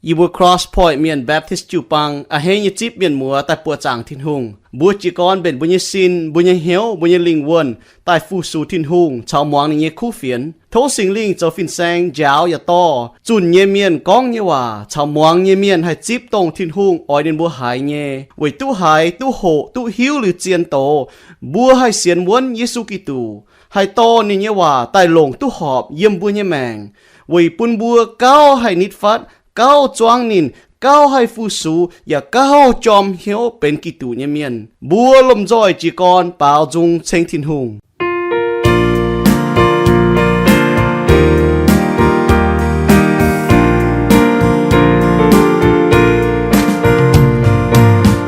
Yie mbuo Cross Point Mienh Baptist jiu-baang a'hneiv nyei zipv mienh muoz daaih buoqc zaangc Tin-Hungh. Mbuo jiez gorn mbenc mbuo nyei sin, mbuo nyei hnyouv, mbuo nyei lingh wuonh daaih fu-sux Tin-Hungh caux muangx ninh nyei kuv fienx. Tov Singx Lingh zoux fin-saeng njaaux yaac dorh zunh nyei mienh gorngv nyei waac caux muangx nyei mienh haih zipv dongh Tin-Hungh oix ninh mbuo haiz nyei, weic duqv haiz, duqv hoqc, duqv hiuv liuz zien doz, mbuo haih sienx wuonv Yesu Giduc, haih dorh ninh nyei waac daaih longc duqv horpc yiem mbuo nyei maengc, weic bun mbuo gauh haih nitv fatv, gauh zuangv ninh, gauh haih fu-sux, yaac gauh jorm hnyouv benx Giduc nyei mienh. Mbuo lomh nzoih jiez gorn baaux nzung ceng Tin-Hungh.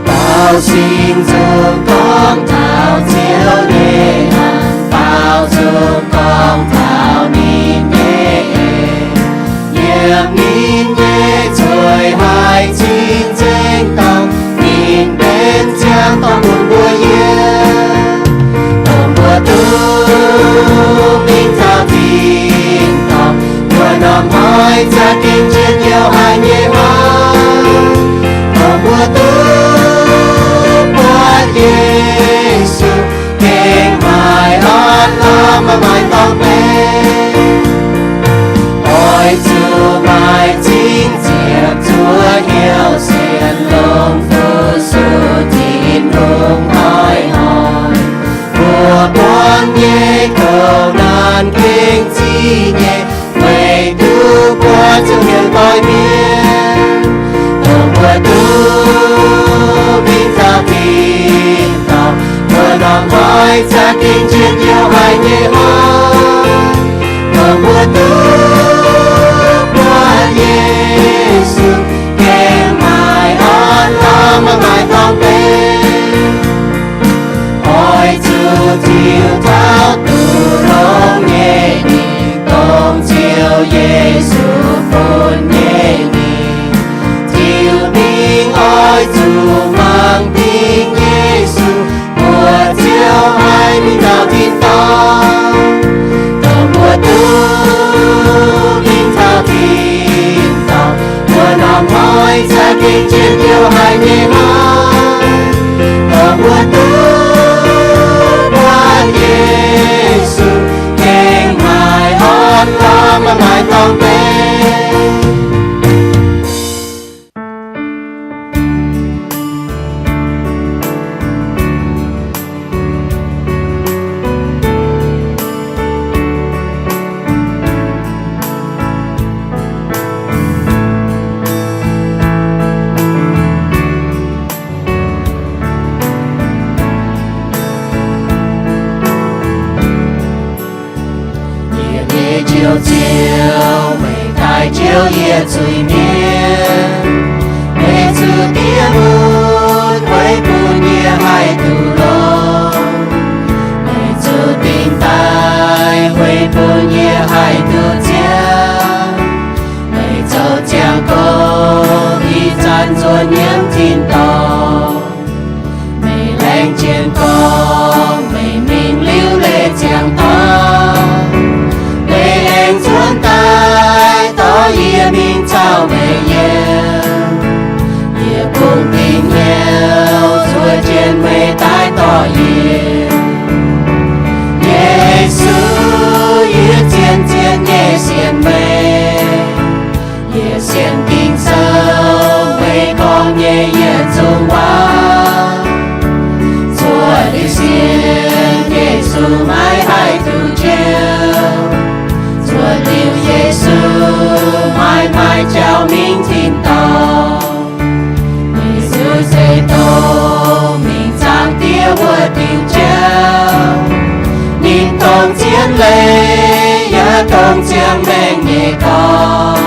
Baaux singx nzung gorngv taux Ziouv nyei hnamv, baaux nzung gorngv taux ninh nyei eix, yiem ninh nyei zueih haiz cing-nzengc dorngx, ninh benx ziangh dorngx bun mbuo yiem, dongh mbuo duqv mingh taux tin-dorngh, mbuo norm hnoi za'gengh njien-youh haic nyei hnoi, dongh mbuo duqv buatc Yesu, gengh maaih orn-lorqc, maaih dorngx benx. Oix zuqc maaih cing ziepc zuoqv hnyouv sienx longx fu-sux Tin-Hungh hnoi-hnoi. Mbuo buangv nyei kouv naanc gengh ziqv nyei, weic duqv buatc Ziouv hnyouv doix mienh, dongh mbuo duqv mingh taux tin-dorngh, mbuo norm hnoi za'gengh njien-youh haic nyei hnoi, dongh mbuo duqv buatc Yesu, gengh maaih orn-lorqc, maaih dorngx benx. Oix zuqc tiux taux duqv longx nyei ningx, dongh Ziouv Yesu funx nyei ningx. Tiux mingh oix zuqc mangc dingc Yesu, mbuo ziouc haih mingh taux tin-dorngh. Dongh mbuo duqv mingh taux tin-dorngh, mbuo norm hnoi za'gengh njien-youh haic nyei hnoi, dongh mbuo duqv buatc Yesu, gengh maaih orn-lorqc, maaih dorngx benx. Yie nyei Njoux Ziouv, meih daaih jouv yie zuiz-mienh. Meih zuqc diev mun kuei bun yie haih duqv longx. Meih zuqc dingc daaih huei bun yie haih duqv ziangh. Meih zoux ziangh gong ih zanc nzuonx yiem tin-dorngh. Meih laengz jienv gorngv meih mingh liuz leiz ziangx dorngx, meih aengx nzuonx daaih dorh yie mingh caux meih yiem. Yie bungx dingc hnyouv zuov jienv meih daaih dorh yie. Yesu, yie zien-zien nyei sienx meih. Yie sienx Ging-Sou, meih gorngv nyei yietc zungv waac. Zuov liuz sienx Yesu maiv haih duqv njoux. Zuov liuz Yesu maiv maaih jauv mingh tin-dorngh. Yesu se dongh mingh Zaangc Diex wuov diuh jauv. Ninh dongh zien leiz yaac dongh ziangh maengc nyei gorn.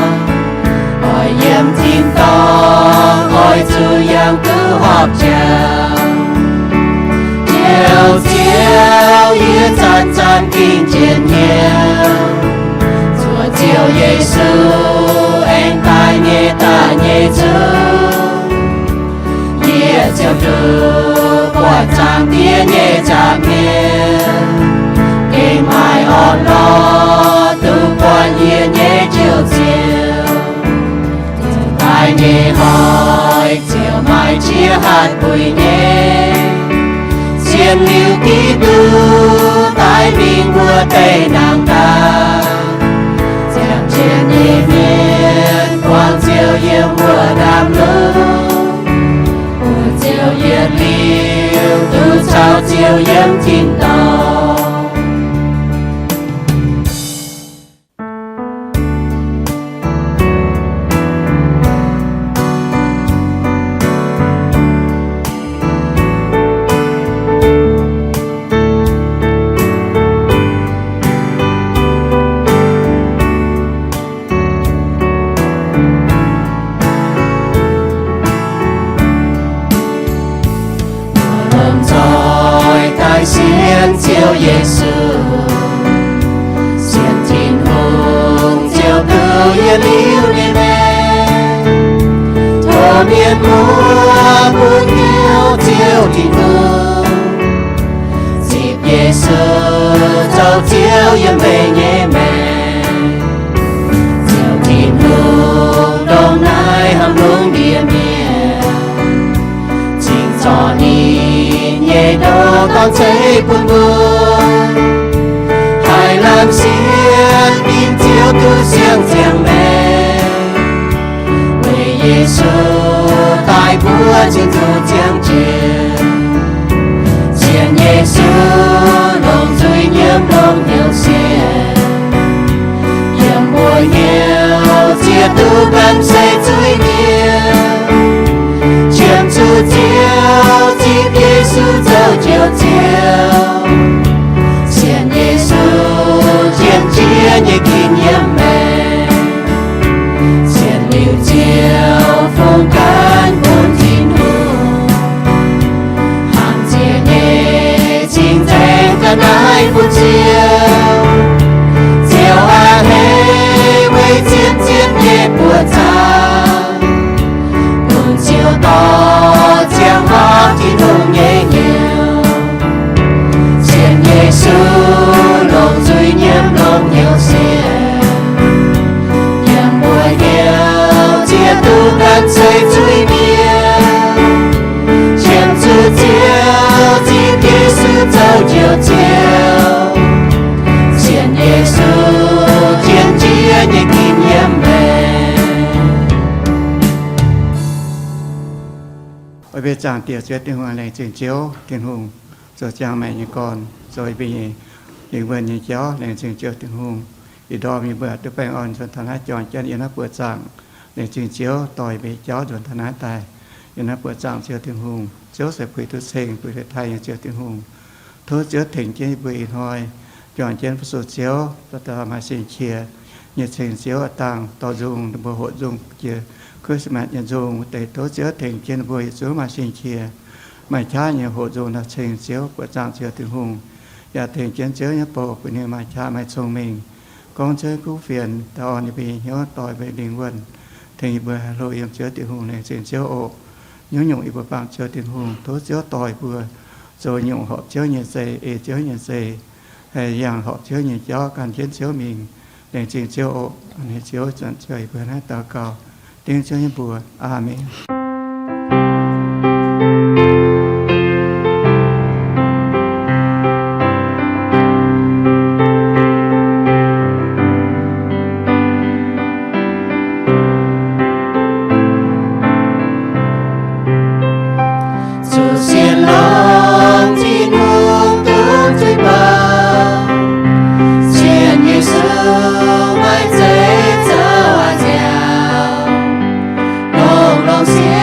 Oix yiem tin-dorngh oix zuqc yangh duqv horpc jauv. Njoux Ziouv, yie zanc-zanc gengh jiex hnyouv. Zuov Ziouv Yesu aengx daaih nyei daaih nyei zungv. Yie ziouc duqv buatc Zaangc Diex nyei nza'hmien, gengh maaih orn-lorqc duqv buatc yie nyei Njoux Ziouv. Ziouc daaih nyei hnoi ziouc maaih jiex hatc buic nyei. Cien liuz Giduc daaih mingh wuov deic ndaangc daaih, ziangh jienv nyei mienh buangh Ziouv yiem wuov ndaamv-lungh, mbuo ziouc yietc liuz duqv caux Ziouv yiem tin-dorngh. Lomh nzoih daaih sienx Ziouv Yesu, sienx Tin-Hungh ziouc duqv yietc liuz nyei maengc. Tov mienh muoz bun hnyouv Ziouv Tin-Hungh, zipv Yesu zoux Ziouv yiem mbuo nyei maengc. Ziouv Tin-Hungh ndongc naaiv hnamv lungh ndiev mienh, cingx zorc ninh nyei ndoqc dorn ceix bun mbuo, haih lamh sienx ninh Ziouv duqv siang-ziangh maengc. Weic Yesu daaih mbuo cingx zuqc ziangh jiex. Sienx Yesu longc nzuih nyiemv longc hnyouv sienx, yiem mbuo hnyouv ziex duqv gan seix zuiz-mienh, qiemx zuqc Ziouv zipv Yesu zoux Njoux Ziouv. Sienx Yesu jienv jiex nyei ginv yiem maengc. Sienx liuz Ziouv fungx gan bun Tin-Hungh, hnaangx ziex nyei cing-nzengc ga'naaiv bun Ziouv. Ziouv a'hneiv weic zien-zien nyei buoqc zaangc, bun Ziouv dorh ziangh hoc Tin-Hungh nyei hnyouv. Sienx Yesu longc nzuih nyiemv longc hnyouv sienx, yiem mbuo hnyouv ziex duqv gan seix zuiz-mienh, qiemx zuqc Ziouv zipv Yesu zoux Njoux Ziouv. Sienx Yesu jienv jiex nyei ginv yiem maengc. Oix mbuo zaangc Diex Ziouv Tin-Hungh, laengz zingh Ziouv Tin-Hungh zoux ziangh maengc nyei gorn, zoux yie mbuo nyei lingh wuonh nyei jauv. Laengz zingh Ziouv Tin-Hungh ih ndorm yie mbuo duqv baengh orn nzuonx taux naaiv, juangc jienv yiem naaiv buoqc zaangc. Laengz zingh Ziouv dorh yie mbuo nyei jauv nzuonx taux naaiv daaih. Yiem naaiv buoqc zaangc Ziouv Tin-Hungh, Ziouv se puix duqv cing, puix duqv taaih nyei Ziouv Tin-Hungh. Tov Ziouv tengx jienv yie mbuo ih hnoi juangc jienv fu-sux Ziouv, dauh dauh maaih sin-qiex nyei ceng Ziouv a'dangh dorh nzung, ninh mbuo hoqc nzung jiex Christmas nyei nzung wuov deix. Tov Ziouv tengx jienv ninh mbuo yietc zungv maaih sin-qiex, maaih qaqv nyei hoqc nzung naaiv ceng Ziouv, buoqc zaangc Ziouv Tin-Hungh. Yaac tengx jienv Ziouv nyei bouc bun ninh maaih qaqv maaih cong-mengh gorngv cuotv kuv fienx, daaih orn yie mbuo nyei hnyouv, dorh yie mbuo lingh wuonh, tengx yie mbuo haih hlo yiem Ziouv Tin-Hungh. Laengz zingh Ziouv oc. Nyungc-nyungc yie mbuo baamh Ziouv Tin-Hungh, tov Ziouv dorh yie mbuo zoux nyungc horpc Ziouv nyei zei, ei Ziouv nyei zei, haih yangh horpc Ziouv nyei jauv, gan jienv Ziouv mingh. Laengz zingh Ziouv oc. A'hneiv Ziouv, zanc Ziouv, yie mbuo naaiv daux gaux dengv Ziouv nyei mbuox. Aamen. Zuqc sienx longx Tin-Hungh duqv zuiz-baac, sienx Yesu maaih zeix zoux a'nziaauc, longx-longx sienx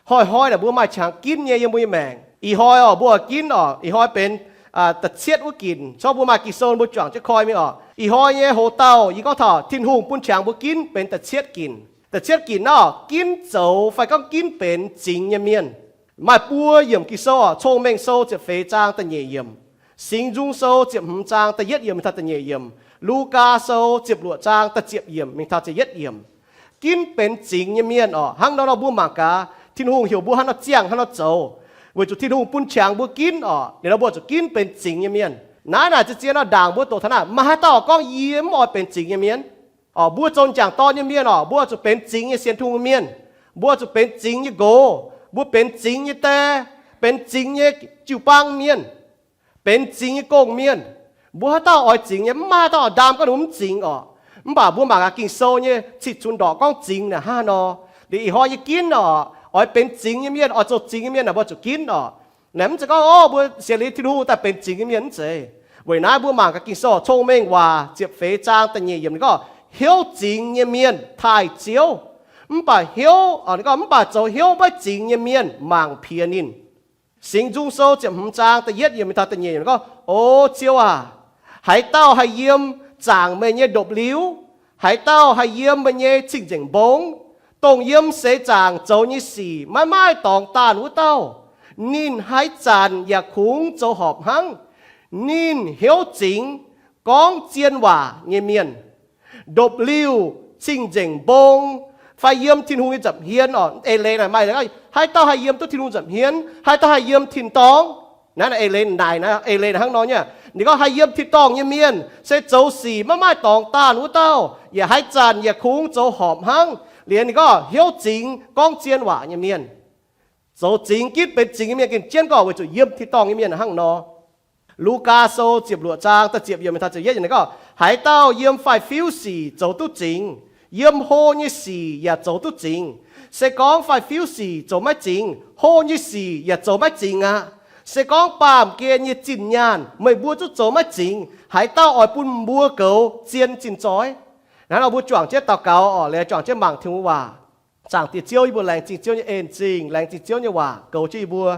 Hnoi-hnoi naaic mbuo maaih qangx ginv nyei yiem mbuo nyei maengc. Ih hnoi oc, mbuo ginv oc, ih hnoi benx da'cietv wuov ginc. Corc mbuo maaih Ging-Sou mbuo juangc jienv koi mingh oc. Ih hnoi nyei hoc-dauh yie gorngv taux Tin-Hungh bun qangx mbuo ginv benx da'cietv ginc. Da'cietv ginc naaiv oc, ginv zoux fai gorngv ginv benx zingx nyei mienh. Maaih buo yiemc Ging-Sou oc, Cong-Mengh Sou ziepc feix zaang da'nyeic yiemc, Singx Nzung Sou ziepc hmz zaang da'yietv yiemc mingh taux da'nyeic yiemc, Lugaa Sou ziepc luoqc zaang da'ziepc yiemc mingh taux ziepc yietv yiemc. Ginv benx zingx nyei mienh oc. Hnangv nor nor mbuo mangc gaax, Tin-Hungh heuc mbuo hnangv nor ziangh hnangv nor zoux, weic zuqc Tin-Hungh bun qangx mbuo ginv oc. Liuz nor mbuo zuqc ginv benx zingx nyei mienh. Naaiv naaic zien-zien nor ndaangc mbuo doqc taux naaiv, maaih haaix dauh gorngv yie mv oix benx zingx nyei mienh? Oc, mbuo zoux m'jangc dorn nyei mienh oc, mbuo zuqc benx zingx nyei sienx Tin-Hungh mienh. Mbuo zuqc benx zingx nyei nqox, mbuo benx zingx nyei die, benx zingx nyei jiu-baang mienh, benx zingx nyei gong-mienh. Mbuo haaix dauh oix zingx nyei? Mv maaih haaix dauh oix ndaam gorngv ninh mv zingx oc. Mv baac mbuo mangc gaax Ging-Sou nyei cih cunx ndorqc gorngv zingx naaic hnangv haaix nor. Liuz ih hnoi yie ginv oc, oix benx zingx nyei mienh, oix zoux zingx nyei mienh naaic mbuo zuqc ginv oc. Naaic mv zeiz gorngv, o, mbuo sienx liuz Tin-Hungh daaih benx zingx nyei mienh, mv zeiz. Weic naaiv mbuo mangc gaax Ging-Sou Cong-Mengh Waac ziepc feix zaang da'nyeic yiemc ninh gorngv, hnyouv zingx nyei mienh taaih Ziouv, mv baac hnyouv, ninh gorngv, mv baac zoux hnyouv maiv zingx nyei mienh mangc piex ninh. Singx Nzung Sou ziepc hmz zaang da'yietv yiemc mingh taux da'nyeic yiemc ninh gorngv, O Ziouv aac, haaix dauh haih yiem zaangc meih nyei ndopv-liuv? Haaix dauh haih yiem meih nyei cing-nzengc mbong? Dongh yiem seix zaangc zoux nyei sic maiv maaih dorngx daanh wuov dauh, ninh haaix zanc yaac kungx zoux horpc hnangv. Ninh hnyouv zingx gorngv zien waac nyei mienh, ndopv-liuh, cing-nzengc mbong, fai yiem Tin-Hungh nyei nza'hmien oc. Eix leiz naaic maaih, haaix dauh haih yiem duqv Tin-Hungh nza'hmien? Haaix dauh haih yiem tin-dorngh? Naaiv eix leiz naaic, eix leiz naaic hnangv nor nyei. Ninh gorngv haih yiem tin-dorngh nyei mienh se zoux sic maiv maaih dorngx daanh wuov dauh, yaac haaix zanc yaac kungx zoux horpc hnangv. Liuz ninh gorngv hnyouv zingx gorngv zien waac nyei mienh. Zoux zingx ginv benx zingx nyei mienh gengh jienv gorngv weic zuqc yiem tin-dorngh nyei mienh hnangv nor. Lugaa Sou ziepc luoqc zaang da'ziepc yiemc mingh taux ziepc yietv yiemc ninh gorngv, haaix dauh yiem faix-fiuv sic zoux duqv zingx, yiem hlo nyei sic yaac zoux duqv zingx. Se gorngv faix-fiuv sic zoux maiv zingx, hlo nyei sic yaac zoux maiv zingx aqv. Se gorngv baamh gen nyei zinh nyaanh meih mbuo zungv zoux maiv zingx, haaix dauh oix bun mbuo goux zien zinh zoih? Naaiv nor mbuo juangc jienv daux gaux oc, liuz juangc jienv mangc Tin-Hungh waac. Zaangc Diex Ziouv, yie mbuo laengz zingh Ziouv nyei en-zingh, laengz zingh Ziouv nyei waac goux jienv yie mbuo.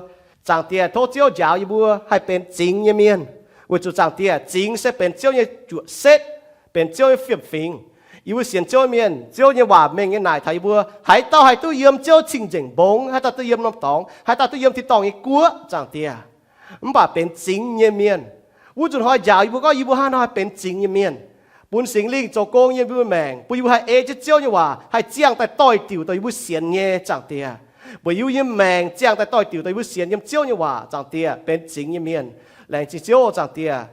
Zaangc Diex, tov Ziouv njaaux yie mbuo haih benx zingx nyei mienh, weic zuqc Zaangc Diex, zingx se benx Ziouv nyei juoqc setv, benx Ziouv nyei fiem-fingx. Yie mbuo sienx Ziouv mienh, Ziouv nyei waac mengh nyei naaic taux yie mbuo, haaix dauh haih duqv yiem Ziouv cing-nzengc mbong, haaix dauh duqv yiem norm dorngx, haaix dauh duqv yiem tin-dorngh nyei guoqv, Zaangc Diex, mv baac benx zingx nyei mienh. Wuov nzunc hnoi njaaux yie mbuo gorngv yie mbuo hnangv haaix nor haih benx zingx nyei mienh, bun Singx Lingh zoux gong yiem yie mbuo maengc, bun yie mbuo haih ei jienv Ziouv nyei waac, haih ziangh daaih doix-diuc dongh yie mbuo sienx nyei, Zaangc Diex. Mbuox yie mbuo nyei maengc ziangh daaih doix-diuc dongh yie mbuo sienx yiem Ziouv nyei waac, Zaangc Diex, benx zingx nyei mienh. Laengz zingh Ziouv, Zaangc Diex.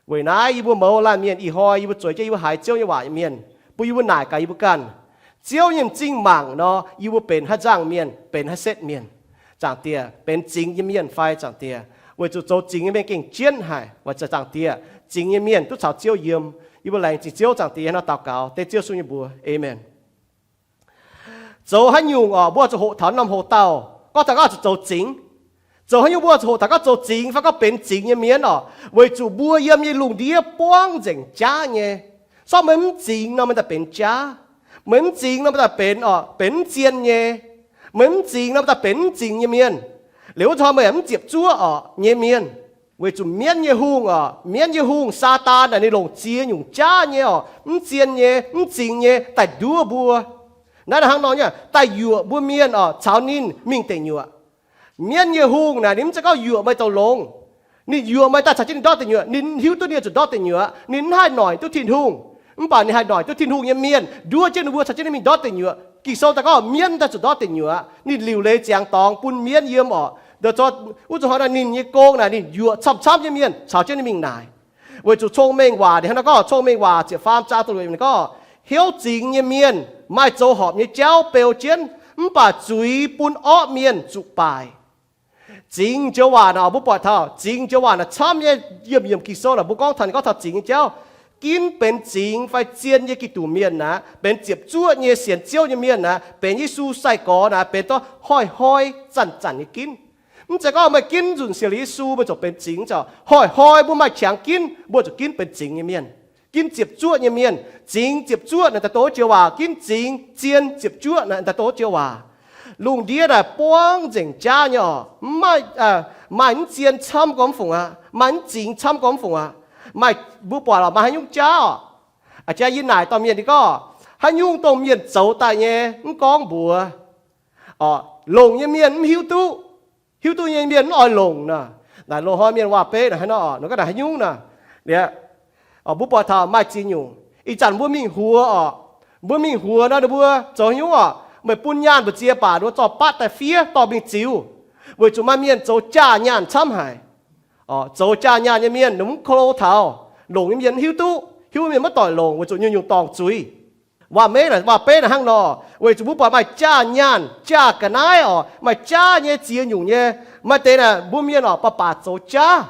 Weic naaiv yie mbuo mouz laanh mienh ih hnoi yie mbuo zueiz jienv yie mbuo haiz Ziouv nyei waac nyei mienh, bun yie mbuo naaic gaax yie mbuo ganh, Ziouv nyei m'zing mangc nor, yie mbuo benx haaix nzangc mienh, benx haaix setv mienh, Zaangc Diex, benx zingx nyei mienh fai, Zaangc Diex. Weic zuqc zoux zingx nyei mienh gengh jienv haic, weic zuqc Zaangc Diex, zingx nyei mienh duqv caux Ziouv yiem. Yie mbuo laengz zingh Ziouv, Zaangc Diex, hnangv nor daux gaux dengv Ziouv sung nyei mbuox, aamen. Zoux haaix nyungc oc, mbuo zuqc hoqc taux norm hoqc dauh, gorngv taux gorngv zuqc zoux zingx. Zoux haaix nyungc mbuo zuqc hoqc taux gorngv zoux zingx fai gorngv benx zingx nyei mienh oc? Weic zuqc mbuo yiem nyei lungh ndiev buangv nzengc jaav nyei. Sortv meih mv zingx nor, meih daaih benx jaav. Meih mv zingx nor, meih daaih benx oc, benx mv zien nyei. Meih mv zingx nor, meih daaih benx mv zingx nyei mienh. Liuz wuov zanc meih yaac mv ziepc zuoqv oc nyei mienh. Weic zuqc mienv nyei hungh oc, mienv nyei hungh, Saadaan naaic, ninh longc ziex nyungc jaav nyei oc, mv zien nyei, mv zingx nyei daaih nduov mbuo. Naaiv hnangv nor nyei, daaih yuoqc mbuo mienh oc, caux ninh mingh deic nyuoqc. Mienv nyei hungh naaic, ninh mv zeiz gorngv yuoqc meih zoux longx. Ninh yuoqc meih daaih caux jienv ninh ndortv deic nyuoqc, ninh hiuv duqv ninh zuqc ndortv deic nyuoqc, ninh mv haih noic duqv Tin-Hungh. Mv baac ninh haih noic duqv Tin-Hungh nyei mienh, nduov jienv ninh mbuo caux jienv ninh mingh ndortv deic nyuoqc. Ging-Sou daaih gorngv mienv daaih zuqc ndortv deic nyuoqc, ninh liuc leiz ziangx dorngx bun mienv yiem oc. Wuov zanc hnoi naaic ninh nyei gong naaic, ninh yuoqc camv-camv nyei mienh caux jienv ninh mingh naaic. Weic zuqc Cong-Mengh Waac ninh hnangv naaiv gorngv, Cong-Mengh Waac ziepc faam zaang da'luoqc ninh gorngv, hnyouv zingx nyei mienh maaih zoux horpc nyei jauv beu jienv, mv baac zuiz bun orqv mienh zuqc baaic. Zingx joux waac naaic, mbuo buatc taux zingx joux waac naaic camv nyei. Yiem yiemc Ging-Sou naaic mbuo gorngv taux, ninh gorngv taux zingx nyei jauv. Ginv benx zingx fai zien nyei Giduc mienh naaic, benx ziepc zuoqv nyei sienx Ziouv nyei mienh naaic, benx Yesu sai-gorx naaic, benx dorh hnoi-hnoi zanc-zanc nyei ginv. Mv zeiz gorngv meih ginv nzunc sienx liuz Yesu meih ziouc benx zingx, hnoi-hnoi mbuo maaih qangx ginv, mbuo zuqc ginv benx zingx nyei mienh. Ginv ziepc zuoqv nyei mienh, zingx ziepc zuoqv naaic daaih dongh joux waac. Ginv zingx zien ziepc zuoqv naaic daaih dongh joux waac. Lungh ndiev naaic buangv nzengc jaav nyei oc. Mv maaih, maaih mv zien camv gormx fungc aqv, maaih mv zingx camv gormx fungc aqv. Maaih, mbuo buatc lorqc, maaih haaix nyungc jaav oc. A'jang yie naaic dorh mienh nyei gorngv, haaix nyungc dongh mienh zoux daaih nyei mv gorngv mbuox, longc nyei mienh mv hiuv duqv, hiuv duqv nyei mienh mv oix longc nor. Naaic loz-hnoi mienh waac-beiv naaic haaix nor oc, nor gorngv naaic haaix nyungc nor. Mbuo buatc taux maaih ziex nyungc. Ih zanc mbuo mingh huox oc, mbuo mingh huox nor ninh mbuo zoux haaix nyungc oc, meih bun nyaanh mbu'ziex baac ninh mbuo zorqv batv daaih fiev dorh mingh ziux, weic zuqc maaih mienh zoux jaa nyaanh camv haic. Zoux jaa nyaanh nyei mienh ninh mv klo taux, longc nyei mienh mv hiuv duqv, hiuv mienh maiv doic longc weic zuqc nyungc-nyungc dorngc zuiz. Waac-meiv, waac-beiv naaic hnangv nor, weic zuqc mbuo buatc maaih jaa nyaanh, jaa ga'naaiv oc, maaih jaav nyei ziex nyungc nyei. Maaih deix naaic mbuo mienh oc baac baac zoux jaav.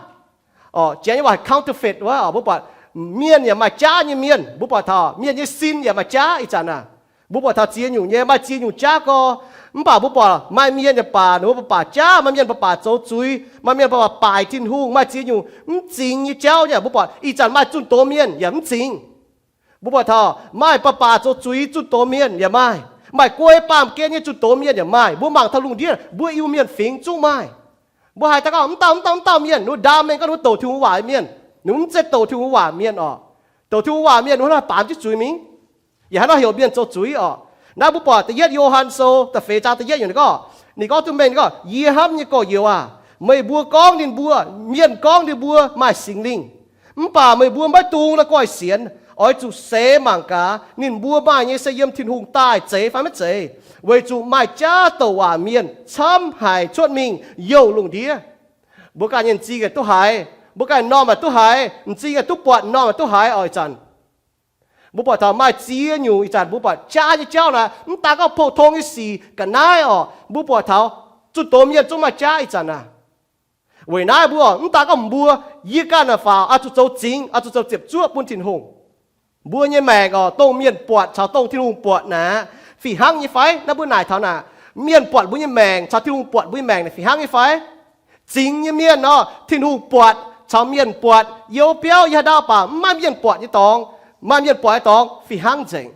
Janx nyei waac counterfeit wuov, mbuo buatc mienh yaac maaih jaav nyei mienh, mbuo buatc taux mienh nyei sin yaac maaih jaav ih zanc aac. Mbuo buatc taux ziex nyungc nyei, maaih ziex nyungc jaav gorx. Mv baac mbuo buatc maaih mienh yaac baac, ninh mbuo baac baac jaav, maaih mienh baac baac zoux zuiz, maaih mienh baac baac baaic Tin-Hungh, maaih ziex nyungc mv zingx nyei jauv nyei. Mbuo buatc ih zanc maaih zunh doz mienh yaac mv zingx. Mbuo buatc taux maaih baac baac zoux zuiz zunh doz mienh yaac maaih, maaih guei baamh gen nyei zunh doz mienh yaac maaih. Mbuo mangc taux lungh ndiev mbuo Iu-Mienh fingx zungv maaih. Mbuo haiz daaih gorngv mv dauh mv dauh mv dauh mienh, ninh mbuo ndaam mengh gorngv ninh mbuo douc Tin-Hungh waac mienh, ninh mbuo mv zeiz douc Tin-Hungh waac mienh oc. Douc Tin-Hungh waac mienh ninh mbuo hnangv baamz jienv zuiz mingh, yaac hnangv nor heuc mienh zoux zuiz oc. Naaiv mbuo buatc da'yietv Yo^han Sou da'feix zaang da'yietv yiemc ninh gorngv, ninh gorngv duqv mengh ninh gorngv, Yie hnamv nyei gorx-youz aac, meih mbuo gorngv ninh mbuo, mienh gorngv ninh mbuo maaih Singx Lingh, mv baac meih mbuo maiv dungx la'guaih sienx. Oix zuqc seix mangc gaax ninh mbuo maaih nyei se yiem Tin-Hungh daaih zeiz fai maiv zeiz, weic zuqc maaih jaav douc waac mienh camv haic cuotv mingh youh lungh ndiev. Mbuo ganh nyei m'zing yaac duqv haiz, mbuo ganh normh yaac duqv haiz, m'zing yaac duqv buatc, normh yaac duqv haiz oc ih zanc. Mbuo buatc taux maaih ziex nyungc ih zanc mbuo buatc jaav nyei jauv naaic, mv daan gorngv pou-tong nyei sic ga'naaiv oc, mbuo buatc taux zunh doz mienh zungv maaih jaav ih zanc aac. Weic naaiv mbuo mv daan gorngv mbuo, yie ganh naaic faaux oix zuqc zoux zingx, oix zuqc zoux ziepc zuoqv bun Tin-Hungh. Mbuo nyei maengc oc, dongh mienh buatc caux dongh Tin-Hungh buatc naaic, fih hnangv nyei fai? Naaiv mbuo naaic taux naaic, mienh buatc mbuo nyei maengc caux Tin-Hungh buatc mbuo nyei maengc naaic fih hnangv nyei fai? Zingx nyei mienh oc, Tin-Hungh buatc caux mienh buatc, you biauv yie haaix ndau baac mv maaih mienh buatc nyei dorngx, maaih mienh buatc nyei dorngx fih hnangv nzengc.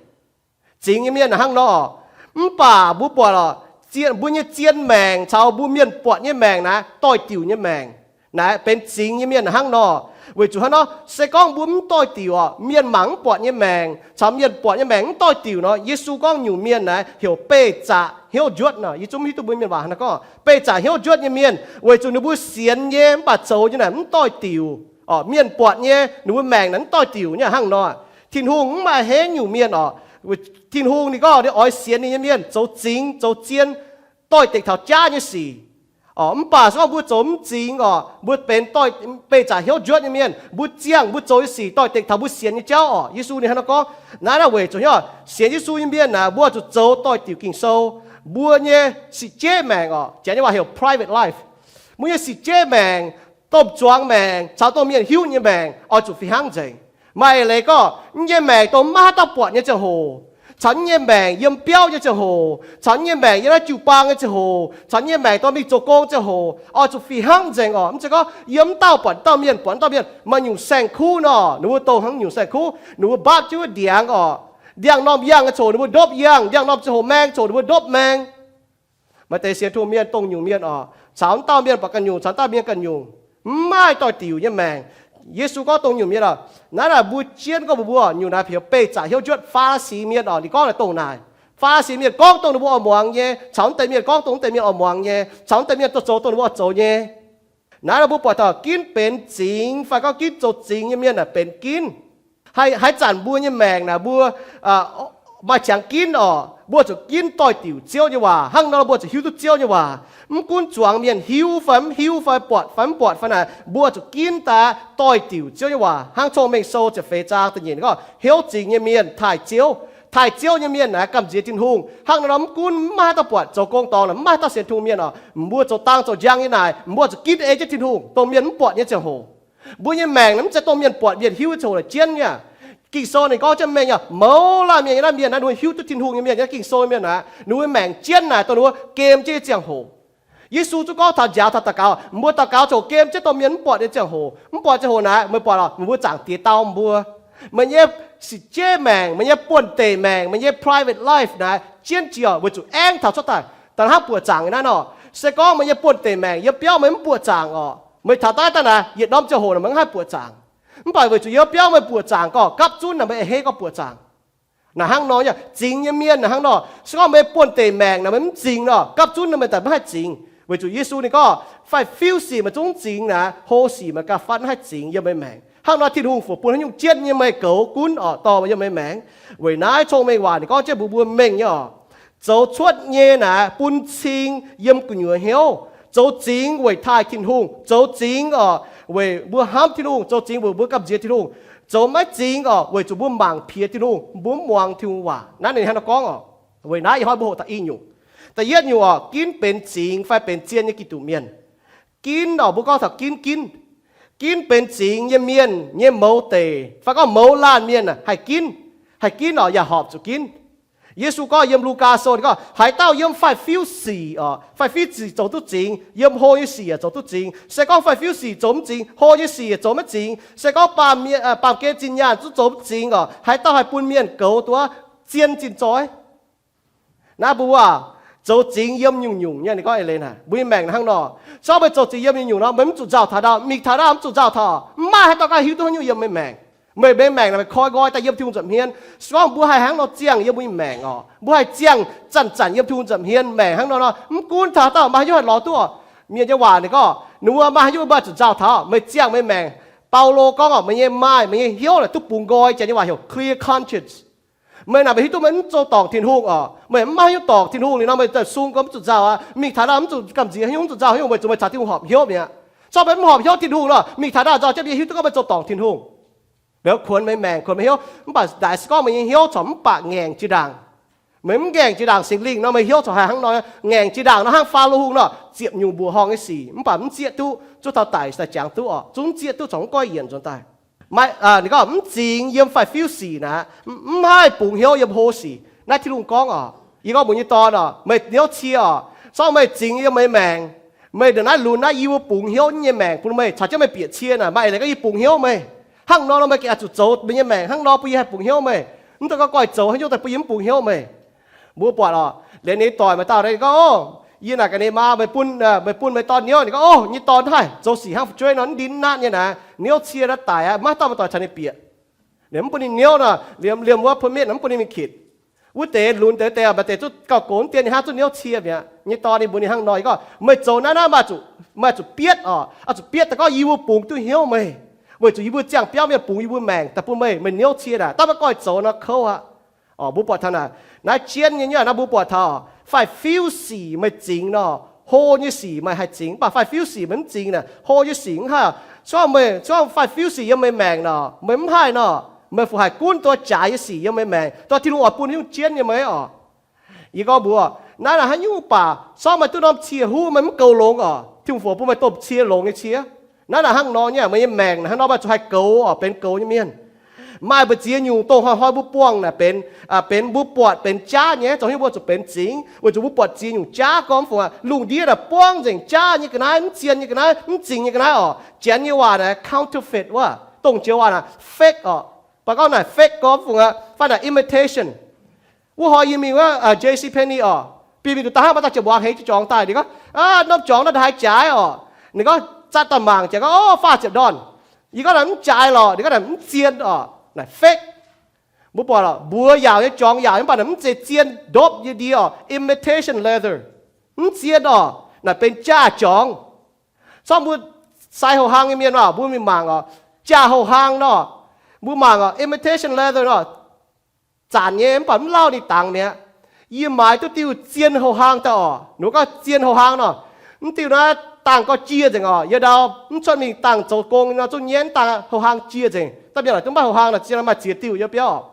Zingx nyei mienh naaic hnangv nor. Mv baac mbuo buatc oc, mbuo nyei zien maengc caux mbuo mienh buatc nyei maengc naaiv doix-diuc nyei maengc. Naaiv benx zingx nyei mienh naaic hnangv nor. Weic zuqc hnangv nor, se gorngv mbuo mv doix-diuc oc, mienh mangc mv buatc nyei maengc caux mienh buatc nyei maengc mv doix-diuc nor, Yesu gorngv nyungc mienh naaiv heuc beih zaqc hnyouv njuotv nor. Yie zungv mv hiuv duqv mbuo mienh waac hnangv nor gorngv beih zaqc hnyouv njuotv nyei mienh, weic zuqc ninh mbuo sienx nyei mv baac zoux nyei naaic mv doix-diuc. Mienh buatc nyei ninh mbuo maengc naaic mv doix-diuc nyei hnangv nor. Tin-Hungh mv maaih henv nyungc mienh oc. Tin-Hungh ninh gorngv ninh oix sienx ninh nyei mienh zoux zingx zoux zien, doix-dekc taux jaav nyei sic. Mv baac se gorngv mbuo zoux mv zingx oc, mbuo benx beih zaqc hnyouv njuotv nyei mienh, mbuo ziangh mbuo zoux nyei sic doix-dekc taux mbuo sienx nyei jauv oc. Yesu ninh hnangv nor gorngv. Naaiv naaiv weic zuqc hnyouv sienx Yesu nyei mienh naaic, mbuo zuqc zoux doix-diuc Ging-Sou. Mbuo nyei sic jeiv maengc oc, janx nyei waac heuc private life. Mbuo nyei sic jeiv maengc, domh zuangx maengc caux dongh mienh hiuv nyei maengc oix zuqc fih hnangv nzengc. Maaih leiz gorngv, yie nyei maengc dongh maiv haaix dauh buatc nyei ziangh hoc, caux yie nyei maengc yiem biauv nyei ziangh hoc, caux yie nyei maengc yiem naaiv jiu-baang nyei ziangh hoc, caux yie nyei maengc dongh mingh zoux gong ziangh hoc, oix zuqc fih hnangv nzengc oc. Mv zeiz gorngv yiem dauh buatc dauh mienh, buatc dauh mienh. Maaih nyungc saeng-kuv nor, ninh mbuo dongh hnangv nyungc saeng-kuv, ninh mbuo mbaapv jienv wuov ndiangx oc. Ndiangx-normh yangh nyei ziangh hoc ninh mbuo ndopv yangh, ndiangx-normh ziangh hoc maeng ziangh hoc ninh mbuo ndopv maeng. Maaih deix sienx Tin-Hungh mienh dongh nyungc mienh oc, caux wuov dauh mienh buatc ganh nyungc, caux wuov dauh mienh ganh nyungc. Mv maaih doix-diuc nyei maengc. Yesu gorngv dongh nyungc mienh oc, naaiv naaic mbuo jienv gorngv mbuox mbuo nyungc naaic heuc beih zaqc hnyouv njuotv Faa^li^si mienh oc. Ninh gorngv naaic dongh naaic, Faa^li^si mienh gorngv dongh ninh mbuo oix muangx nyei, caux wuov deix mienh gorngv dongh wuov deix mienh oix muangx nyei, caux wuov deix mienh zoux zoux dongh ninh mbuo oix zoux nyei. Naaiv naaic mbuo buatc taux ginv benx zingx fai gorngv ginv zoux zingx nyei mienh naaic benx ginv. Haaix zanc mbuo nyei maengc naaic mbuo maaih qangx ginv oc, mbuo zuqc ginv doix-diuc Ziouv nyei waac. Hnangv nor mbuo zuqc hiuv duqv Ziouv nyei waac. Mv gunv zuangx mienh hiuv fai mv hiuv fai buatc fai mv buatc fai naaic, mbuo zuqc ginv daaih doix-diuc Ziouv nyei waac. Hnangv Cong-Mengh Sou ziepc feix zaang da'nyeic gorngv, hnyouv zingx nyei mienh taaih Ziouv. Taaih Ziouv nyei mienh naaiv gamh nziex Tin-Hungh. Hnangv nor mv gunv mv maaih haaix dauh buatc, zoux gong dorngx naaic mv maaih haaix dauh sienx Tin-Hungh mienh oc, mbuo zoux dang zoux njang nyei naaic, mbuo zuqc ginv ei jienv Tin-Hungh, dongh mienh mv buatc nyei ziangh hoc. Mbuo nyei maengc naaic mv zeiz dongh mienh buatc mienh hiuv nyei ziangh hoc naaic jienv nyei. Ging-Sou ninh gorngv jienv mengh nyei, mouz laanh mienh nyei naaiv mienh naaiv, ninh mbuo hiuv duqv Tin-Hungh nyei mienh, Ging-Sou nyei mienh naaic, ninh mbuo maengc jienv naaic dongh ninh mbuo gem jienv nyei ziangh hoc. Yesu zungv gorngv taux njaaux taux daux gaux, mbuo daux gaux ziouc gem jienv dongh mienh mv buatc nyei ziangh hoc. Mv buatc ziangh hoc naaic, meih buatc lorqc, meih mbuo zaangc Diex dau mbuo. Meih nyei sic jeiv maengc, meih nyei buonv-deic maengc, meih nyei private life naaic jienv jiex oc, weic zuqc aengx taux cuotv daaih. Da'hnangv buoqc zaangc naaiv nor, se gorngv meih nyei buonv-deic maengc yiem biauv meih mv buoqc zaangc orqc, meih taux daaih daaih naaic yietc norm ziangh hoc naaic meih mv haih buoqc zaangc. Mv baac weic zuqc yiem biauv meih buoqc zaangc gorngv gapv zunv naaic meih a'hneiv gorngv buoqc zaangc. Naaic hnangv nor, zingx nyei mienh naaic hnangv nor, se gorngv meih buonv-deic maengc naaic meih mv zingx nor, gapv zunv naaic meih daaih mv haih zingx. Weic zuqc Yesu ninh gorngv fai fiuv sic meih zungv mv zingx naaic, hlo sic meih gauh fatv mv haih zingx yiem meih maengc. Hnangv nor Tin-Hungh fu bun haaix nyungc jienv nyei meih goux gunv orqc, dorh meih yiem meih maengc. Weic naaiv cong-mengh waac ninh gorngv jienv mbuox mbuo mengh nyei orqc, zoux cuotv nyei naaic bun cing yiem gu'nyuoz hnyouv. Zoux zingx weic taaih Tin-Hungh, zoux zingx orqc weic mbuo hnamv Tin-Hungh, zoux zingx weic mbuo gamh nziex Tin-Hungh. Zoux maiv zingx orqc weic zuqc mbuo mangc piex Tin-Hungh, mbuo mv muangx Tin-Hungh waac. Naaiv ninh hnangv nor gorngv orqc. Weic naaiv ih hnoi mbuo hoqc da'nyeic nyungc. Da'yietv nyungc orqc, ginv benx zingx fai benx zien nyei Giduc mienh. Ginv orqc, mbuo gorngv taux ginv, ginv. Ginv benx zingx nyei mienh nyei mouz deic fai gorngv mouz laanh mienh haih ginv. Haih ginv orqc, yaac horpc zuqc ginv. Yesu gorngv yiem Lugaa Sou ninh gorngv, haaix dauh yiem fai fiuv sic orqc, fai fiuv sic zoux duqv zingx, yiem hlo nyei sic yaac zoux duqv zingx. Se gorngv fai fiuv sic zoux mv zingx, hlo nyei sic yaac zoux maiv zingx. Se gorngv baamh mienh, baamh gen zinh nyaanh zungv zoux mv zingx orqc, haaix dauh haih bun mienh goux duqv zien zinh zoih? Naaiv mbuo zoux zingx yiem nyungc-nyungc nyei, ninh gorngv eix leiz naaic mbuo nyei maengc hnangv nor. Se gorngv meih zoux zingx yiem nyungc-nyungc nor, meih mv zuqc nzauh taux ndau, mingh taux ndau mv zuqc nzauh taux. Mv maaih haaix dauh ganh hiuv duqv haaix nyungc yiem meih maengc. Meih, meih maengc naaic meih koi nqoi daaih yiem Tin-Hungh nza'hmien. Se gorngv mbuo haih hnangv nor ziangh yiem mbuo nyei maengc orqc, mbuo haih ziangh zanc-zanc yiem Tin-Hungh nza'hmien maengc hnangv nor nor, mv gunv taux haaix dauh maaih haaix nyungc haih lorz duqv orqc. Mienh nyei waac ninh gorngv, ninh mbuo maaih haaix nyungc mbuo zuqc nzauh taux, meih ziangh meih maengc. Baulo gorngv orqc, meih nyei maaih, meih nyei hnyouv naaic duqv bungx nqoi, janx nyei waac heuc clear conscience. Meih naaic meih hiuv duqv meih mv zoux dorngc Tin-Hungh orqc, meih mv maaih haaix nyungc dorngc Tin-Hungh liuz nor, meih daaih sung gorngv mv zuqc nzauh aqv, mingh taux ndau mv zuqc gamh nziex haaix nyungc, mv zuqc nzauh haaix nyungc, weic zuqc meih caux Tin-Hungh horpc hnyouv mi'aqv. Se gorngv meih mv horpc hnyouv Tin-Hungh nor, mingh taux ndau nzauh jienv mienh hiuv duqv gorngv meih zoux dorngc Tin-Hungh. Liuz kuonx meih maengc, kuonx meih hnyouv. Mv baac naaic se gorngv meih nyei hnyouv corc mv baac ngaengc jiex ndaangc, meih mv ngaengc jiex ndaangc Singx Lingh nor, meih hnyouv corc haih hnangv nor. Ngaengc jiex ndaangc nor hnangv Faalo Hungh nor, ziepc nyungc mbuoqc horngh nyei sic, mv baac mv zieqv duqv, zuov taux daic daaih jangx duqv orqc, zungv mv zieqv duqv, corc mv goiv yienc nzuonx daaih. Maaih, ninh gorngv mv zingx yiem fai fiuv sic naaic, mv haih bungx hnyouv yiem hlo sic. Naaiv Tin-Hungh gorngv orqc. Yie gorngv mbuox nyei dorn orqc, meih hnyouv cie orqc, se gorngv meih zingx yiem meih maengc, meih ndongc naaiv lunx naaiv yie mbuo bungx hnyouv nyei maengc bun meih, caux jienv meih bieqc cie naaic, maaih eix leiz gorngv yie bungx hnyouv meih. Hnangv nor nor meih gengh oix zuqc zoux meih nyei maengc hnangv nor bun yie haih bungx hnyouv meih. Mv dungx gorngv goiv zoux haaix nyungc daaih bun yie mv bungx hnyouv meih. Mbuo buatc orqc, liuz ninh nyei doic maaih dauh ninh gorngv, Ov, yie naaic gaax ninh maa, meih bun, meih bun meih dorn hnyouv. Ninh gorngv, Ov, nyei dorn haih zoux sic hnangv fu'jueiv nor, mv ndin mv natv nyei naaic, hnyouv cie naaiv daic aqv, maiv dauh maaih doic caux ninh bieqc. Ninh mv bun ninh hnyouv nor, liemh, liemh wuov permit mv bun ninh mingh kitc. Wuov deix lunx deix deix maaih deix zuqc gauh gox dien ninh hnangv zuqc hnyouv cie mi'aqv. Nyei dorn ninh mbuox ninh hnangv nor, yie gorngv, Meih zoux naaiv naaiv maaih zuqc, maaih zuqc bietv orqc, oix zuqc bietv daaih gorngv yie mbuo bungx duqv hnyouv meih, weic zuqc yie mbuo ziangh biauv mienh bungx yie mbuo maengc daaih bun meih, meih hnyouv cie naaic, daaih maiv goiv zoux nor kouv aqv. Orqc, mbuo buatc taux naaic, naaiv jienv nyei nyei naaiv mbuo buatc taux, fai-fiuv sic meih zingx nor, hlo nyei sic meih haih zingx, mv baac fai-fiuv sic meih mv zingx naaic, hlo nyei sic mv haih. Se gorngv meih, se gorngv fai-fiuv sic yiem meih maengc nor, meih mv haih nor, meih fu haih gunv duqv jaaix nyei sic yiem meih maengc, dongh Tin-Hungh oix bun nyungc jienv nyei meih orqc. Yie gorngv mbuox, naaiv naaic haaix nyungc baac, se gorngv meih duqv norm cie huv, meih mv goux longx orqc, Tin-Hungh fu bun meih domh cie longx nyei cie. Naaiv naaic hnangv nor nyei, meih nyei maengc naaic hnangv nor, meih zuqc haih goux orqc, benx goux nyei mienh. Maaih mbu'ziex nyungc dongh hnoi-hnoi mbuo buangh naaic benx, benx mbuo buatc benx jaav nyei, zoux hnyouv mbuo zuqc benx zingx, weic zuqc mbuo buatc ziex nyungc jaav gorngv mv fungc aqv. Lungh ndiev naaic buangv nzengc jaav nyei ga'naaiv, mv zien nyei ga'naaiv, mv zingx nyei ga'naaiv orqc. Janx nyei waac naaic counterfeit wuov, dongh Janx waac naaic fake orqc. Mv baac gorngv naaic fake gorngv mv fungc aqv, fai naaic imitation. Wuov hnoi yie mingh wuov J C Penney orqc, bieqc mingh nduqc daaih hnangv, maaih dauh ziepc muangz hengx jiu jorngx daaih, ninh gorngv, Aa, norm jorngx naaiv ndaaih haaix jaaix orqc? Ninh gorngv, zatv daaih mangc jiex gorngv, Ov, faah ziepc ndorn. Yie gorngv naaic mv jaaix lorqc. Ninh gorngv naaic mv zien orqc, naaic fake. Mbuo buatc lorqc, mbuox yaauc nyei jorngx yaauc nyei, mv baac naaic mv zeiz zien ndopv nyei ndie orqc, imitation leather. Mv zien orqc, naaic benx jaah jorngx. Corc mbuo sai houh hlaang nyei mienh orqc, mbuo mingh mangc orqc, jaah houh hlaang nor, mbuo mangc orqc, imitation leather nor, zanc nyei mv baac mv lauh ninh dangx mi'aqv. Yie maaiz duqv diuh zien houh hlaang daaih orqc, ninh gorngv zien houh hlaang nor, mv diuh naaiv dangh gau jiex nzengc orqc. Yie ndau mv cuotv mingh dangh zoux gong nor, zungv nyei dangh houh hlaang jiex nzengc. Da'mienh naaic duqv maaih houh hlaang naaic, zien maaih ziex diuh yiem biauv orqc.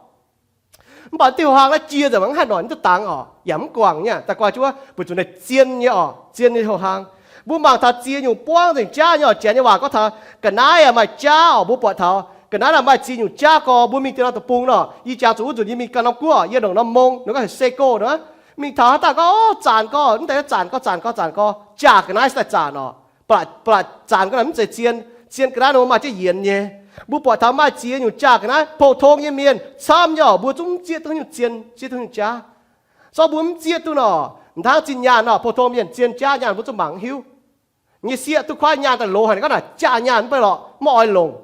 Mv baac diuh houh hlaang naaiv jiex nzengc mv haih noic, mv duqv dangx orqc, yaac mv guangc nyei. Daaih guai jienv wuov, weic zuqc naaiv zien nyei orqc, zien nyei houh hlaang. Mbuo mangc taux ziex nyungc buangv nzengc jaav nyei orqc. Janx nyei waac gorngv taux ga'naaiv maaih jaav orqc, mbuo buatc taux ga'naaiv naaic maaih ziex nyungc jaav gorx. Mbuo mingh diex norm deic-bung nor, yie jangx zuqc wuov nzunc yie mingh ganh norm guoqv, yie longc norm mong, ninh gorngv heuc Seiko nor, mingh taux haaix daaih gorngv, Ov, zanc gorx, mv deix zanc gorx, zanc gorx, zanc gorx, jaah ga'naaiv daaih zanc orqc. Ba'laqc zanc gorx naaic mv zeiz zien, zien ga'naaiv nor maaih jienv yienx nyei. Mbuo buatc taux maaih ziex nyungc jaah ga'naaiv, pou-tong nyei mienh camv nyei orqc, mbuo zungv mv zieqv duqv nyungc zien, zieqv duqv nyungc jaav. Zorqv mbuo mv zieqv duqv nor, Hnangv zinh nyaanh nor, pou-tong mienh zien jaav nyaanh mbuo zungv mangc mv hiuv. Nyei sieqv duqv kuaaiv nyaanh daaih loz haic, ninh gorngv naaic jaav nyaanh mv bei lorqc, mv oix longc.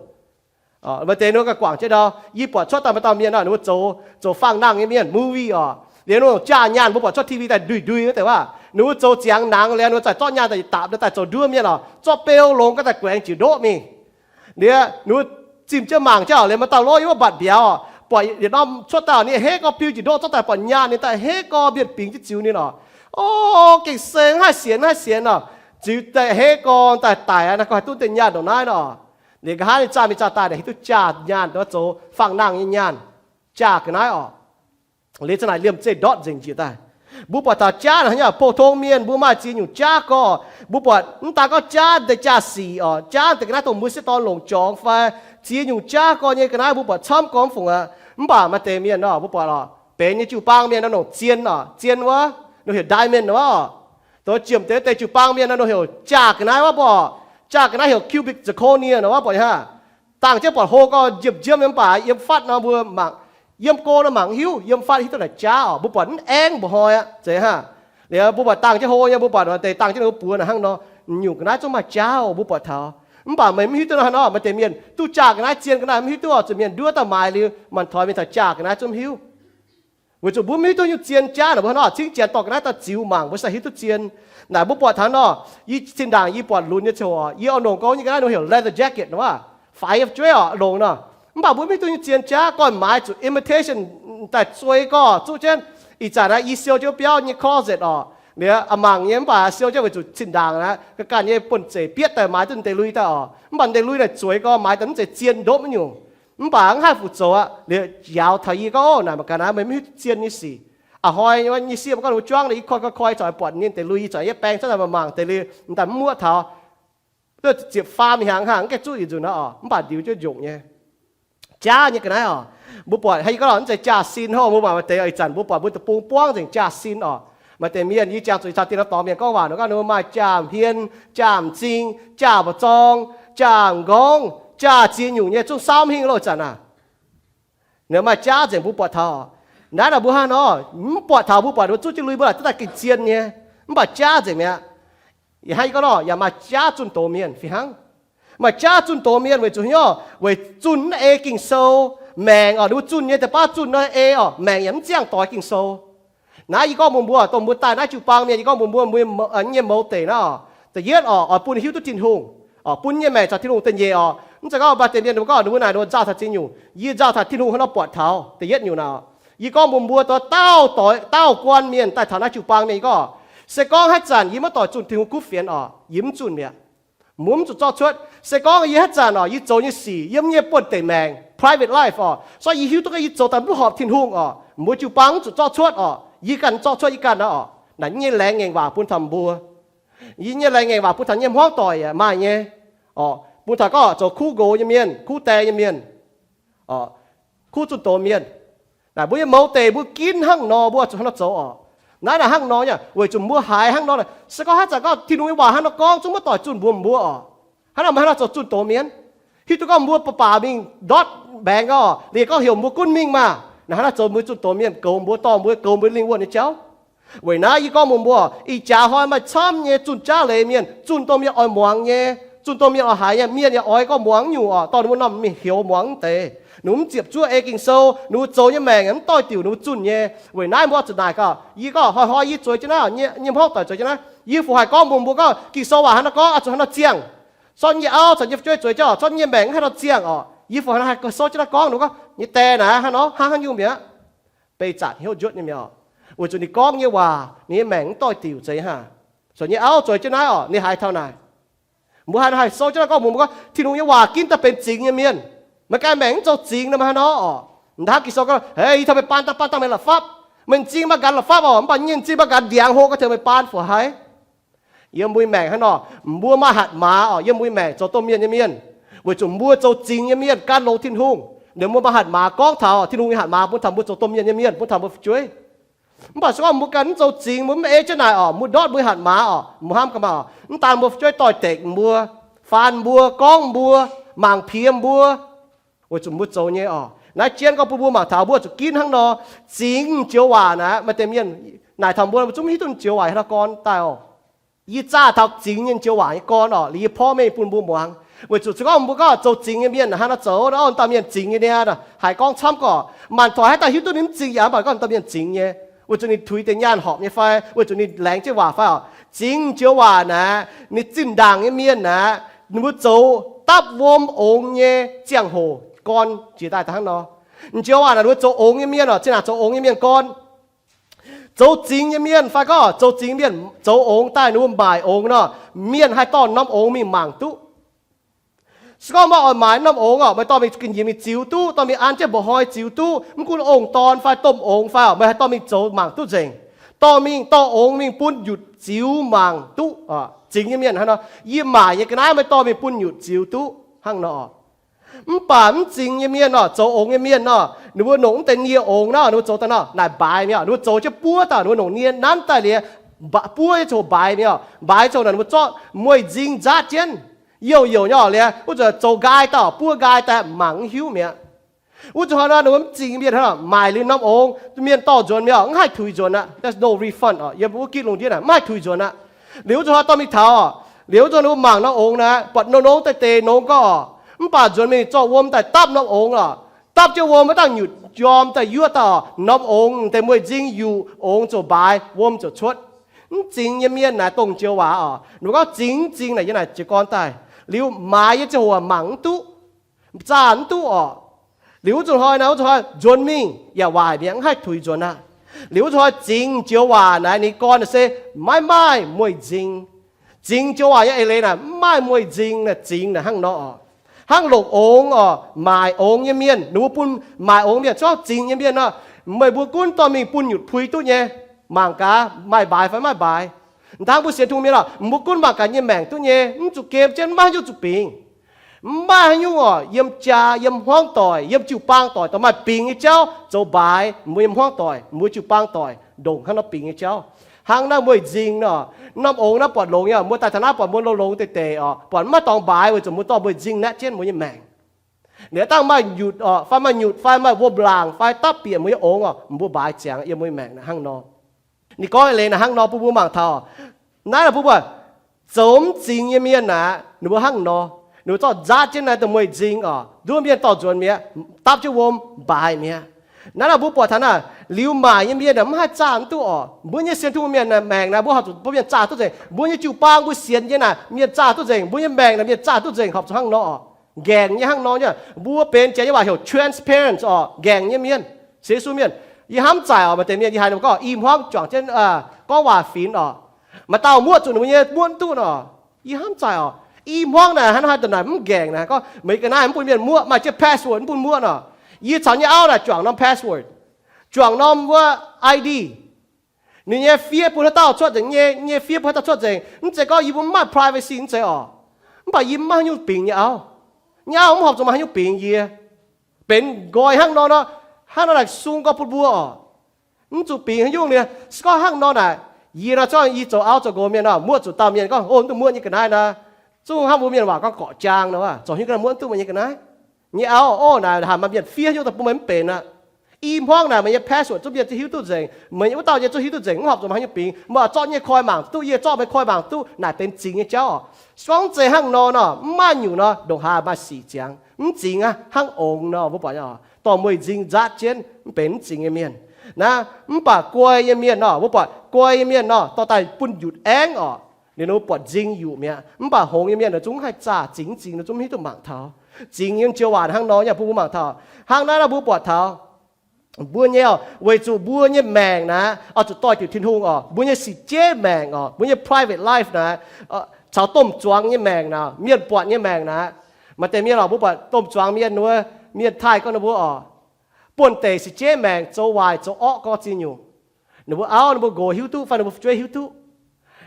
Maaih deix ninh ganh guangc jienv ndau, yie buatc cuotv daaih maaih dauh mienh nor, ninh mbuo zoux, zoux fangx-nangh nyei mienh, movie oc. Liuz ninh jaav nyaanh mbuo buatc cuotv T V daaih nduih nduih wuov deix waac, ninh mbuo zoux ziangx nangx liuz, ninh mbuo zaaih zorqv nyaanh daaih dapc daaih zoux nduov mienh oc, zorqv beu longx gaax daaih guaengx jiex ndoqv mingh. Liuz ninh mbuo zimh jienv mangc jienv oc, liuz maaih dauh lov yiem wuov mbatc mbiauz oc, buatc yietc norm cuotv daaih ninh hei gorx biu jiex ndoqv, zorqv daaih buatc nyaanh ninh daaih hei gorx mienh bingx jienv ziux ninh oc. O, gengh seng haih sienx haih sienx oc. Ziux daaih hei gorx daaih daic aqv, naaiv gorngv haih duqv deix nyaanh ndongc naaiv nor. Liuz nqa'haav ninh zaah mingh zaah daaih naaic hiuv duqv jaav nyaanh, zoux fangx-nangh nyei nyaanh, jaav ga'naaiv oc. Liuz za'naaic liemh zeih ndortv nzengc njiec daaih. Mbuo buatc taux jaav naaic haaix nyungc, pou-tong mienh mbuo maaih ziex nyungc jaav gorx. Mbuo buatc mv daan gorngv jaav deix jaa-sic oc, jaav deix ga'naaiv dongh mbuo sieqv dorn longc jorngx fai ziex nyungc jaav gorx nyei ga'naaiv mbuo buatc camv gormx fungc aqv. Mv baac maaih deix mienh nor, mbuo buatc oc, benx nyei jiu-baang mienh nor, nongc zien oc, zien wuov, nor heuc diamond nor wuov. Dongh jiem deix deix jiu-baang mienh nor, nor heuc jaav ga'naaiv wuov, mbuo oc, jaav ga'naaiv heuc cubic zirconia nor wuov, mbuo hnangv. Dangh jienv buatc hlo gorx njiemh njiemv nyei, mv baac yiem fatv nor mbuo mangc, yiem go nor mangc mv hiuv, yiem fatv hiuv duqv naaic jaav oc. Mbuo buatc mv aengv mbuoqc hnoi aqv, zeiz hnangv. Liuz mbuo buatc dangh jienv hlo nyei, mbuo buatc deix dangh jienv ninh mbuo buoz naaic hnangv nor, nyungc ga'naaiv zungv maaih jaav oc, mbuo buatc taux. Mv baac meih mv hiuv duqv nor hnangv nor, maaih deix mienh duqv jaav ga'naaiv zien ga'naaiv mv hiuv duqv oc, zuqc mienh nduov daaih maaiz liuz, maanc toix mienh taux jaav ga'naaiv zungv mv hiuv. Weic zuqc mbuo mv hiuv duqv nyungc zien jaav naaic, mbuo hnangv nor cingv janx dorh ga'naaiv daaih ziux mangc, mbuo sai hiuv duqv zien. Naaic mbuo buatc taux nor, yie zinh ndaangc yie buatc lunx nyei ziangh hoc, yie oix longc gorngv nyei ga'naaiv nor heuc leather jacket nor, faix fu'jueiv oc, longc nor. Mv baac mbuo mv hiuv duqv nyungc zien jaav, gorngv maaiz zuqc imitation daaih zueiz gorx zuqv jienv. Ih zanc naaiv yie siou jienv wuov biauv nyei closet oc, liuz a'mangc nyei, mv baac siou jienv weic zuqc zinh ndaangc naaiv ga'ganh nyei buonv-zeic bietv daaih maaiz duqv deix lui daaih oc. Mv baac deix lui naaic zueiz gorx maaiz daaih mv zeiz zien ndopv nyungc. Mv baac mv haih fu zoux aqv. Liuz njaaux taux yie gorngv, Ov, naaic mangc gaax naaiv meih mv hiuv duqv zien nyei sic. A'hnoi nyei sieqv mbuo gorngv ninh mbuo juangv naaic, yie koi koi koi, zanc buatc ninh deix lui, zanc yie baeng cuotv daaih mangc deix lui, m'daaih mv muoqv taux, duqv ziepc faam hnyangx hnangv, mv gaengh zuqv yietc nzunc aqv oc. Mv baac ndiux jienv njongc nyei. Jaav nyei ga'naaiv oc. Mbuo buatc, hei, yie gorngv lorqc, mv zeiz jaav-sin hnangv. Mbuo buatc maaih deix ih zanc mbuo buatc mbuo deic-bung buangv nzengc jaav-sin oc. Maaih deix mienh, yie jangx zuqc ih caux dienh norm dorngx mienh gorngv waac nor, gorngv ninh mbuo maaih jaav-hmien, jaav-m'zing, jaav-mba'zorng, jaav-m'nqorngv, jaav ziex nyungc nyei, zungv saauv mv hingh loh ih zanc aac. Ninh maaih jaav nzengc mbuo buatc taux. Naaiv naaic mbuo hnangv nor, mv buatc taux mbuo buatc ninh mbuo zuqv jienv lui mbuo laaic duqv daaih gengh zien nyei. Mv baac jaav nzengc mi'aqv. Yaac hnangv yie gorngv nor, yaac maaih jaav zunh doz mienh fih hnangv. Maaih jaav zunh doz mienh weic zuqc haaix nyungc? Weic zunh mv ei Ging-Sou. Maengc oc, ninh mbuo zunh nyei deix baav zunh nor ei oc, maengc yaac mv ziangh doix Ging-Sou. Naaiv yie gorngv mbuox mbuo, dongh mbuo daaih naaiv jiu-baang mienh, yie gorngv mbuox mbuo, mbuo nyei mouz deic naaiv oc. Da'yietv oc, oix bun hiuv duqv Tin-Hungh, oc, bun nyei maengc caux Tin-Hungh. Da'nyeic oc, mv zeiz gorngv maaih deix mienh ninh mbuo gorngv ninh mbuo naaic ninh mbuo nzauh taux ziex nyungc. Yie nzauh taux Tin-Hungh hnangv nor buatc taux. Da'yietv nyungc naaic, yie gorngv mbuox mbuo, dauh dauh, dauh guan mienh daaih taux naaiv jiu-baang mienh, yie gorngv, se gorngv haaix zanc yie maiv doic zunh Tin-Hungh kuv fienx oc, yie mv zunh mi'aqv. Mbuo mv zuqc zorqv cuotv. Se gorngv yie haaix zanc oc, yie zoux nyei sic yiem yie nyei buonv-deic maengc, private life oc, so yie hiuv duqv gorngv yie zoux daaih mv horpc Tin-Hungh oc, mbuo jiu-baang mv zuqc zorqv cuotv oc. Yie ganh zorqv cuotv yie ganh aqv oc. Naaic yie nyei laengz ngaengc waac bun taux mbuo. Yie nyei laengz ngaengc waac bun taux nyei hmuangv doic yaac maaih nyei oc, bun taux gorngv zoux kuv nqox nyei mienh, kuv die nyei mienh, kuv zunh doz mienh. Naaic mbuo nyei mouz deic mbuo ginv hnangv nor, mbuo zuqc hnangv nor zoux oc. Naaiv naaic hnangv nor nyei, weic zuqc mbuo haiz hnangv nor, se gorngv haaix zanc gorngv Tin-Hungh nyei waac hnangv nor gorngv zungv maiv doic zunh mbuo, mbuo oc. Hnangv nor meih hnangv nor zoux zunh doz mienh. Hiuv duqv gorngv mbuo ba'baac mingh ndortv maengx oc, liuz gorngv heuc mbuo gunv mingh maah, naaic hnangv nor zoux mbuo zunh doz mienh, goux mbuo, dorh mbuo, goux mbuo lingh wuonh nyei jauv. Weic naaiv yie gorngv mbuox mbuo, ih jaax hnoi maaih camv nyei zunh jaav leiz mienh, zunh dongh mienh oix muangx nyei, zunh dongh mienh oix haiz nyei, mienh yaac oix gorngv muangx nyungc oc, dorh ninh mbuo norm mingh heuc muangx mv deix. Ninh mbuo mv ziepc zuoqv ei Ging-Sou, ninh mbuo zoux nyei maengc mv doix diuc, ninh mbuo zunh nyei. Weic naaiv mbuo zuqc naaic gaax, yie gorngv hnoi-hnoi yie zueiz jienv naaiv, nyei hmuangv doic zueiz jienv naaiv, yie fu haih gorngv mbuox mbuo gorngv Ging-Sou waac hnangv nor gorngv, zuqc hnangv nor ziangh. Sortv nyei auv caux nyei fu'jueiv zueiz jienv, sortv nyei maengc hnangv nor ziangh oc. Yie fu hnangv haaix gorngv sou jienv naaiv gorngv, ninh gorngv nyei die naaic hnangv nor hnangv haaix nyungc mi'aqv. Beiv zanc hnyouv njuotv nyei mi'aqv oc. Weic zuqc ninh gorngv nyei waac, ninh nyei maengc mv doix diuc zeiz hnangv. Sortv nyei auv zueiz jienv naaiv oc, ninh haaix taux naaic, mbuo haaix nor haih sou jienv naaiv gorngv mbuox mbuo gorngv Tin-Hungh nyei waac ginv daaih benx zingx nyei mienh. Meih ganh maengc mv zoux zingx nor, meih hnangv nor oc. Ndaangc Ging-Sou gorngv, hei, yie taux meih baan dangh, baan dangh meih la'fapv. Meih m'zing maiv gan la'fapv oc, mv baac nyei m'zing maiv gan ndiangx hlo gorngv taux meih baan fu haiz. Yiem mbuo nyei maengc hnangv nor, mbuo maaih hatc maaz oc, yiem mbuo nyei maengc zoux domh mienh nyei mienh. Weic zuqc mbuo zoux zingx nyei mienh gan longx Tin-Hungh, liuz mbuo maaih hatc maaz gorngv taux Tin-Hungh nyei hatc maaz bun taux mbuo zoux domh mienh nyei mienh, bun taux mbuo fu'jueiv. Mv baac se gorngv mbuo ganh mv zoux zingx, mbuo mv ei jienv naaic oc, mbuo ndortv mbuo nyei hatc maaz oc, mbuo hnamv ga'maah oc, mv daan mbuo fu'jueiv doix-dekc mbuo, faan mbuo, gorngv mbuo, mangc piex mbuo, weic zuqc mbuo zoux nyei oc. Naaiv jienv gorngv bun mbuo mangc taux mbuo zuqc ginv hnangv nor. Zingx joux waac naaic, maaih deix mienh Naaic taux mbuo, mbuo zungv hiuv duqv joux waac haaix nor gorn daaih oc. Yie zaah taux zingx nyei joux waac nyei gorn oc, liuz yie porv mengh bun mbuo muangx. Weic zuqc se gorngv mbuo gorngv zoux zingx nyei mienh hnangv nor zoux, o, dauh mienh zingx nyei niaa, haiz gorngv camv gorqv, maanc doic haaix dauh hiuv duqv ninh mv zingx yaac mv baac gorngv dauh mienh zingx nyei, weic zuqc ninh tuix deix nyaanh horpc nyei fai weic zuqc ninh laengz jienv waac fai oc. Zingx joux waac naaic, ninh zinh ndaangc nyei mienh naaic, ninh mbuo zoux dapv wuom ongx nyei ziangh hoc gorn jiex daaih hnangv nor. Joux waac naaic ninh mbuo zoux ongx nyei mienh oc, zinh ndaangc zoux ongx nyei mienh gorn. Zoux zingx nyei mienh fai gorngv zoux zingx mienh zoux ongx daaih ninh mbuo maaic ongx nor, mienh haih dorh norm ongx mingh mangc duqv. Se gorngv meih oix maaiz norm ongx oc, meih dorh mingh ga'nyiec mingh ziux duqv, dorh mingh an jienv mba'hnoi ziux duqv, mv gunv ong-dorn fai domh ongx fai oc, meih haih dorh mingh zoux mangc duqv nzengc. Dorh mingh, dorh ongx mingh bun nyutc ziux mangc duqv. Zingx nyei mienh hnangv nor, yie maaic nyei ga'naaiv meih dorh mingh bun nyutc ziux duqv hnangv nor. Mv baac mv zingx nyei mienh nor, zoux ongx nyei mienh nor, ninh mbuo nongc mv deix nie ongx nor, ninh mbuo zoux daaih nor naaic mbaaix mi'aqv. Ninh mbuo zoux jienv buov daaih, ninh mbuo nongc nie nanv daaih liuz, buov nyei ziangh hoc mbaaix mi'aqv. Mbaaix ziangh hoc naaic ninh mbuo zorqv mueiz-nzing nzaatv jienv. Youh youc nyei oc, liuz wuov zanc zoux nqaai daaih, buov nqaai daaih mangc mv hiuv mi'aqv. Wuov zanc hnoi nor ninh mbuo mv zingx mienh hnangv, maaic liuz norm ongx, mienh dorh nzuonx mi'aqv, mv haih tuix nzuonx aqv. There's no refund oc. Yiem wuov gitv lungh ndiev naaic mv haih tuix nzuonx aqv. Liuz wuov zanc hnoi dorh mingh taux, liuz wuov zanc ninh mbuo mangc norm ongx naaic, buatc nongx nongx deix deix nongx gorngv oc, mv baac nzuonx mingh zorqv wuom daaih dapv norm ongx oc. Dapv jienv wuom maiv dangh nyutc njorm daaih yuoqv daaih oc, norm ongx deix mueiz-nzing yuqc, ongx ziouc mbaaix, wuom ziouc cuotv. Mv zingx nyei mienh naaic dongh joux waac oc. Ninh mbuo gorngv zingx mv zingx naaic yiem naaic jiez gorn daaih. Liuz maaiz nyei ziangh hoc mangc mv duqv, zaah mv duqv oc. Liuz wuov zanc hnoi naaic, wuov zanc hnoi nzuonx mingh yaac waaic mi'aqv, mv haih tuix nzuonx aqv. Liuz wuov zanc hnoi zingx joux waac naaic ninh gorn naaic se maiv maaih mueiz-nzing. Zingx joux waac nyei eix leiz naaic mv maaih mueiz-nzing naaic zingx naaic hnangv nor oc. Hnangv longc ongx oc, maaic ongx nyei mienh, ninh mbuo bun maaic ongx mienh, se gorngv zingx nyei mienh nor, meih mbuo gunv dorh mingh bun nyutc pui duqv nyei. Mangc gaax maaih mbaaix fai maiv maaih mbaaix. Hnangv mbuo sienx Tin-Hungh mienh oc, mbuo gunv mangc gaax nyei maengc duqv nyei, mv zuqc gem jienv, maiv haaix nyungc zuqc bingx. Mv maaih haaix nyungc oc, yiem jaa, yiem hmuangv doic, yiem jiu-baang doic, dorh maaih bingx nyei jauv zoux mbaaix mbuo yiem hmuangv doic, mbuo jiu-baang doic ndongc hnangv nor bingx nyei jauv. Hnangv naaiv mueiz-nzing nor, norm ongx naaiv buatc longx nyei, mbuo daaih taux naaiv buatc mbuo longx-longx deix deix oc, buatc maiv dorngx mbaaix weic zuqc mbuo dorh mueiz-nzing naetv jienv mbuo nyei maengc. Liuz dangh maaih nyutc oc, fai maaih nyutc fai maaih wuom-laangc fai dapv bieqc mbuo nyei ongx oc, mbuo mbaaix ziangx yiem mbuo nyei maengc naaic hnangv nor. Ninh gorngv eix leiz naaic hnangv nor bun mbuo mangc taux. Naaiv naaic bun mbuo zoux mv zingx nyei mienh naaic, ninh mbuo hnangv nor, ninh mbuo zorqv nzaatv jienv naaiv dongh mueiz-nzing oc, nduov mienh dorh nzuonx mi'aqv, dapv jienv wuom mbaaix mi'aqv. Naaiv naaic mbuo buatc taux naaic, liuz maaic nyei mienh naaic mv haih zaah mv duqv oc. Mbuo nyei sienx Tin-Hungh mienh naaic maengc naaic mbuo horpc zuqc bun mienh zaah duqv nzengc. Mbuo nyei jiu-baang mbuo sienx nyei naaic mienh zaah duqv nzengc. Mbuo nyei maengc naaic mienh zaah duqv nzengc, horpc zuqc hnangv nor oc. Nqaengc nyei hnangv nor nyei, mbuo benx Janx nyei waac heuc transparent oc, nqaengc nyei mienh. Sienx Yesu mienh, yie hnamv zaaic oc, maaih deix mienh yie haiz ninh mbuo gorngv i hmuangv juangc jienv gorngv waac-finx oc, maaih dauh muoqv zuqc ninh mbuo nyei muoqv duqv nor. Yie hnamv zaaic oc, i hmuangv naaic hnangv haaix daaih naaic mv nqaengc naaic, gorngv meih ga'naaiv mv bun mienh muoqv, maaih jienv password mv bun muoqv nor. Yie caux nyei auv naaic juangc norm password, juangc norm wuov I D. Ninh nyei fiev bun haaix dauh cuotv nzengc nyei, nyei fiev bun haaix dauh cuotv nzengc. Mv zeiz gorngv yie mbuo mv maaih privacy mv zeiz oc. Mv baac yie mv maaih haaix nyungc bingx nyei auv. Nyei auv mv horpc zuqc maaih haaix nyungc bingx yie. Benx nqoi hnangv nor nor, hnangv nor naaic sung gorx bun mbuo oc. Mv zuqc bingx haaix nyungc nyei. Se gorngv hnangv nor naaic, yie nor, se gorngv yie zoux auv zoux nqox mienh nor, muoqv zuqc dauh mienh gorngv, o, mv duqv muoqv nyei ga'naaiv nor, zungv hnangv mbuo mienh waac gorngv gorqv-jaang nor, zoux haaix nyungc ga'naaiv muoqv mv duqv meih nyei ga'naaiv. Nyei auv, o, naaic haaix maaih mienh fiev haaix nyungc daaih bun meih mv benx aqv. I hmuangv naaic meih nyei password zungv mienh zungv hiuv duqv nzengc, meih nyei wuov dauh nyei zungv hiuv duqv nzengc, mv horpc zuqc maaih haaix nyungc bingx. Meih oix zorqv nyei koi mangc duqv, yie zorqv meih koi mangc duqv, naaic benx zingx nyei jauv oc. Se gorngv zeiz hnangv nor nor, mv maaih nyungc nor, ndongc haaix maaih sic ziangx. Mv zingx aqv, hnangv ongx nor, mbuo buatc nyei oc, dorh mueiz-nzing nzaatv jienv, mv benx mv zingx nyei mienh. Naaiv mv baac guai nyei mienh nor, mbuo buatc guai nyei mienh nor, dorh daaih bun nyutc aengv oc, ninh mbuo buatc nzing yuqc mi'aqv. Mv baac hngongx nyei mienh naaic zungv mv haih zaah, zingx mv zingx ninh zungv mv hiuv duqv mangc taux. Zingx nyei joux waac hnangv nor, yaac bun mbuo mangc taux. Hnangv naaiv nor mbuo buatc taux mbuo nyei oc, weic zuqc mbuo nyei maengc naaic oix zuqc doix-diuc Tin-Hungh oc. Mbuo nyei sic jeiv maengc oc, mbuo nyei private life naaic, caux domh zuangx nyei maengc naaic, mienh buatc nyei maengc naaic. Maaih deix mienh oc, mbuo buatc domh zuangx mienh wuov, mienh taaih gorngv ninh mbuo oc, buonv-deic sic jeiv maengc, zoux waaic zoux orqv gorngv ziex nyungc. Ninh mbuo auv ninh mbuo nqox hiuv duqv fai ninh mbuo fu'jueiv hiuv duqv.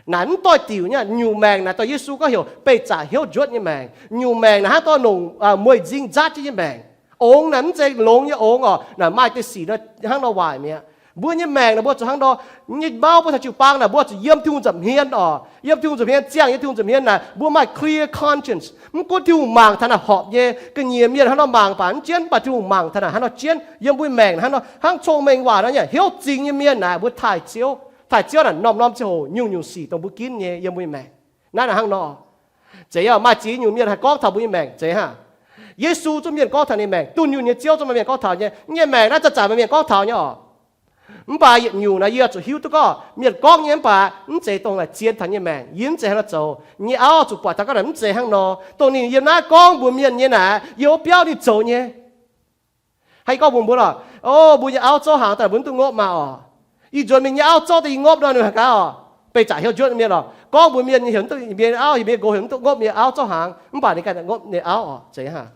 Naaic mv doix-diuc nyei. Nyungc maengc naaic dorh Yesu gorngv heuc beih zaqc hnyouv njuotv nyei maengc. Nyungc maengc naaic hnangv dorh longc mueiz-nzing nzaatv jienv nyei maengc. Ongx naaic mv zeiz longx nyei ongx oc. Naaic maaih deix sic nor hnangv nor waaic mi'aqv. Mbuo nyei maengc naaic mbuo zuqc hnangv nor, nyei mauv mbuo taux jiu-baang naaic mbuo zuqc yiem Tin-Hungh nza'hmien oc. Yiem Tin-Hungh nza'hmien, ziangh yiem Tin-Hungh nza'hmien naaic mbuo maaih clear conscience. Mv gunv Tin-Hungh mangc taux naaic horpc nyei, ga'nyiec mienh hnangv nor mangc baac mv jienv, mv baac Tin-Hungh mangc taux naaic hnangv nor jienv. Yiem mbuo maengc hnangv nor, hnangv cong-mengh waac nor nyei, hnyouv zingx nyei mienh naaic mbuo taaih Ziouv, Daaih Ziouv naaic norm-norm ziangh hoc nyungc-nyungc sic dongh mbuo ginv nyei yiem mbuo nyei maengc. Naaiv naaic hnangv nor. Zeiz yaac maaih ziex nyungc mienh haih gorngv taux mbuo nyei maengc zeiz hnangv. Yesu zungv mienh gorngv taux ninh maengc, dunh yunh nyei Ziouv zungv maaih mienh gorngv taux nyei. Nyei maengc naaiv zanc-zanc maaih mienh gorngv taux nyei oc. Mv baac yietc nyungc naaic yie zuqc hiuv duqv gorngv mienh gorngv nyei mv baac mv zeiz dongh naaic zien taux nyei maengc. Yie mv zeiz hnangv nor zoux. Nyei auv zuqc buatc taux ga'naaiv mv zeiz hnangv nor. Dongh ninh yiem naaiv gorngv mbuox mienh nyei naaic, yiem wuov biauv ninh zoux nyei. Haih gorngv mbuox mbuo lorqc, o, mbuo nyei auv zorqv hnaangx daaih mbuo mv duqv ngopv maah oc. Ih nzuonx mingh nyei auv zorqv daaih yie ngopv nor, ninh haih gaax oc. Beih zaqc hnyouv njuotv mienh oc. Gorngv mbuox mienh nyei heuc mv duqv, mienh nyei auv, mienh nyei nqox heuc mv duqv ngopv mienh nyei auv zorqv hnaangx, mv baac ninh ganh ngopv ninh auv oc. Zeiz hnangv.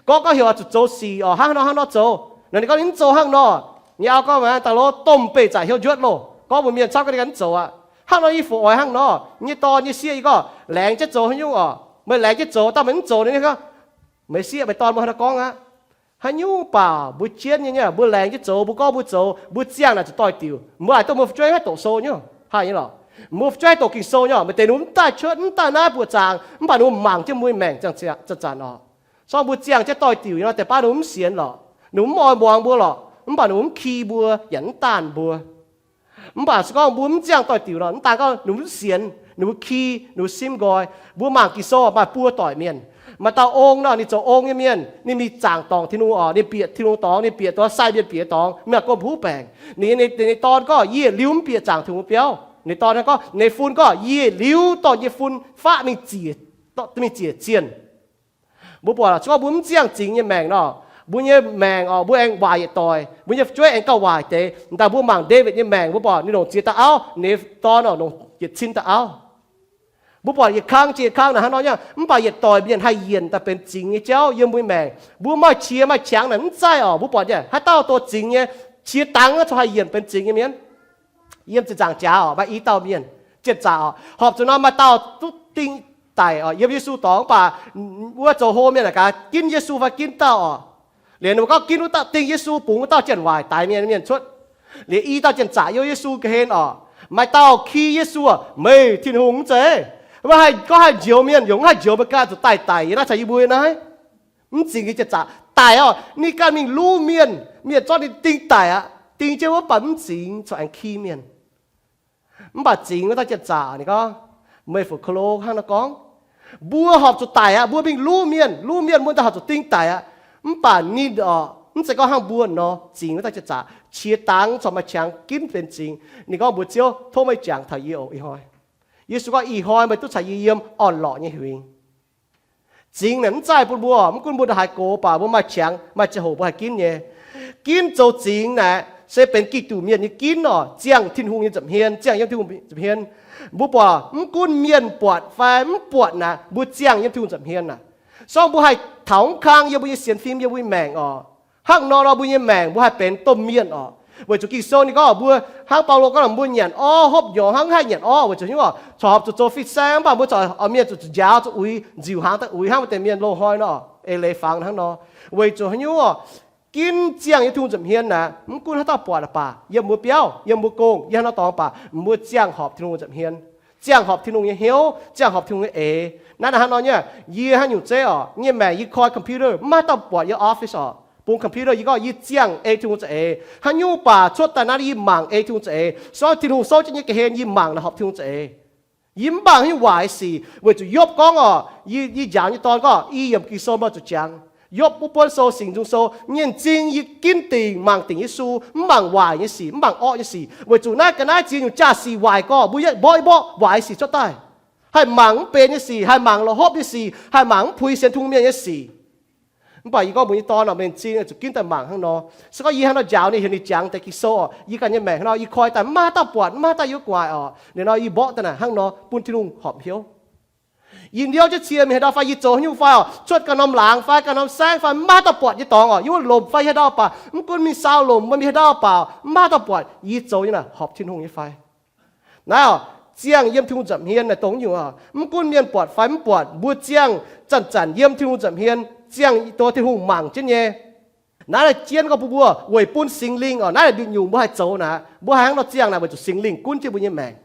Gorngv, gorngv heuc zuqc zoux sic oc, hnangv nor hnangv nor zoux. Naaic ninh gorngv ninh mv zoux hnangv nor. Nyei auv gorngv, daaih lov domh beih zaqc hnyouv njuotv loh. Gorngv mbuox mienh camv ga'naaiv ganh mv zoux aqv. Hnangv nor yie fu-oix hnangv nor. Nyei dorn nyei sieqv yie gorngv laengz jienv zoux haaix nyungc oc. Meih laengz jienv zoux, dangh meih mv zoux ninh gorngv, meih sieqv meih dorn mbuo hnangv nor gorngv aqv. Haaix nyungc baac mbuo jienv nyei, mbuo laengz jienv zoux, mbuo gorngv mbuo zoux, mbuo ziangh naaic zuqc doix-diuc. Mbuo haaix duqv mbuo fu'jueiv haih doqc sou nyei, haih nyei lorqc. Mbuo fu'jueiv haih doqc Ging-Sou nyei, maaih deix ninh mv daaih cuotv, mv daaih naaiv buoqc zaangc, mv baac ninh mangc jienv mbuo nyei maengc zanc-zanc oc. Se gorngv mbuo ziangh jienv doix-diuc nyei nor, deix baav ninh mv sienx lorqc, ninh mv oix muangx mbuo lorqc, mv baac ninh mv ki mbuo yaac mv daanh mbuo. Mv baac se gorngv mbuo mv ziangh doix-diuc nor, mv daan gorngv ninh mv sienx, ninh mbuo ki, ninh mbuo simv nqoi. Mbuo mangc Ging-Sou maaih buo doic mienh. Maaih dauh ong nor, ninh zoux ong nyei mienh, ninh mingh zaangc dorngc Tin-Hungh oc, ninh bieqc Tin-Hungh dorngx, ninh bieqc duqv sai mienh bieqc dorngx, mv baac gorngv mbuo huv baengc. Ninh, ninh dorn gorngv, yie liuz mv bieqc zaangc Tin-Hungh biauv. Ninh dorn gorngv, ninh fun gorngv, yie liuz dorh yie fun faqv mingh ziec, mingh ziec zienh. Mbuo buatc se gorngv mbuo mv ziangh zingx nyei maengc nor, mbuo nyei maengc oc, mbuo aengx waaic yietc doic, mbuo nyei fu'jueiv aengx gauh waaic deix. Daaih mbuo mangc Ndaawitv nyei maengc, mbuo buatc ninh longc ziex dauh auv, ninh dorn oc, longc yietc cin dauh auv. Mbuo buatc yietc kang jiex yietc kang naaic hnangv nor nyei, mv baac yietc doic mienh haih yienc daaih benx zingx nyei jauv yiem mbuo nyei maengc. Mbuo maaih qiex maaih qangx naaic mv zaih oc. Mbuo buatc nyei haaix dauh dorh zingx nyei, qiex dangx cuotv haih yienc benx zingx nyei mienh. Yiem ziepc nzaangc jaax oc, maaih i dauh mienh, janx-zaqc oc, horpc zuqc nor maaih dauh duqv ding daic oc, yiem Yesu dorngx, mv baac wuov zoux hlo mienh naaic gaax, ginv Yesu fai ginv dauh oc. Liuz ninh mbuo gorngv ginv wuov dauh ding Yesu, bungx wuov dauh janx-waaic daix mienh, mienh cuotv. Liuz i dauh janx-zaqc yiem Yesu ga'hlen oc, maaih dauh ki Yesu oc, meih Tin-Hungh mv zeiz? Mv haih gorngv haih njoux mienh, yaac mv haih njoux meih ganh, zuqc daaih daic yiem naaiv caux yie mbuo naaiv. Mv zingx nyei janx-zaqc daic oc, ninh ganh mingh luv mienh, mienh zorqv ninh ding daic aqv. Ding jienv wuov, mv baac mv zingx, corc aengx ki mienh. Mv baac zingx wuov dauh janx-zaqc ninh gorngv, meih fu ko lo hnangv nor gorngv, mbuo horpc zuqc daic aqv, mbuo mingh luv mienh, luv mienh mbuo daaih horpc zuqc ding daic aqv. Mv baac ninh oc, mv zeiz gorngv hnangv mbuo nor zingx wuov dauh janx-zaqc, qiex dangx corc maaih qangx ginv benx zingx. Ninh gorngv mbuox Ziouv, tov meih jangx taux yie oc, ih hnoi. Yesu gorngv, ih hnoi meih duqv caux yie yiem orn-lorqc nyei huingx. Zingx naaic mv zaih bun mbuo, mv gunv mbuo ndongc haaix gox baac mbuo maaih qangx maaih ziangh hoc mbuo haih ginv nyei. Ginv zoux zingx naaic se benx Giduc mienh nyei ginv oc, ziangh Tin-Hungh nyei nza'hmien, ziangh yiem Tin-Hungh nza'hmien. Mbuo buatc mv gunv mienh buatc fai mv buatc naaic, mbuo ziangh yiem Tin-Hungh nza'hmien aqv. Se gorngv mbuo haih taux mv kang yiem mbuo nyei sienx fim, yiem mbuo nyei maengc oc, hnangv nor nor mbuo nyei maengc mbuo haih benx domh mienh oc. Weic zuqc Ging-Sou ninh gorngv mbuo, hnangv Baulo gorngv mbuo nyanc orv hopv nyorx hnangv mv haih nyanc orv weic zuqc hnyouv oc, corc horpc zuqc zoux fit saeng mv baac mbuo corc oix mienh zuqc njaaux zuqc uix, nziux hnaangx daaih uix hnangv wuov deix mienh loz-hnoi nor, eix leiz fangx hnangv nor. Weic zuqc hnyouv oc, ginv ziangh yiem Tin-Hungh nza'hmien naaic, mv gunv haaix dauh buatc baac, yiem mbuo biauv, yiem mbuo gong, yiem haaix nor dorngx baac, mbuo ziangh horpc Tin-Hungh nza'hmien, ziangh horpc Tin-Hungh nyei hnyouv, ziangh horpc Tin-Hungh nyei eix. Naaiv naaic hnangv nor nyei, yie hnangv nyungc zeiv oc, nyei maengc yie koi computer, mv maaih haaix dauh buatc yiem office oc. Bungx computer yie gorngv yie ziangh ei Tin-Hungh za'eix. Haaix nyungc baac cuotv daaih naaiv yie mangc ei Tin-Hungh za'eix. Se gorngv Tin-Hungh souv jienv nyei ga'hlen yie mangc naaic horpc Tin-Hungh za'eix. Yie mv bangc haaix nyungc waaic sic, weic zuqc Yopv gorngv oc, yie, yie njaaux nyei dorn gorngv, i yiemc Ging-Sou mbuo zuqc jangx. Yopv wuov buonv sou, Singx Nzung Sou, nyei m'zing yie ginv dingc mangc dingc Yesu, mv mangc waaic nyei sic, mv mangc orqv nyei sic, weic zuqc naaiv ga'naaiv ziex nyungc jaa-sic waaic gorx, mbuo yie mborqv yie mborqv waaic sic cuotv daaih. Haih mangc mv benx nyei sic, haih mangc la'hopv nyei sic, haih mangc mv puix sienx Tin-Hungh mienh nyei sic. Mv baac yie gorngv mbuox nyei dorn oc, mengh zing zuqc ginv daaih mangc hnangv nor. Se gorngv yie hnangv nor njaaux ninh, heuc ninh jangx deix Ging-Sou oc, yie ganh nyei maengc hnangv nor, yie koi daaih mv maaih dauh buatc, mv maaih dauh yiem gu'nguaaic oc. Ninh nor yie mborqv daaih naaic hnangv nor bun Tin-Hungh horpc hnyouv. Yie ndiouv jienv cie mingh haaix ndau fai yie zoux haaix nyungc fai oc, cuotv ganh norm laangz fai ganh norm saengv fai mv maaih dauh buatc yie dorngx oc. Yie wuov lomc fai haaix ndau baac, mv gunv mingh saau lomc, mbuo mingh haaix ndau baac, mv maaih dauh buatc yie zoux nyei naaic horpc Tin-Hungh nyei fai. Naaiv oc, ziangh yiem Tin-Hungh nza'hmien naaic dongh nyungc oc, mv gunv mienh buatc fai mv buatc, mbuo ziangh zanc-zanc yiem Tin-Hungh nza'hmien, ziangh dongh Tin-Hungh mangc jienv nyei. Naaiv naaic jienv gorngv bun mbuo weic bun Singx Lingh oc, naaiv naaic nduqc nyungc mbuo haih zoux naaic, mbuo haih hnangv nor ziangh naaic weic zuqc Singx Lingh gunv jienv mbuo nyei maengc.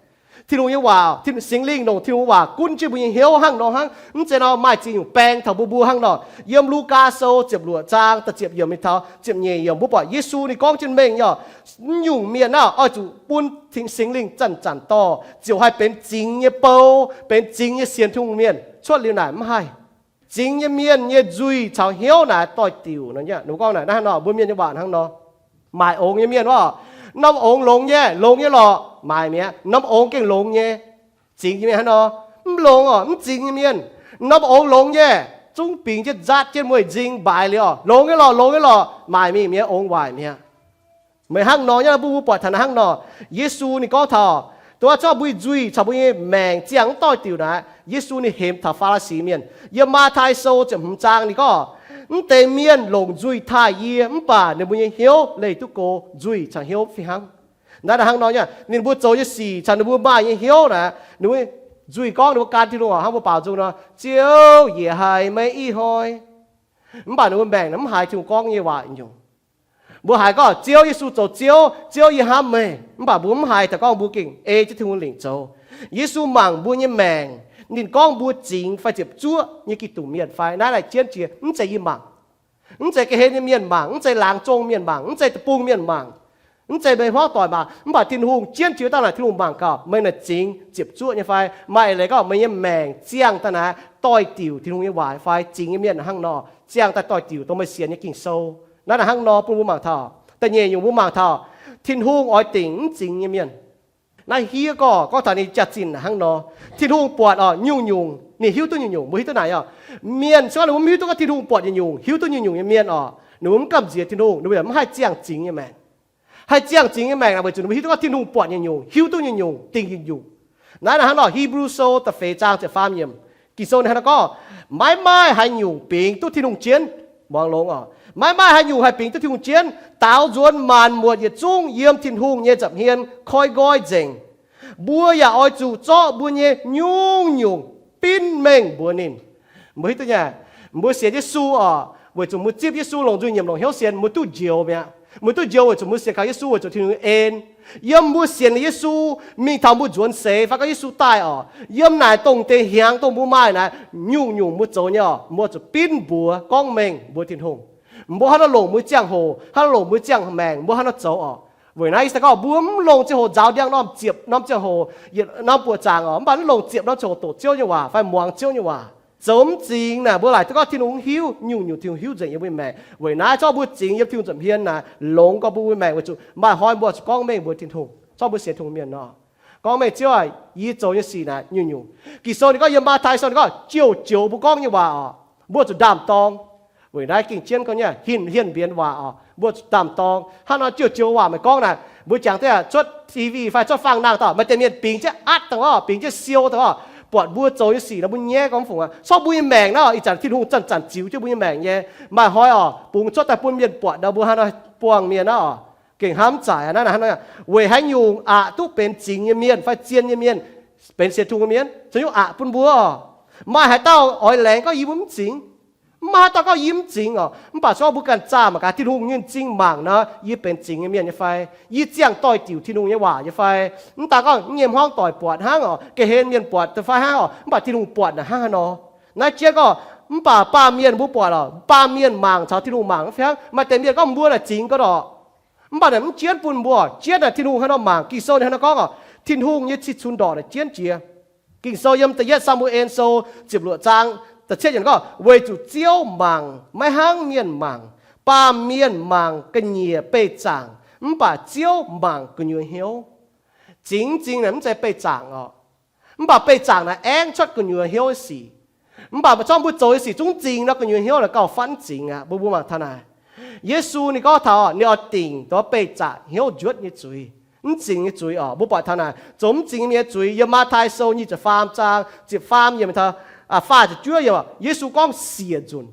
Tin-Hungh nyei waac, Singx Lingh longc Tin-Hungh waac gunv jienv mbuo nyei hnyouv hnangv nor hnangv. Mv zeiz nor maaih zingh nyungc baeng taux mbuo, mbuo hnangv nor. Yiem Lugaa Sou ziepc luoqc zaang da'ziepc yiemc mingh taux ziepc nyeic yiemc, mbuo buatc Yesu ninh gorngv jienv mengh nyei, mv nyungc mienh naaiv oix zuqc bun Singx Lingh zanc-zanc dorh, ziouc haih benx zingx nyei bou, benx zingx nyei sienx Tin-Hungh mienh. Cuotv liuz naaic mv haih. Zingx nyei mienh nyei nzuih caux hnyouv naaic doix-diuc nor. Ninh gorngv naaic hnangv nor, mbuo mienh nyei waac hnangv nor. Maaic ongx nyei mienh oc, norm ongx longx nyei, longx nyei lorqc, maaic mi'aqv. Norm ongx gengh longx nyei. Zingx nyei mienh hnangv nor, mv longx oc, mv zingx nyei mienh. Norm ongx longx nyei, zungv bingx jienv nzaatv jienv mueiz nzing mbaaix liuz oc, longx nyei lorqc, longx nyei lorqc, maaic mingh mi'aqv, ongx waaic mi'aqv. Meih hnangv nor nyei, mbuo, mbuo buatc taux naaic hnangv nor. Yesu ninh gorngv taux, dongh wuov zorqv mbuo nyei nzuih caux mbuo nyei maengc ziangh mv doix-diuc naaic, Yesu ninh hemx taux Faa^li^si mienh. Yiem Matv^tai Sou ziepc hmz zaang ninh gorngv, mv deix mienh longc nzuih taaih yie, mv baac ninh mbuo nyei hnyouv leih duqv go. Nzuih caux hnyouv fih hnangv. Naaiv hnangv nor nyei, ninh mbuo zoux nyei sic caux ninh mbuo maaih nyei hnyouv naaic, ninh mbuo nzuih gorngv ninh mbuo gan Tin-Hungh oc, hnangv mbuo baaux nzung nor, Ziouv, yie haiz meih ih hnoi. Mv baac ninh mbuo maengc naaic mv haiz Tin-Hungh gorngv nyei waac nyungc. Mbuo haiz gorngv Ziouv, Yesu zoux Ziouv, Ziouv, yie hnamv meih, mv baac mbuo mv haiz daaih gorngv mbuo gengh ei jienv Tin-Hungh lingc zoux. Yesu mangc mbuo nyei maengc, ninh gorngv mbuo zingx fai ziepc zuoqv nyei gitv duqv mienh fai? Naaiv naaic jienv jiex, mv zeiz yie mangc, mv zeiz ga'hlen nyei mienh mangc, mv zeiz laangz zong mienh mangc, mv zeiz deic-bung mienh mangc, mv zeiz meih hmuangv doic mangc, mv baac Tin-Hungh jienv jiex dangh naaic, Tin-Hungh mangc gaax, meih naaic zingx ziepc zuoqv nyei fai? Maaih eix leiz gorngv meih nyei maengc ziangh daaih naaic doix-diuc Tin-Hungh nyei waac fai? Zingx nyei mienh hnangv nor, ziangh daaih doix-diuc dongh meih sienx nyei Ging-Sou. Naaiv naaic hnangv nor bun mbuo mangc taux. Da'nyeic nyungc mbuo mangc taux, Tin-Hungh oix dingc mv zingx nyei mienh. Naaiv hiev gorx gorngv taux ninh jaax-zinh hnangv nor. Tin-Hungh buatc oc, nyungc-nyungc ninh hiuv duqv nyungc-nyungc. Mbuo hiuv duqv naaic oc, mienh se gorngv ninh mbuo mv hiuv duqv gorngv Tin-Hungh buatc nyungc-nyungc, hiuv duqv nyungc-nyungc nyei mienh oc, ninh mbuo mv gamh nziex Tin-Hungh, ninh mbuo yaac mv haih ziangh zingx nyei maengc. Haih ziangh zingx nyei maengc naaic weic zuqc ninh mbuo hiuv duqv gorngv Tin-Hungh buatc nyungc-nyungc, hiuv duqv nyungc-nyungc, dingc nyungc-nyungc. Naaiv naaic hnangv nor, Hipv^lu Sou da'feix zaang ziepc faam yiemc, Ging-Sou ninh hnangv nor gorngv, maiv maaih haaix nyungc bingx duqv Tin-Hungh jienv. Muangx longx oc. Maiv maaih haaix nyungc haih bingx duqv Tin-Hungh jienv. Daaux nzuonx maanc muotc yietc zungv yiem Tin-Hungh nyei nza'hmien koi nqoi nzengc. Mbuo yaac oix zuqc zorqv mbuo nyei nyungc-nyungc binv mengh mbuox ninh. Mbuo hiuv duqv nyei, mbuo sienx Yesu oc, weic zuqc mbuo zipv Yesu longc nzuih nyiemc longc hnyouv sienx, mbuo duqv njoux mi'aqv. Mbuo duqv njoux weic zuqc mbuo sienx kaux Yesu weic zuqc Tin-Hungh nyei en. Yiem mbuo sienx liuz Yesu, mingh taux mbuo nzuonx seix fai gorngv Yesu daaih oc, yiem naaic dongh deix hnyangx dongh mbuo maaih naaic, nyungc-nyungc mbuo zoux nyei oc, mbuo zuqc binv mbuox gorngv mengh mbuox Tin-Hungh. Mbuo hnangv nor longc mbuo nyei ziangh hoc, hnangv nor longc mbuo nyei ziangh maengc, mbuo hnangv nor zoux oc. Weic naaiv se gorngv mbuo mv longc ziangh hoc nzaaux ndiangx-normh ziepc norm ziangh hoc, yietc norm buoqc zaangc oc, mv baac mv longc ziepc norm ziangh hoc doqc Ziouv nyei waac fai muangx Ziouv nyei waac, zoux mv zingx naaic, mbuo laaic duqv gorngv Tin-Hungh hiuv, nyungc-nyungc Tin-Hungh hiuv nzengc yiem mbuo nyei maengc. Weic naaiv zorqv mbuo zingx yiem Tin-Hungh nza'hmien naaic, longx gorx bun mbuo nyei maengc weic zuqc maaih hnoi mbuo zuqc gorngv mengh mbuox Tin-Hungh. Zorqv mbuo sienx Tin-Hungh mienh nor, gorngv mengh, Ziouv aac, yie zoux nyei sic naaic nyungc-nyungc. Ging-Sou ninh gorngv yiem Matv^tai Sou ninh gorngv joux-joux mbuo gorngv nyei waac oc, mbuo zuqc ndaam-dorng. Weic naaiv gengh jienv gorngv nyei hienh, hienh mbienx waac oc, mbuo zuqc ndaam-dorng. Hnangv nor joux-joux waac meih gorngv naaic, mbuo jangx deix cuotv T V fai cuotv faang-nangh dauh, maaih deix mienh bingx jienv atv daaih oc, bingx jienv siou daaih oc, buatc mbuo zoux nyei sic nor mbuo nyaiv gorngv fungc aqv. Zorqv mbuo nyei maengc naaiv ih zanc Tin-Hungh zanc-zanc ziux jienv mbuo nyei maengc nyei. Maaih hnoi oc, bungx cuotv daaih bun mienh buatc nor mbuo hnangv nor buangh mienh aqv oc. Gengh hnamv zaic aqv. Naaiv hnangv nor, weic haaix nyungc aqc duqv benx zingx nyei mienh fai zien nyei mienh, benx sienx Tin-Hungh nyei mienh, caux nyungc aqc bun mbuo oc. Maaih haaix dauh oix laengz gorngv yie mbuo mv zingx? Mv maaih haaix dauh gorngv yie mv zingx oc. Mv baac se gorngv mbuo ganh zaah mangc gaax, Tin-Hungh nyei m'zing mangc nor, yie benx zingx nyei mienh nyei fai? Yie ziangh doix-diuc Tin-Hungh nyei waac nyei fai? Mv daan gorngv nyei hmuangv doic buatc hnangv oc, ga'hlen mienh buatc da'fai hnangv oc, mv baac Tin-Hungh buatc naaic hnangv haaix nor? Naaiv jienv gorngv, mv baac baamh mienh mbuo buatc oc, baamh mienh mangc caux Tin-Hungh mangc mv fih hnangv. Maaih deix mienh gorngv mbuo naaic zingx ga'ndorqc, mv baac naaic mv jienv bun mbuo oc. Jienv naaic Tin-Hungh hnangv nor mangc. Ging-Sou ninh hnangv nor gorngv oc, Tin-Hungh nyei cih cunx ndorqc naaic jienv jiex. Ging-Sou yiem da'yietv Saa^mu^en Sou ziepc luoqc zaang da'cietv yiemc gorngv, weic zuqc Ziouv mangc maiv hnangv mienh mangc. Baamh mienh mangc ga'nyiec beih zaangc, mv baac Ziouv mangc gu'nyuoz hnyouv. Zingx mv zingx naaic mv zeiz beih zaangc oc. Mv baac beih zaangc naaic aengx cuotv gu'nyuoz hnyouv nyei sic. Mv baac zorqv mbuo zoux nyei sic zungv zingx nor, gu'nyuoz hnyouv naaic gauh fatv mv zingx aqv. Mbuo, mbuo mangc taux naaic, Yesu ninh gorngv taux ninh oix dingc dongh beih zaangc hnyouv njuotv nyei zuiz, mv zingx nyei zuiz oc. Mbuo buatc taux naaic, zoux mv zingx mienh nyei zuiz yiem Matv^tai Sou nyic ziepc faam zaang ziepc faam yiemc taux faah ziepc juov yiemc, Yesu gorngv siec nzunc.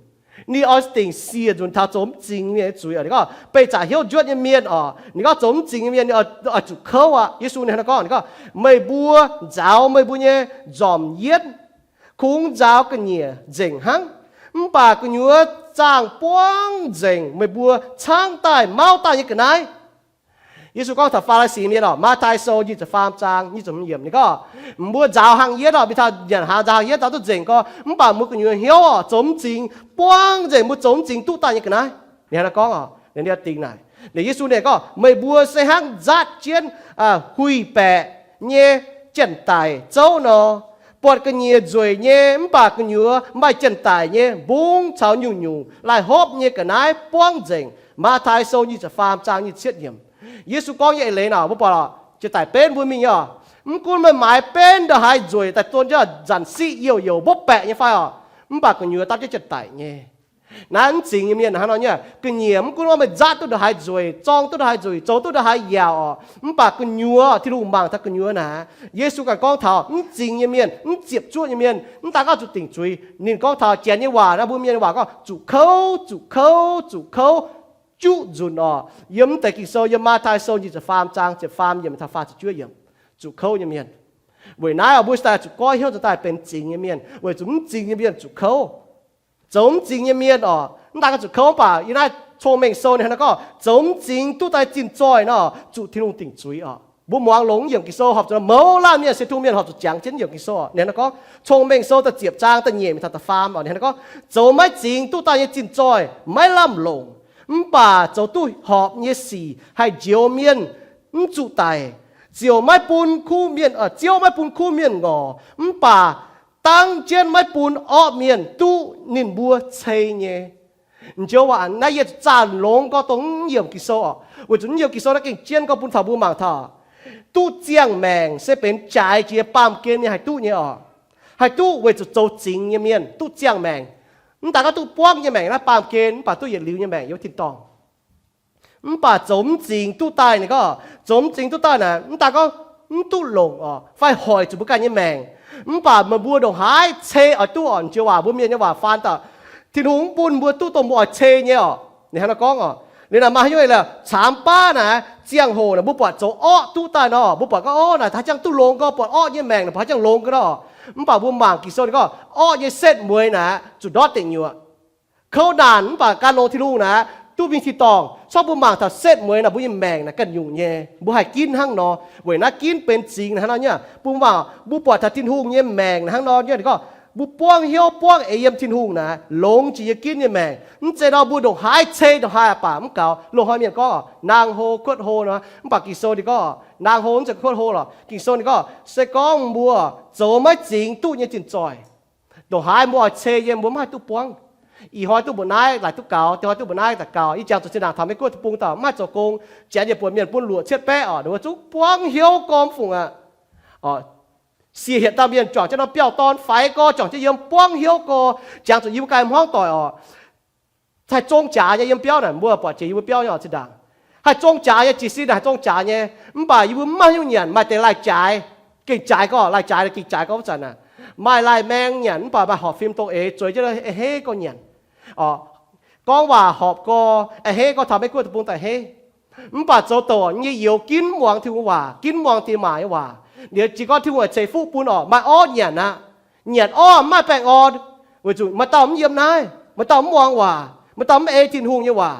Ninh oix dingc siec nzunc taux zoux mv zingx mienh nyei zuiz oc. Ninh gorngv beih zaangc hnyouv njuotv nyei mienh oc, ninh gorngv zoux mv zingx nyei mienh, ninh oix zuqc kouv aqv. Yesu ninh hnangv nor gorngv, ninh gorngv, meih mbuo nzaaux meih mbuo nyei nzormc yietv, kungx nzaaux ga'nyiec nzengc hnangv, mv baac gu'nyuoz zaangh buangv nzengc meih mbuo caangv daaih mauv daaih nyei ga'naaiv. Yesu gorngv taux Faa^li^si Mienh oc, Matv^tai Sou nyic ziepc faam zaang nyic ziepc hmz yiemc ninh gorngv, mbuo nzaaux hnaangx yietv oc, mingh taux nyanc hnaangx nzaaux hnaangx yietv, nzaaux duqv nzengc gorx, mv baac mbuo gu'nyuoz hnyouv oc, zoux mv zingx, buangv nzengc mbuo zoux mv zingx duqv daaih nyei ga'naaiv. Ninh hnangv naaiv gorngv oc, ninh dingh naaic. Ninh Yesu ninh gorngv, meih mbuo se hnangv nzaatv jienv huih baeqc nyei janx-daic zouv nor, buatc ga'nyiec nzueic nyei mv baac gu'nyuoz maaih janx-daic nyei mbungv caux nyungc-nyungc laih hopv nyei ga'naaiv buangv nzengc. Matv^tai Sou nyic ziepc faam zaang nyic ziepc cietv yiemc. Yesu gorngv nyei eix leiz naaic mbuo buatc oc, janx-daic benv mbuo mingh nyei oc. Mv gunv meih maaiz benv ndongc haaix nzueic daaih, zorng jienv nzanc siqv youc youc mbopv baeqc nyei fai oc, mv baac gu'nyuoz dapv jienv janx-daic nyei. Naaiv mv zingx nyei mienh hnangv nor nyei. Ga'nyiec mv gunv meih nzaatv duqv ndongc haaix nzueic, zorng duqv ndongc haaix nzueic, zoux duqv ndongc haaix yaauc oc, mv baac gu'nyuoz Tin-Hungh mangc taux gu'nyuoz naaic. Yesu ganh gorngv taux mv zingx nyei mienh, mv ziepc zuoqv nyei mienh, mv daan gorngv zuqc dingc zuiz. Ninh gorngv taux Janx nyei waac naaiv, mbuo Mienh nyei waac gorngv zuqc kouv, zuqc kouv, zuqc kouv, juqv nzunc oc. Yiem mv deix Ging-Sou, yiem Matv^tai Sou nyic ziepc faam zaang ziepc faam yiemc taux faah ziepc juov yiemc, zuqc kouv nyei mienh. Weic naaiv oc, mbuo se daaih zuqc goiv hnyouv zoux daaih benx zingx nyei mienh, weic zuqc mv zingx nyei mienh zuqc kouv. Zoux mv zingx nyei mienh oc, mv daan gorngv zuqc kouv, mv baac yiem naaiv Cong-Mengh Sou ninh hnangv naaiv gorngv, zoux mv zingx duqv daaih zinh zoih nor, zuqc Tin-Hungh dingc zuiz oc. Mbuo muangx longx yiem Ging-Sou horpc zuqc mouz laanh mienh, se tungh mienh horpc zuqc jangx jienv yiem Ging-Sou oc. Ninh hnangv naaiv gorngv, Cong-Mengh Sou da'ziepc zaang da'nyeic mingh taux da'faam oc, ninh hnangv naaiv gorngv, zoux maiv zingx duqv daaih nyei zinh zoih maiv lamh longc, mv baac zoux duqv horpc nyei sic haih njoux mienh mv zuqc daic. Ziouc maiv bun kuv mienh, Ziouv maiv bun kuv mienh ngorc, mv baac dangv jienv maiv bun orqv mienh duqv ninh mbuo cei nyei. Njoux waac naaiv yie zanc longx gorx dongh mv yiem Ging-Sou oc, weic zuqc mv yiem Ging-Sou naaiv gengh jienv gorx bun taux mbuo mangc taux, duqv ziangh maengc se benx jaaix jiex baamh gen nyei haih duqv nyei oc. Haih duqv weic zuqc zoux zingx nyei mienh duqv ziangh maengc. Mv daan gorngv duqv buangv nyei maengc naaiv baamh gen, mv baac duqv yietc liuz nyei maengc yiem Tin-Dorngh. Mv baac zoux mv zingx duqv daaih, ninh gorngv zoux mv zingx duqv daaih naaic, mv daan gorngv mv duqv longc oc, fai hoic zuqc mbuo ganh nyei maengc. Mv baac meih mbuo ndongc haaix cei oix duqv oc, njoux waac mbuo Mienh nyei waac faan daaih, Tin-Hungh mv bun mbuo duqv dongh mbuo oix cei nyei oc. Ninh hnangv naaiv gorngv oc. Liuz naaic maaih haaix nyungc leh caamx baav naaic, ziangh hoc naaic mbuo buatc zoux orqv duqv daaih nor, mbuo buatc gorngv, o, naaic haaix jangx duqv longx gorx, buatc orqv nyei maengc naaic, haaix jangx longx gorx nor. Mv baac mbuo mangc Ging-Sou ninh gorngv orqv nyei setv mueiz naaic zuqc ndortv deic nyuoqc. Kouv naanc mv baac gan longx Tin-Hungh naaic duqv mingh Tin-Dorngh. Corc mbuo mangc taux setv mueiz naaic mbuo nyei maengc naaic ganh nyungc nyei. Mbuo haih ginv hnangv nor, weic naaiv ginv benx zingx naaic hnangv nor nyei. Bun mangc mbuo buatc taux Tin-Hungh nyei maengc naaic hnangv nor nyei, ninh gorngv mbuo buangv hnyouv buangv eix yiem Tin-Hungh naaic longx jiex yiem ginv nyei maengc. Mv zeiz nor mbuo ndongc haaix cei ndongc haaix baac mv gaux. Loz-hnoi mienh gorngv nangh hlo kuotv hlo nor, mv baac Ging-Sou ninh gorngv nangh hlo mv zeiz kuotv hlo lorqc. Ging-Sou ninh gorngv se gorngv mbuo zoux maiv zingx duqv nyei zinh zoih, ndongc haaix mbuo oix cei yiem mbuo mv haih duqv buangv. Ih hnoi duqv mbuoqc naaiv laaic duqv gaux, da'hnoi duqv mbuoqc naaiv daaih gaux. Yie jangx zuqc zinh ndaangc taux Meiv Guoqv deic-bung dauh mv haih zoux gong, janx yaac buatc mienh bun luoqc cietv baeqv oc, ninh mbuo zungv buangv hnyouv gormx fungc aqv. Siex hietc dauh mienh juangc jienv norm biauv-dorn faix gorx, juangc jienv yiem buangv hnyouv gorx, jangx zuqc yie mbuo ganh hmuangv doic oc. Haih zong jaax nyei yiem biauv naaic, mbuo buatc jiex yie mbuo biauv nyei oc zinh ndaangc. Haih zong jaax nyei, jiez sin haih zong jaax nyei, mv baac yie mbuo mv maaih haaix nyungc nyanc, maaih deix laih jaaix, gengh jaaix gorx, laih jaaix, gengh jaaix gorx wuov zanc aqv. Maaih laih maeng nyanc mv baac maaih horpc fim dongh eix zueiz jienv a'hneiv gorx nyanc. Gorngv waac horpc gorx a'hneiv gorx, taux Meiv Guoqv deic-bung daaih a'hneiv. Mv baac zoux douc nyei youz ginv mv muangx Tin-Hungh waac, ginv mv muangx diex maac nyei waac. Liuz jiex gorngv Tin-Hungh ceix fuqv bun oc, maaih orv nyanc aqv. Nyanc orv mv maaih baengh orn, weic zuqc maaih dauh mv yiem naaiv, maaih dauh mv muangx waac, maaih dauh mv ei Tin-Hungh nyei waac.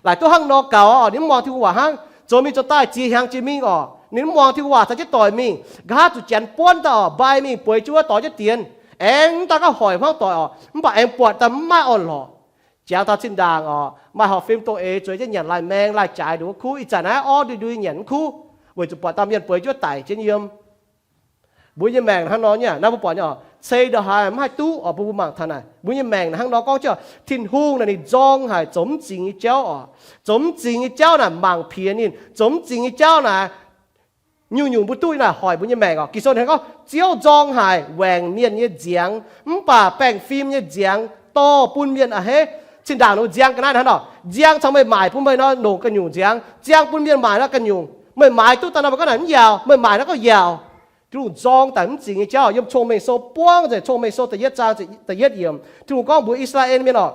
Laaic duqv hnangv nor gaux oc, ninh mv muangx Tin-Hungh waac hnangv. Zoux mingh zoux daaih ziex hnyangx jiex mingh oc, ninh mv muangx Tin-Hungh waac, caux jienv doic mingh. Nqa'haav zuqc janx buonv daaih oc, mbai mingh bueix jienv wuov doix jienv dienx. Aengx mv daan gorngv hoic hmuangv doic oc, mv baac aengx buatc daaih mv maaih orn-lorqc. Jangx taux zinh ndaangc oc, maaih horpc fim dongh eix zueiz jienv nyanc laih maeng laih jaaix nduqc wuov kuv. Ih zanc naaiv orv ndui ndui nyanc mv kuv, weic zuqc buatc dauh mienh bueix jienv wuov daic jienv yiem. Mbuo nyei maengc hnangv nor nyei, naaiv mbuo buatc nyei oc, cei ndongc haaix mv haih duqv oc. Mbuo mangc taux naaic, mbuo nyei maengc hnangv nor gorngv jienv Tin-Hungh naaic ninh nzorng haic zoux mv zingx nyei jauv oc. Zoux mv zingx nyei jauv naaic mangc piex ninh. Zoux mv zingx nyei jauv naaic nyungc-nyungc mbuo duqv naaic hoic mbuo nyei maengc oc. Ging-Sou hnangv gorngv, Ziouv nzorng haic waengc mienh nyei nziangx, mv baac baengh fim nyei nziangx dorh bun mienh a'hneiv. Zinh ndaangc ninh mbuo nziang ga'naaiv hnangv nor, nziang caux meih maaic bun meih nor longc ganh nyungc nziangx, nziang bun mienh maaic nor ganh nyungc. Meih maaiz duqv daaih nor meih gorngv naaic mv yaauc, meih maaic nor gorngv yaauc. Tin-Hungh nzorng daaih mv zingx nyei jauv yiem Cong-Mengh Sou buangv nzengc, Cong-Mengh Sou da'yietv zaang da'yietv yiemc. Tin-Hungh gorngv mbuox I^saa^laa^en Mienh oc,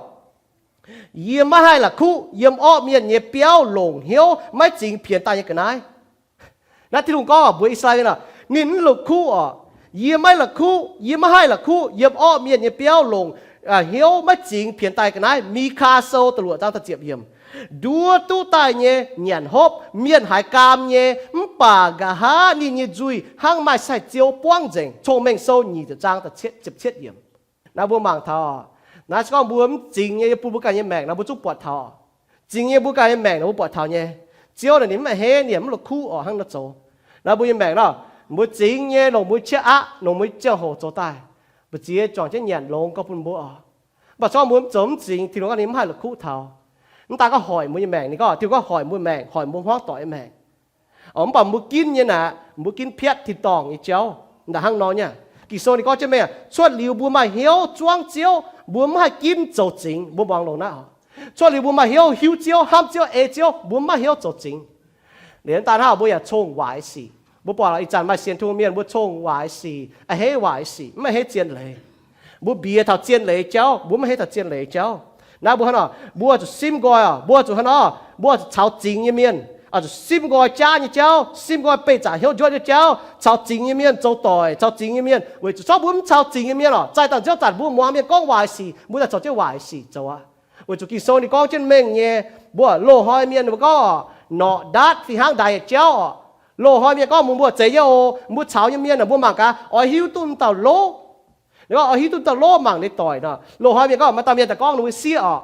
yie maiv haih la'kuqv yiem orqv mienh nyei biauv longc hnyouv maiv zingx pienx daaih nyei ga'naaiv. Naaiv Tin-Hungh gorngv mbuox I^saa^laa^en Mienh oc, ninh mv la'kuqv oc, yie maiv la'kuqv, yie maiv haih la'kuqv yiem orqv mienh nyei biauv longc hnyouv maiv zingx pienx daaih ga'naaiv. Mi^kaa Sou da'luoqc zaang da'ziepc yiemc. Nduov duqv daaih nyei nyanc hopv, mienh haiz gaam nyei, mv baac nqa'haav ninh nyei nzuih hnangv maaih sai-ziouv buangv nzengc. Cong-Mengh Sou nyic ziepc zaang ziepc cietv yiemc. Naaiv mbuo mangc taux, naaiv se gorngv mbuo mv zingx nyei bun mbuo ganh nyei maengc nor, mbuo zungv buatc taux. Zingx nyei mbuo ganh nyei maengc nor, mbuo buatc taux nyei. Ziouv naaic ninh mv maaih heiv, ninh mv la'kuqv oc, hnangv nor zoux. Naaiv mbuo nyei maengc nor, mbuo zingx nyei longc mbuo qiex aqv, longc mbuo ziangh hoc zoux daaih, mbu'ziex juangc jienv nyanc longx gorx bun mbuo oc. Mv baac se gorngv mbuo mv zoux mv zingx, Tin-Hungh gorngv ninh mv haih la'kuqv taux. Mv daan gorngv hoic mbuo nyei maengc, ninh gorngv Tin-Hungh gorngv hoic mbuo maengc, hoic mbuo hmuangv doic nyei maengc. Mv baac mbuo ginv nyei naaic, mbuo ginv piatv tin-dorngh nyei jauv. Naaic hnangv nor nyei. Ging-Sou ninh gorngv jienv mengh, cuotv liuz mbuo maaih hnyouv zuangv Ziouv, mbuo mv haih ginv zoux zingx. Mbuo muangx longx naaiv oc. Cuotv liuz mbuo maaih hnyouv hiuv Ziouv, hnamv Ziouv, ei Ziouv, mbuo mv maaih hnyouv zoux zingx. Liuz daan hnangv mbuo yaac cong waaic sic. Mbuo buatc ih zanc maaih sienx Tin-Hungh mienh mbuo cong waaic sic, a'hneiv waaic sic, mv maaih hneiv zien leiz. Mbuo mbiex taux zien leiz jauv, mbuo mv hneiv taux zien leiz jauv. Naaiv mbuo hnangv nor, mbuo zuqc simv nqoi oc, mbuo zuqc hnangv nor, mbuo zuqc caux zingx nyei mienh, zuqc simv nqoi jaav nyei jauv, simv nqoi beih zaqc hnyouv njuotv nyei jauv, caux zingx nyei mienh zoux doic, caux zingx nyei mienh. Weic zuqc se gorngv mbuo mv caux zingx nyei mienh oc, zaih dangh nziouv zanc mbuo muangx mienh gorngv waaic sic, mbuo daaih caux jienv waaic sic zoux aqv. Weic zuqc Ging-Sou ninh gorngv jienv mengh nyei, mbuo loz-hnoi mienh mbuo gorngv oc, norqc ndaatv fih hnangv ndaix yietc jauv oc. Loz-hnoi mienh gorngv mbuox mbuo zeiz nyei oc, mbuo caux nyei mienh mbuo mangc gaax oix hiuv duqv dauh lov. Ninh gorngv oix hiuv duqv dauh lov mangc ninh doic nor. Loz-hnoi mienh gorngv maaih dauh mienh daaih gorngv ninh mbuo sieqv oc,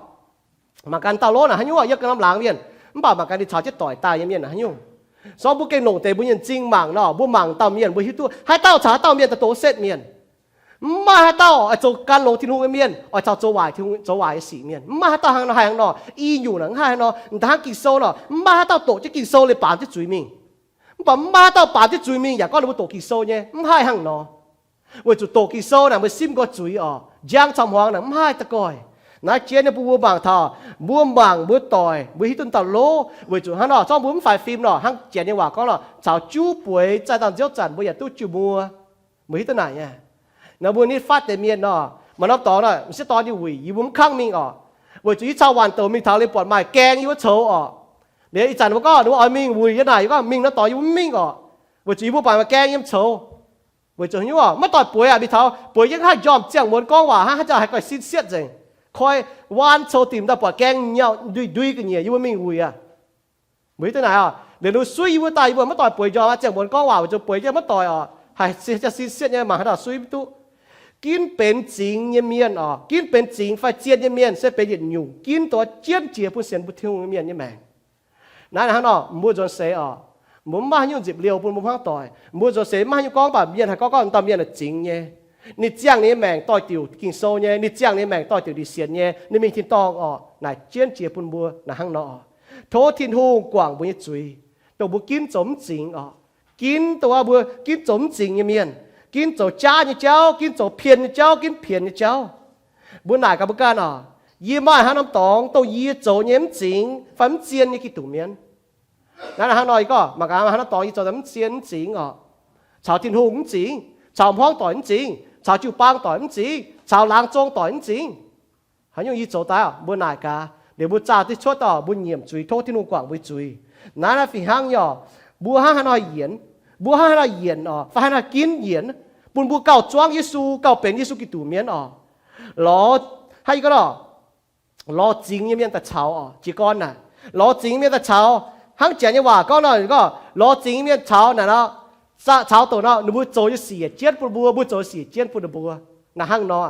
mangc gaax dauh lov naaic haaix nyungc, yiem ganh norm laangz mienh. Mv baac mangc gaax ninh caux jienv doic daaih nyei mienh naaic haaix nyungc. Se gorngv mbuo gengh longc deix mbuo nyei m'zing mangc nor, mbuo mangc dauh mienh mbuo hiuv duqv haaix dauh caux haaix dauh mienh daaih doqc setv mienh. Mv maaih haaix dauh oix zoux gan longx Tin-Hungh nyei mienh oix caux zoux waaic, zoux waaic nyei sic mienh. Mv maaih haaix dauh hnangv nor, haih hnangv nor. I nyungc naaic mv haih hnangv nor. Da'hnangv Ging-Sou nor, mv maaih haaix dauh doqc jienv Ging-Sou liuz baamz jienv zuiz mingh. Mv baac mv maaih haaix dauh baamz jienv zuiz mingh yaac gorngv ninh mbuo doqc Ging-Sou nyei. Mv haih hnangv nor. Weic zuqc doqc Ging-Sou naaic mbuo simv nqoi zuiz oc, njang caux hmuangx naaic mv haih da'goih. Naaiv jienv nyei bun mbuo mangc taux, mbuo mangc mbuo doic, mbuo hiuv duqv dauh lov. Weic zuqc hnangv nor, zorngv mbuo mv faix fim nor, hnangv Janx nyei waac gorngv nor, caux juv bueix zaih dangh nziouv zanc mbuo yaac duqv jiu muo. Mbuo hiuv duqv naaic nyei. Nor mbuo nitv fatv deix mienh nor, maaih norm dorngx nor, m'sieqv dorn nyei wuic yie mbuo mv kangv mingh oc. Weic zuqc yie caux waanc douc mingh taux liuz buatc maaih gaeng yie mbuo coux oc. Liuz ih zanc mbuo gorngv ninh mbuo oix mingh wuic yie naaic, yie gorngv mingh nor dorngx yie mbuo mv mingh oc. Weic zuqc yie mbuo buatc maaih gaeng yiem coux. Weic zuqc haaix nyungc oc, maiv doix bueix aqv, mingh taux bueix jienv haih njormh ziangh muonz gorngv waac hnangv, haaix zanc haih goiv sin sietv nzengc. Koi waan coux dimc daaih buatc gaeng nyauv nduih ndui ga'nyiec, yie mbuo mingh wuic aqv. Mbuo hiuv duqv naaic oc, liuz ninh mbuo suiv yie mbuo daaih, yie mbuo maiv doix bueix njormh aqv, ziangh muonz gorngv waac weic zuqc bueix jienv maiv doix oc, haih sin sietv nyei mangc haaix dauh suiv mv duqv. Ginv benx zingx nyei mienh oc, ginv benx zingx fai zien nyei mienh se benx yietc nyungc ginv duqv jienv jiex bun sienx bun Tin-Hungh nyei mienh nyei maengc. Naaiv hnangv nor, mbuo nzuonx seix oc, mbuo mv maaih haaix nyungc nzipc liouh bun mbuo hmuangv doic. Mbuo nzuonx seix mv maaih haaix nyungc gorngv, mv baac mienh haih gorngv, gorngv dauh mienh naaic zingx nyei. Ninh ziangh ninh nyei maengc doix diuc Ging-Sou nyei, ninh ziangh ninh nyei maengc doix diuc ndie-sienx nyei, ninh mingh tin-dorngh oc, naaic jienv jiex bun mbuo naaic hnangv nor. Tov Tin-Hungh guangc mbuo nyei zuiz, dongh mbuo ginv zoux mv zingx oc. Ginv dongh mbuo ginv zoux mv zingx nyei mienh, ginv zoux jaav nyei jauv, ginv zoux pien nyei jauv, ginv pienx nyei jauv. Mbuo naaic gaax mbuo ganh oc, yie maaih haaix norm dorngx dongh yie zoux nyei mv zingx fai mv zien nyei Giduc mienh? Naaiv hnangv nor, yie gorngv mangc gaax, haaix norm dorngx yie zoux mv zien mv zingx oc? Caux Tin-Hungh mv zingx, caux hmuangv doic mv zingx, caux jiu-baang doic mv zingx, caux laangz zong doic mv zingx. Haaix nyungc yie zoux daaih oc? Mbuo naaic gaax, liuz mbuo zaah duqv cuotv oc, mbuo nyiemc zuiz, tov Tin-Hungh guangc mbuo zuiz. Naaiv naaiv fih hnangv nyei oc, mbuo hnangv haaix nor yienc, mbuo hnangv haaix nor yienc oc, fai hnangv haaix nor ginv yienc, bun mbuo gauh zuangv Yesu, gauh benx Yesu Giduc mienh oc. Lorz, hnangv yie gorngv nor, lorz zingx nyei mienh daaih caux oc, jiez gorn naaic, lorz zingx nyei mienh daaih caux. Hnangv Janx nyei waac gorngv nor, gorngv lorz zingx nyei mienh caux naaic nor, caux douc nor, ninh mbuo zoux nyei sic yietc jienv bun mbuo, mbuo zoux nyei sic yietc jienv bun ninh mbuo. Naaiv hnangv nor,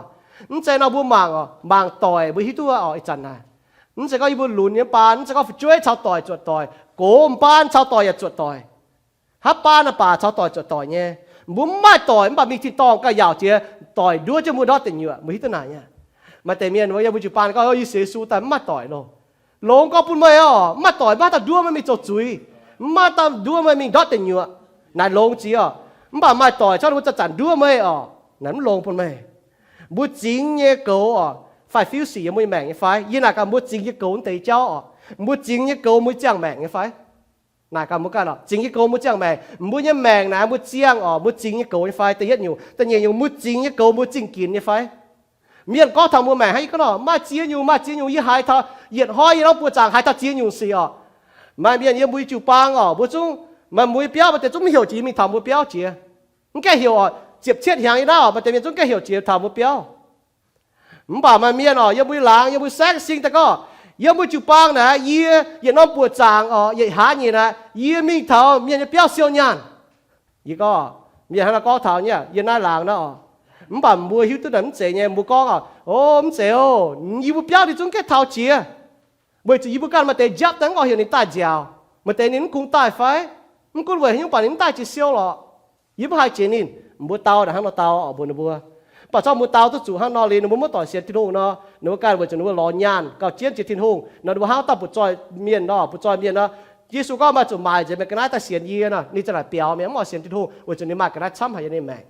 mv zeiz nor mbuo mangc oc, mangc doic mbuo hiuv duqv oc, ih zanc naaic. Mv zeiz gorngv yie mbuo lunx nyei baan, mv zeiz gorngv fu'jueiv caux doic zuotc doic, gox m'baan caux doic yaac zuotc doic. Haaix baan naaic baac caux doic zuotc doic nyei. Mbuo mv maaih doic mv baac mingh tin-dorngh gauh yaauc jiex, doic nduov jienv mbuo ndortv deic nyuoqc, mbuo hiuv duqv naaic nyei. Maaih deix mienh yiem mbuo jiu-baang gorngv, Yie sienx Yesu daaih mv maaih doic loh. Longx gorx bun meih oc, mv maaih doic mv maaih haaix dauh nduov meih mingh zoux zuiz, mv maaih haaix dauh nduov meih mingh ndortv deic nyuoqc. Naaic longx jiex oc. Mv baac maaih doic corc ninh mbuo zanc-zanc nduov meih oc, naaic mv longx bun meih. Mbuo zingx nyei goux oc, faix-fiuv sic yiem mbuo nyei maengc nyei fai? Yie naaic gaax mbuo zingx nyei goux mv deix jauv oc, mbuo zingx nyei goux mbuo ziangh maengc nyei fai? Naaic gaax mbuo ganh oc, zingx nyei goux mbuo ziangh maengc. Mbuo nyei maengc naaic mbuo ziangh oc, mbuo zingx nyei goux nyei fai? Da'yietv nyungc. Da'nyeic nyungc, mbuo zingx nyei goux mbuo zingh ginx nyei fai? Mienh gorngv taux mbuo maengc hnangv yie gorngv nor, maaih ziex nyungc, maaih ziex nyungc. Yie haiz taux yietc hnoi yie norm buoz zaangc haiz taux ziex nyungc sic oc. Maaih mienh yiem mbuo nyei jiu-baang oc, mbuo zungv maaih mbuo nyei biauv maaih deix zungv mv heuc jiex mingh taux mbuo biauv jiex. Mv gaengh heuc oc, ziepc cietv hnyangx yie naaiv oc, maaih deix mienh zungv gaengh heuc jiex taux mbuo biauv. Mv baac maaih mienh oc, yiem mbuo nyei laangz, yiem mbuo saengv sing daaih gorngv, Yiem mbuo jiu-baang naaic, yie yietc norm buoqc zaangc oc, yietc hlaax nyeic naaic, yie mingh taux mienh nyei biauv siou nyaanh. Yie gorngv, mienh hnangv naaiv gorngv taux nyei, yiem naaiv laangz naaiv oc. Mv baac mbuo hiuv duqv naaic mv zeiz nyei, mbuo gorngv oc, o, mv zeiz oc, yie mbuo biauv ninh zungv gaengh taux jiex. Weic zuqc yie mbuo ganh maaih deix njapv daaih mv oix heuc ninh daaih nziaauc, maaih deix ninh mv kungx daaih fai? Mv gunv weic haaix nyungc baac ninh mv daaih jiex siou lorqc. Yie mv haih jiex ninh. Mbuo dau naaic hnangv nor dau oc, mbuox ninh mbuo. Mv baac zorqv mbuo dau duqv zuqc hnangv nor liuz, ninh mbuo maiv doic sienx Tin-Hungh nor, ninh mbuo ganh weic zuqc ninh mbuo lorz nyaanh gauh jienv jiex Tin-Hungh nor, ninh mbuo hnangv dauh butv-zoih mienh nor, butv-zoih mienh nor, Yesu gorngv, maaih zuqc maaic nzengc meih ga'naaiv daaih sienx yie nor, ninh za'naaic biaux mienh, mv oix sienx Tin-Hungh, weic zuqc ninh maaih ga'naaiv camv haic yiem ninh maengc.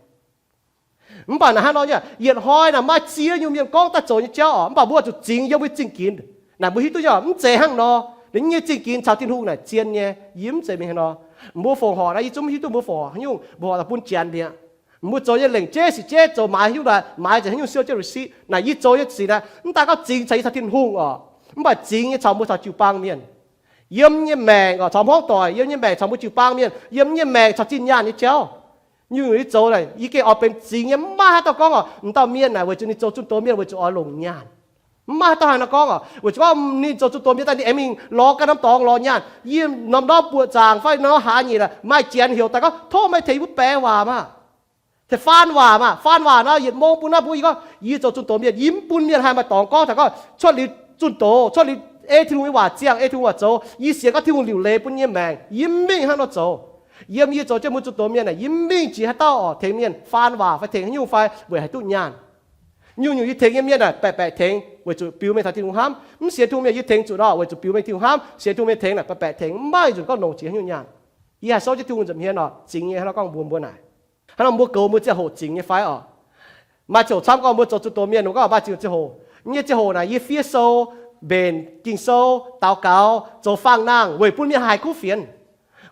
Mv baac naaic hnangv nor nyei, yietc hnoi naaic maaih ziex nyungc mienh gorngv daaih zoux nyei jauv oc, mv baac mbuo zuqc zingx yiem mbuo zingh ginx. Naaic mbuo hiuv duqv nyei, mv zeiz hnangv nor. Ninh nyei zingh ginx caux Tin-Hungh naaic zien nyei, yie mv zeiz mingh hnangv nor. Mbuo fongc horc naaic, yie zungv mv hiuv duqv mbuo fongc horc haaix nyungc, mbuo horc daaih bun janx mi'aqv. Mbuo zoux nyei lengc jeiv sic jeiv zoux maaiz haaix nyungc naaic, maaiz nzengc haaix nyungc siou jienv receipt. Naaic yie zoux nyei sic naaic, mv daaih gorngv zingx caux yie caux Tin-Hungh oc, mv baac zingx nyei caux mbuo caux jiu-baang mienh. Yiem nyei maengc oc, caux hmuangv doic, yiem nyei maengc caux mbuo jiu-baang mienh, yiem nyei maengc caux zinh nyaanh nyei jauv. Nyungc-nyungc yie zoux naaic, yie gengh oix benx zingx nyei, mv maaih haaix dauh gorngv oc, m'dauh mienh naaic weic zuqc ninh zoux zunh doz mienh weic zuqc oix longc nyaanh. Mv maaih haaix dauh haaix nor gorngv oc, weic zuqc gorngv ninh zoux zunh doz mienh daaih ninh aengx mingh lorz ganh norm dorngx lorz nyaanh. Yie norm ndorm buoqc zaangc fai norm hlaax nyeic naaic maaih janx heuc daaih gorngv, tov meih tengx yie mbuo baeqc waac maah, tengx faan waac maah. Faan waac nor yietc mong bun naaiv mbuo, yie gorngv yie zoux zunh doz mienh, yie mv bun mienh haih maaih dorngx gorngv daaih gorngv cuotv liuz zunh doz, cuotv liuz ei Tin-Hungh nyei waac ziangh, ei Tin-Hungh waac zoux. Yie sienx gorngv Tin-Hungh liuc leiz bun yie nyei maengc, yie mv mingh hnangv nor zoux. Yiem yie zoux jienv mbuo zunh doz mienh naaic, yie mv mingh jiex haaix dauh oc tengx mienh faan waac fai tengx haaix nyungc fai weic haih duqv nyaanh. Nyungc-nyungc yie tengx nyei mienh naaic baeqc baeqc tengx weic zuqc biux mengh taux Tin-Hungh hnamv. Mv sienx Tin-Hungh mienh yie tengx zuqc nor weic zuqc biux mengh Tin-Hungh hnamv. Sienx Tin-Hungh mienh tengx naaic baeqc baeqc tengx, mv maaih nzunc gorngv longc jiex haaix nyungc nyaanh. Yie haih souv jienv Tin-Hungh nza'hmien oc, zingx nyei hnangv nor gorngv mbuox mbuo naaic. Hnangv nor mbuo goux mbuo ziangh hoc zingx nyei fai oc? Maaih ziangh hoc camv gorngv mbuo zoux zunh doz mienh, mbuo gorngv maaih zingx ziangh hoc. Nyei ziangh hoc naaic yie fiev sou, mbenc Ging-Sou, daux gaux, zoux faang-nangh weic bun mienh haih kuv fienx.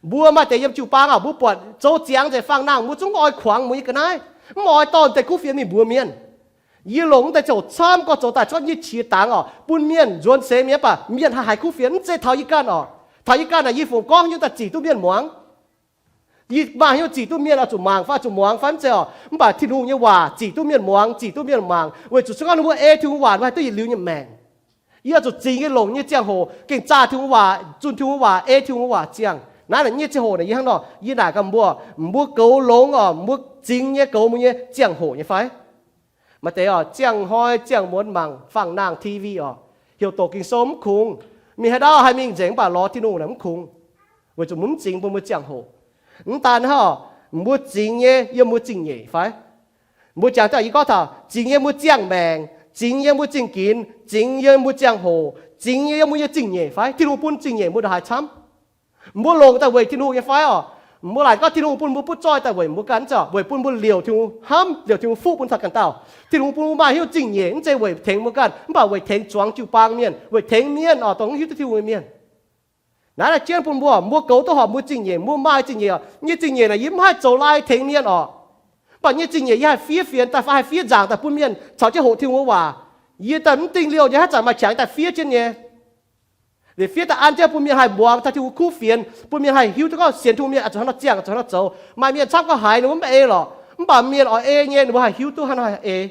Mbuo maaih deix yiem jiu-baang oc, mbuo buatc zoux ziangx nzengc faang-nangh, mbuo zungv mv oix kuangx mbuo nyei ga'naaiv, mv oix dorh deix kuv fienx mingh mbuox mienh. Yie longc mv deix ziangh hoc camv gorngv zoux daaih cuotv nyei qiex dangx oc, bun mienh nzuonx seix mi'aqv, mv baac mienh haih haih kuv fienx. Mv zeiz taux yie ganh oc. Taux yie ganh naaic yie fungc gorngv nyungc daaih zic duqv mienh muangx. Yie maaih haaix nyungc zic duqv mienh oix zuqc mangc fai oix zuqc muangx fai mv zeiz oc, mv baac Tin-Hungh nyei waac zic duqv mienh muangx, zic duqv mienh mangc, weic zuqc se gorngv ninh mbuo ei Tin-Hungh waac ninh mbuo haih duqv yietc liuz nyei maengc. Yie oix zuqc zingx nyei longc nyei ziangh hoc gengh zaah Tin-Hungh waac, zunh Tin-Hungh waac, ei Tin-Hungh waac ziangh. Naaiv naaic nyei ziangh hoc naaic yie hnangv nor, yie naaic gaax mbuo, mbuo goux longx oc, mbuo zingx nyei goux mbuo nyei ziangh hoc nyei fai? Maaih deix oc, ziangh hnoi ziangh muonz mangc faang-nangh T V oc, heuc doqc Ging-Sou mv kungx. Mingh haaix ndau haih mingh nzengc mv baac lorz Tin-Hungh naaic mv kungx, weic zuqc mbuo mv zingx bun mbuo ziangh hoc. Mv daan hnangv oc, mbuo zingx nyei yiem mbuo zingh nyeic fai? Mbuo jangx daaih yie gorngv taux zingx yiem mbuo ziangh maengc, zingx yiem mbuo zingh ginx, zingx yiem mbuo ziangh hoc, zingx yiem mbuo nyei zingh nyeic fai? Tin-Hungh bun zingh nyeic mbuo ndongc haaix camv? Mbuo longc daaih weic Tin-Hungh nyei fai oc? Mbuo laaic gorngv Tin-Hungh bun mbuo butv zoih daaih weic mbuo ganh, mv zeiz weic bun mbuo liouc Tin-Hungh hnamv, liouc Tin-Hungh fuqv bun taux ganh dauh. Tin-Hungh bun mbuo maaih hnyouv zingh nyeic mv zeiz weic tengx mbuo ganh, mv baac weic tengx zuangx jiu-baang mienh, weic tengx mienh oc, dongh mv hiuv duqv Tin-Hungh nyei mienh. Naaiv naaic jienv bun mbuo, mbuo goux duqv horpc mbuo zingh nyeic, mbuo maaih zingh nyeic oc. Nyei zingh nyeic naaic yie mv haih zoux lai tengx mienh oc. Mv baac nyei zingh nyeic yie haih fiev fienx daaih fai haih fiev nzaangc daaih bun mienh caux jienv hoqc Tin-Hungh waac. Yie daaih mv dingh liouh nyei haaix zanc maaih qangx daaih fiev jienv nyei. Liuz fiev daaih an jienv bun mienh haih muangx taux Tin-Hungh kuv fienx, bun mienh haih hiuv duqv gorngv sienx Tin-Hungh mienh oix zuqc hnangv nor ziangh, oix zuqc hnangv nor zoux. Maaih mienh camv gorngv haiz ninh mbuo mv ei lorqc, mv baac mienh oix ei nyei ninh mbuo haih hiuv duqv hnangv nor haih ei.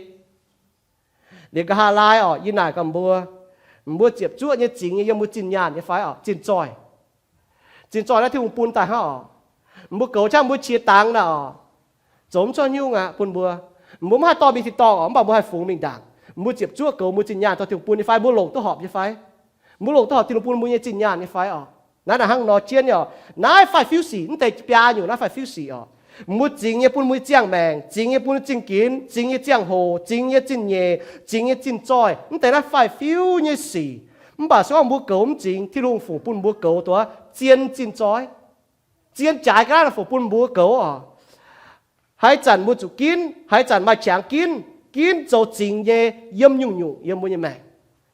Liuz nqa'haav laai oc, yie naaic gaax mbuo, mbuo ziepc zuoqv nyei zingx nyei yiem mbuo zinh nyaanh nyei fai oc, zinh zoih. Zinh zoih naaiv Tin-Hungh bun daaih hnangv oc. Mbuo goux qaqv mbuo qiex dangx naaic oc, zoux mv cuotv nyungc aqv bun mbuo. Mbuo mv haih dorh mingh tin-dorngh oc, mv baac mbuo haih fungx mingh ndaangc. Mbuo ziepc zuoqv goux mbuo zinh nyaanh taux Tin-Hungh bun nyei fai, mbuo longc duqv horpc nyei fai? Mbuo longc duqv horpc Tin-Hungh bun mbuo nyei zinh nyaanh nyei fai oc? Naaiv naaic hnangv nor jienv oc. Naaiv faix-fiuv sic, mv deix biaa nyungc naaiv faix-fiuv sic oc. Mbuo zingx nyei bun mbuo nyei ziangh maengc, zingx nyei bun zingh ginx, zingx nyei ziangh hoc, zingx nyei zinh nyeic, zingx nyei zinh zoih, mv deix naaiv faix-fiuv nyei sic. Mv baac se gorngv mbuo goux mv zingx, Tin-Hungh fungc bun mbuo goux duqv zien zinh zoih, zien jaaix ga'naaiv fungc bun mbuo goux oc. Haaix zanc mbuo zuqc ginv, haaix zanc maaih qangx ginv, ginv zoux zingx nyei yiem nyungc-nyungc yiem mbuo nyei maengc.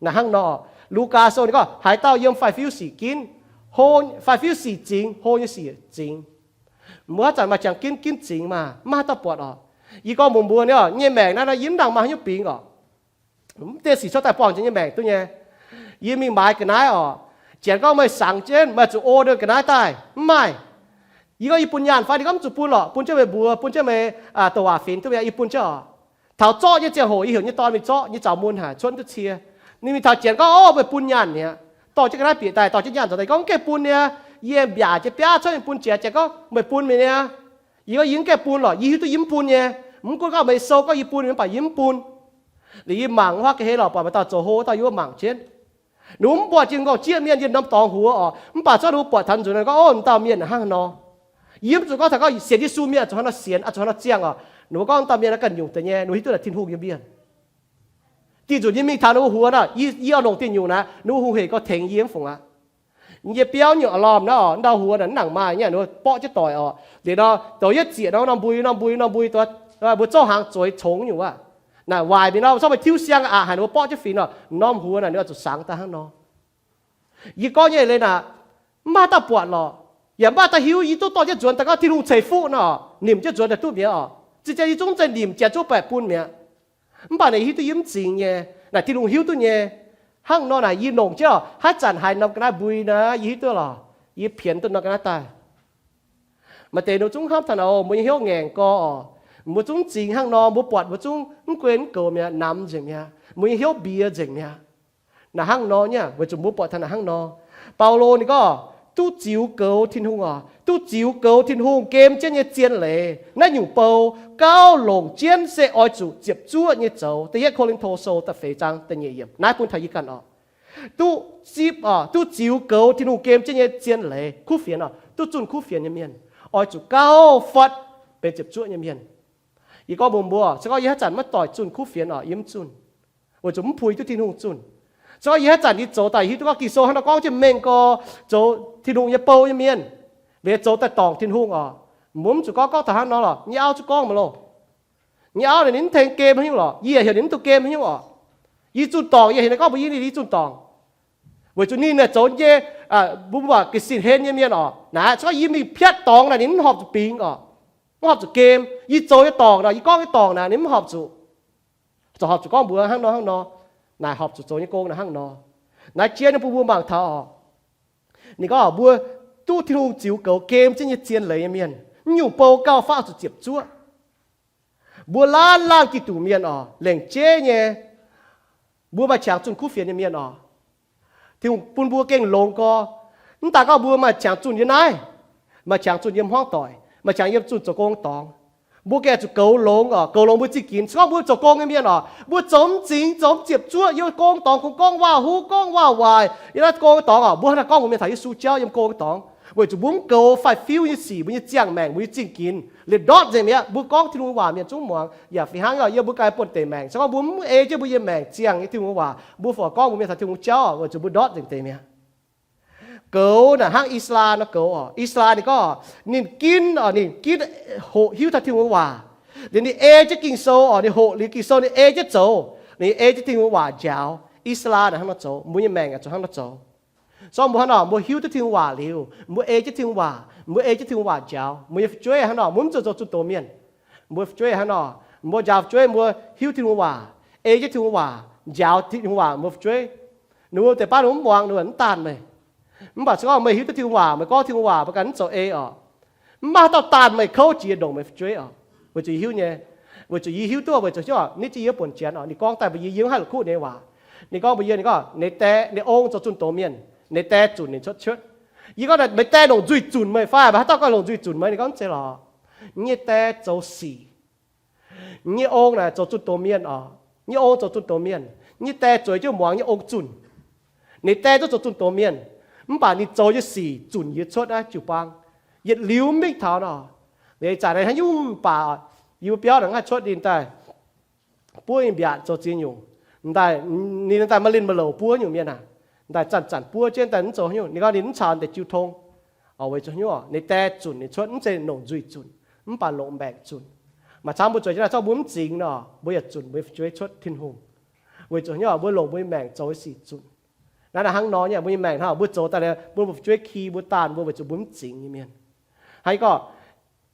Naaic hnangv nor, Lugaa Sou ninh gorngv haaix dauh yiem faix-fiuv sic ginv, faix-fiuv sic zingx, hlo nyei sic zingx. Mbuo haaix zanc maaih qangx ginv, ginv zingx maah, mv maaih haaix dauh buatc oc. Yie gorngv mbuox mbuo nyei, nyei maengc naaiv nor yie mv nangc maaih haaix nyungc bingx oc. Mv deix sic cuotv daaih buangh jiex nyei maengc duqv nyei. Yie mingh maaiz ga'naaiv oc, janx gorngv meih sangx jienv, meih zuqc order ga'naaiv daaih. Mv maaih. Yie gorngv yie bun nyaanh fai, ninh gorngv mv zuqc bun lorqc, bun jienv meih mbuox, bun jienv meih douc waac fingx duqv mi'aqv, yie bun jienv oc. Taux zorqv nyei ziangh hoc yie heuc nyei dorn mingh zorqv, nyei zaux mun haic cuotv duqv cie. Ninh mingh taux Janx gorngv, Ov, meih bun nyaanh mi'aqv. Dorh jienv ga'naaiv bieqc daaih, dorh jienv nyaanh zoux daaih gorngv, Mv gaengh bun nyei. Yie mbiaac jiex biaav cuotv, mingh bun Janx, Janx gorngv, Meih bun mi'aqv. Yie gorngv, Yie mv gaengh bun lorqc. Yie hiuv duqv yie mv bun nyei. Mv gunv gorngv meih sou gorngv yie bun, mv baac yie mv bun. Liuz yie mangc wuov ga'hlen lorqc, buatc maaih dauh zoux hlo, dauh yie mangc jienv. Ninh mbuo mv buatc jiex m'nqorngv jieqv mienh yiem norm dorngx huox oc, mv baac zorqv ninh mbuo buatc taux nzunc nor gorngv, Ov, dauh mienh hnangv haaix nor. Yie mv zuqc gorngv taux gorngv sienx Yesu mienh zuqc hnangv nor sienx, zuqc hnangv nor ziangh oc. Ninh mbuo gorngv dauh mienh naaiv ganh nyungc deix nyei, ninh mbuo hiuv duqv naaic Tin-Hungh nyei mienh. Dih nzunc yie mingh taux ninh mbuo huox naaic, yie oix longc dih nyungc naaic, ninh mbuo hungh hec gorx tengx yie mv fungc aqv. Yie biauv nyungc a'lormh naaiv oc, ndau huox naaic mv nangc maaih, nyungc ninh mbuo borqv jienv doic oc. Liuz nor, douz yietv zieqc nor, norm mbui, norm mbui, norm mbui, mbuo zouv hnaangx zueiz congx nyungc wuov. Naaic waaic mingh nor, zorqv meih tiuv siang aqc haic, ninh mbuo borqv jienv fingx oc. Norm huox naaic ninh oix zuqc sangx daaih hnangv nor. Yie gorngv nyei leiz naaic, mv maaih dauh buatc lorqc, yaac mv maaih dauh hiuv. Yie duqv dorh jienv nzuonx daaih gorngv Tin-Hungh ceix fuqv nor, nimc jienv nzuonx daaih duqv mi'aqv oc. Zinh ziang yie zungv zeiz nimc janx zuov baeqc bun mi'aqv. Mv baac naaic hiuv duqv yie mv zingx nyei, naaic Tin-Hungh hiuv duqv nyei. Hnangv nor naaic yie longc jienv oc, haaix zanc haiz norm ga'naaiv mbui naaic yie hiuv duqv lorqc, yie pienx duqv norm ga'naaiv daaih. Maaih deix ninh zungv hnamv taux naaic, mbuo nyei hnyouv ngaengc gorx oc, mbuo zungv mv zingx hnangv nor, mbuo buatc mbuo zungv mv guen mv goux mi'aqv, namx nzengc mi'aqv, mbuo nyei hnyouv mbiex nzengc mi'aqv. Naaic hnangv nor nyei, weic zuqc mbuo buatc taux naaic hnangv nor. Baulo ninh gorngv, duqv ziux goux Tin-Hungh oc, duqv ziux goux Tin-Hungh gem jienv nyei zien leiz. Naaiv nyungc bou gauh longc jienv se oix zuqc ziepc zuoqv nyei zoux. Da'yietv Ko^lin^to Sou da'feix zaang da'nyeic yiemc naaiv bun taux yie ganh oc. Duqv zipv oc, duqv ziux goux Tin-Hungh gem jienv nyei zien leiz. Kuv fienx oc, duqv zunh kuv fienx nyei mienh oix zuqc gauh fatv benx ziepc zuoqv nyei mienh. Yie gorngv mbuox mbuo, se gorngv yie haaix zanc maiv doic zunh kuv fienx oc, yie mv zunh, weic zuqc mv puix duqv Tin-Hungh zunh. Se gorngv yie haaix zanc yie zoux daaih hiuv duqv gorngv Ging-Sou hnangv nor gorngv jienv mengh gorx, zoux Tin-Hungh nyei bou nyei mienh, liuz zoux daaih dorngc Tin-Hungh oc, mbuo mv zuqc gorngv, gorngv taux hnangv nor lorqc, nyei auv zungv gorngv mv longc. Nyei auv naaic ninh mv tengx gem haaix nyungc lorqc, yie yaac heuc ninh mv duqv gem haaix nyungc oc. Yie zunh dorngc, yie heuc ninh gorngv mbuox yie, ninh zunh dorngc. Weic zuqc ninh naaic zoux nyei, mbuo mbuo ga'sin hen nyei mienh oc. Naaic se gorngv yie mingh piatv dorngx naaic ninh mv horpc zuqc bingx oc, mv horpc zuqc gem. Yie zoux nyei dorngc naaic, yie gorngv nyei dorngc naaic ninh mv horpc zuqc, zuqc horpc zuqc gorngv mbuox hnangv nor hnangv nor. Naaic horpc zuqc zoux nyei gong naaic hnangv nor. Naaiv jien ninh bun mbuo mangc taux oc. Ninh gorngv mbuo duqv Tin-Hungh ziux goux gem jienv nyei zien leiz nyei mienh, mv nyungc bou gauh faqv zuqc ziepc zuoqv. Mbuo laanh laanh Giduc mienh oc, lengc jeiv nyei, mbuo maaih qangx zunh kuv fienx nyei mienh oc. Tin-Hungh bun mbuo gengh longx gorx. Mv daaih gorngv mbuo maaih qangx zunh yiem naaiv, maaih qangx zunh yiem hmuangv doic, maaih qangx yiem zunh zoux gong dorngx, mbuo gengh zuqc goux longx oc, goux longx mbuo zingh ginx. Se gorngv mbuo zoux gong nyei mienh oc, mbuo zoux mv zingx, zoux mv ziepc zuoqv, yiem gong dorngx kungx gorngv waac-huv, gorngv waac-waaic, yiem naaiv gong dorngx oc, mbuo hnangv naaiv gorngv mbuox mienh taux Yesu jauv yiem gong dorngx, weic zuqc mbuo mv goux faix-fiuv nyei sic, mbuo nyei ziangh maengc, mbuo nyei zingh ginx liepc ndortv nzengc mi'aqv. Mbuo gorngv Tin-Hungh waac mienh zungv muangx. Yaac fih hnangv oc, yiem mbuo ganh buonv-deic maengc, se gorngv mbuo mv ei jienv mbuo nyei maengc ziangh nyei Tin-Hungh waac, mbuo fungc gorngv mbuox mienh taux Tin-Hungh jauv oc, weic zuqc mbuo ndortv nzengc deix mi'aqv. Goux naaic hnangv I^saa^laa nor goux oc. I^saa^laa ninh gorngv ninh ginv oc, ninh ginv hoqc hiuv taux Tin-Hungh waac, liuz ninh ei jienv Ging-Sou oc, ninh hoqc liuz Ging-Sou ninh ei jienv zoux, ninh ei jienv Tin-Hungh waac njaaux. I^saa^laa naaic hnangv nor zoux, mbuo nyei maengc yaac zuqc hnangv nor zoux. Se gorngv mbuo hnangv nor, mbuo hiuv duqv Tin-Hungh waac liuz, mbuo ei jienv Tin-Hungh waac, mbuo ei jienv Tin-Hungh waac njaaux, mbuo nyei fu'jueiv hnangv nor, mbuo mv zuqc zoux zunh doz mienh. Mbuo fu'jueiv hnangv nor, mbuo njaaux fu'jueiv, mbuo hiuv Tin-Hungh waac, ei jienv Tin-Hungh waac, njaaux Tin-Hungh waac mbuo fu'jueiv. Ninh mbuo deix baav ninh mv muangx, ninh mv daanh meih. Mv baac se gorngv meih hiuv duqv Tin-Hungh waac, meih gorngv Tin-Hungh waac, meih ganh mv zoux ei oc, mv maaih haaix dauh daanh meih kouv jiex ndongc meih fu'jueiv oc. Weic zuqc yie hiuv nyei, weic zuqc yie hiuv duqv, weic zuqc hiuv oc, nitv jienv yie buonc janx oc, ninh gorngv daaih mbuox yie, yie mv haih la'kuqv ninh nyei waac. Ninh gorngv mbuox yie, ninh gorngv ninh dae, ninh ong zoux zunh doz mienh, ninh dae zunc ninh cuotv cuotv. Yie gorngv meih dae longc nzuih zunc meih fai? Meih haaix dauh gorngv longc nzuih zunc meih? Ninh gorngv mv zeiz lorqc. Yie nyei dae zoux sic. Yie nyei ong naaic zoux zunh doz mienh oc. Yie nyei ong zoux zunh doz mienh. Yie nyei dae zueiz jienv muangx yie nyei ong zunh. Ninh dae zungv zoux zunh doz mienh, mv baac ninh zoux nyei sic zunc yie cuotv naaiv jiu-baang. Yietc liuz mv mingh taux nor, ih zanc naaiv hnangv nyungc mv baac, yie mbuo biauv naaic mv haih cuotv ninh daaih buov mbiaatc zoux ziex nyungc. Daaih ninh daaih maaih linh maaih louc buov nyungc mienh aac, daaih zanc-zanc buov jienv daaih mv zoux haaix nyungc. Ninh gorngv ninh mv caux deix jiu tong, weic zuqc haaix nyungc, ninh dae zunc ninh cuotv, mv zeiz longc nzuih zunc, mv baac longc maengc zunc. Maaih camv mbuo zueiz jienv naaic, zorqv mbuo mv zingx nor, mbuo yaac zunc mbuo nyei fu'jueiv cuotv Tin-Hungh, weic zuqc haaix nyungc, mbuo longc mbuo nyei maengc zoux sic zunc. Naaiv naaic hnangv nor nyei, mbuo nyei maengc hnangv mbuo zoux daaih liuz, mbuo nyei fu'jueiv ki mbuo, daanh mbuo, weic zuqc mbuo mv zingx nyei mienh. Hnangv yie gorngv,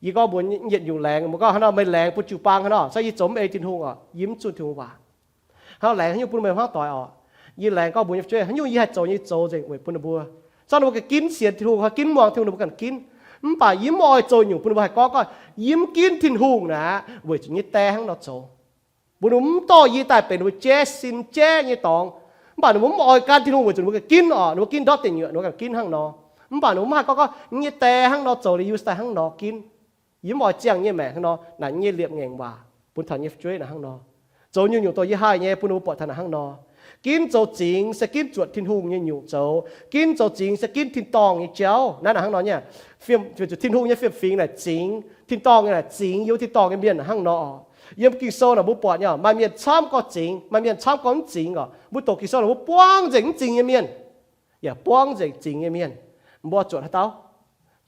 yie gorngv mbuox yietc nyungc laengz, mbuo gorngv hnangv nor, meih laengz bun jiu-baang hnangv nor, se yie zoux mv ei Tin-Hungh oc, yie mv zunh Tin-Hungh waac. Hnangv laengz haaix nyungc bun meih hmuangv doic oc. Yie laengz gorngv mbuox nyei fu'jueiv, haaix nyungc yie haih zoux nyei, zoux nzengc weic bun ninh mbuo. Zorqv ninh mbuo ga'ginv sienx Tin-Hungh, ga'ginv muangx Tin-Hungh, ninh mbuo ganh ginv. Mv baac yie mv oix zoux nyungc bun ninh mbuo haih gorngv, gorngv yie mv ginv Tin-Hungh naaic, weic zuqc yie nyei dae hnangv nor zoux, bun ninh mbuo mv dorh yie daaih benx ninh mbuo jaiv sin jaiv nyei dorngx, Mv baac ninh mbuo mv oix gan Tin-Hungh weic zuqc ninh mbuo ganh ginv oc, ninh mbuo ginv ndortv deic nyuoqc, ninh mbuo ganh ginv hnangv nor. Mv baac ninh mbuo mv haih gorngv, gorngv nyei die hnangv nor zoux liuz yie daaih hnangv nor ginv. Yie mv oix ziangh nyei maengc hnangv nor, naaic nyei liepc ngaengc waac bun taux nyei fu'jueiv naaic hnangv nor. Zoux nyungc-nyungc dongh yie haih nyei bun ninh mbuo buatc taux naaic hnangv nor. Ginv zoux zingx se ginv zuotc Tin-Hungh nyei nyungc zoux. Ginv zoux zingx se ginv tin-dorngh nyei jauv. Naaiv naaic hnangv nor nyei. Weic zuqc Tin-Hungh nyei fiem-fingx naaic zingx, tin-dorngh nyei naaic zingx, yiem tin-dorngh nyei mienh hnangv nor oc. Yiem Ging-Sou naaic mbuo buatc nyei, maaih mienh camv gorngv zingx, maaih mienh camv gorngv mv zingx oc. Mbuo doqc Ging-Sou naaic mbuo buangv nzengc mv zingx nyei mienh, yaac buangv nzengc zingx nyei mienh. Mbuo zuotc haaix dauh?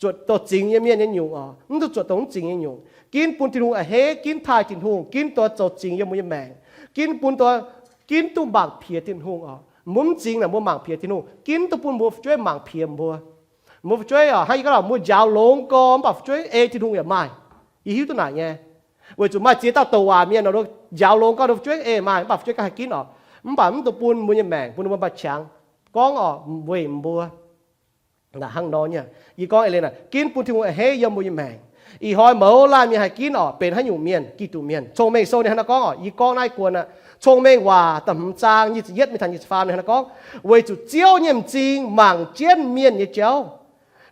Zuotc dongh zingx nyei mienh nyei nyungc oc, mv zuqc zuotc dongh mv zingx nyei nyungc. Ginv bun Tin-Hungh a'hneiv, ginv taaih Tin-Hungh, ginv dongh zoux zingx yiem mbuo nyei maengc. Ginv bun dongh, ginv duqv mangc piex Tin-Hungh oc. Mbuo mv zingx naaic mbuo mangc piex Tin-Hungh. Ginv duqv bun mbuo fu'jueiv mangc piex mbuo. Mbuo fu'jueiv oc, hnangv yie gorngv mbuo njaaux longx gorx mv baac fu'jueiv ei Tin-Hungh yaac maaih. Yie hiuv duqv naaic nyei. Weic zuqc maaih ziex dauh douc waac mienh njaaux longx gorx, fu'jueiv ei maaih, mv baac fu'jueiv ganh haih ginv oc. Mv baac mv dungx bun mbuo nyei maengc, bun mbuo maaih qangx gorngv oc, weic mbuo. Naaic hnangv nor nyei, yie gorngv eix leiz naaic, ginv bun Tin-Hungh a'hneiv yiem mbuo nyei maengc. Ih hnoi mouz laanh mienh haih ginv oc, benx haaix nyungc mienh, Giduc mienh. Cong-Mengh Sou ninh hnangv naaiv gorngv oc, yie gorngv naaiv guon aqv. Cong-Mengh Waac da'hmz zaang nyic ziepc yietv mingh taux nyic ziepc faam ninh hnangv naaiv gorngv, weic zuqc Ziouv nyei m'zing mangc jienv mienh nyei jauv.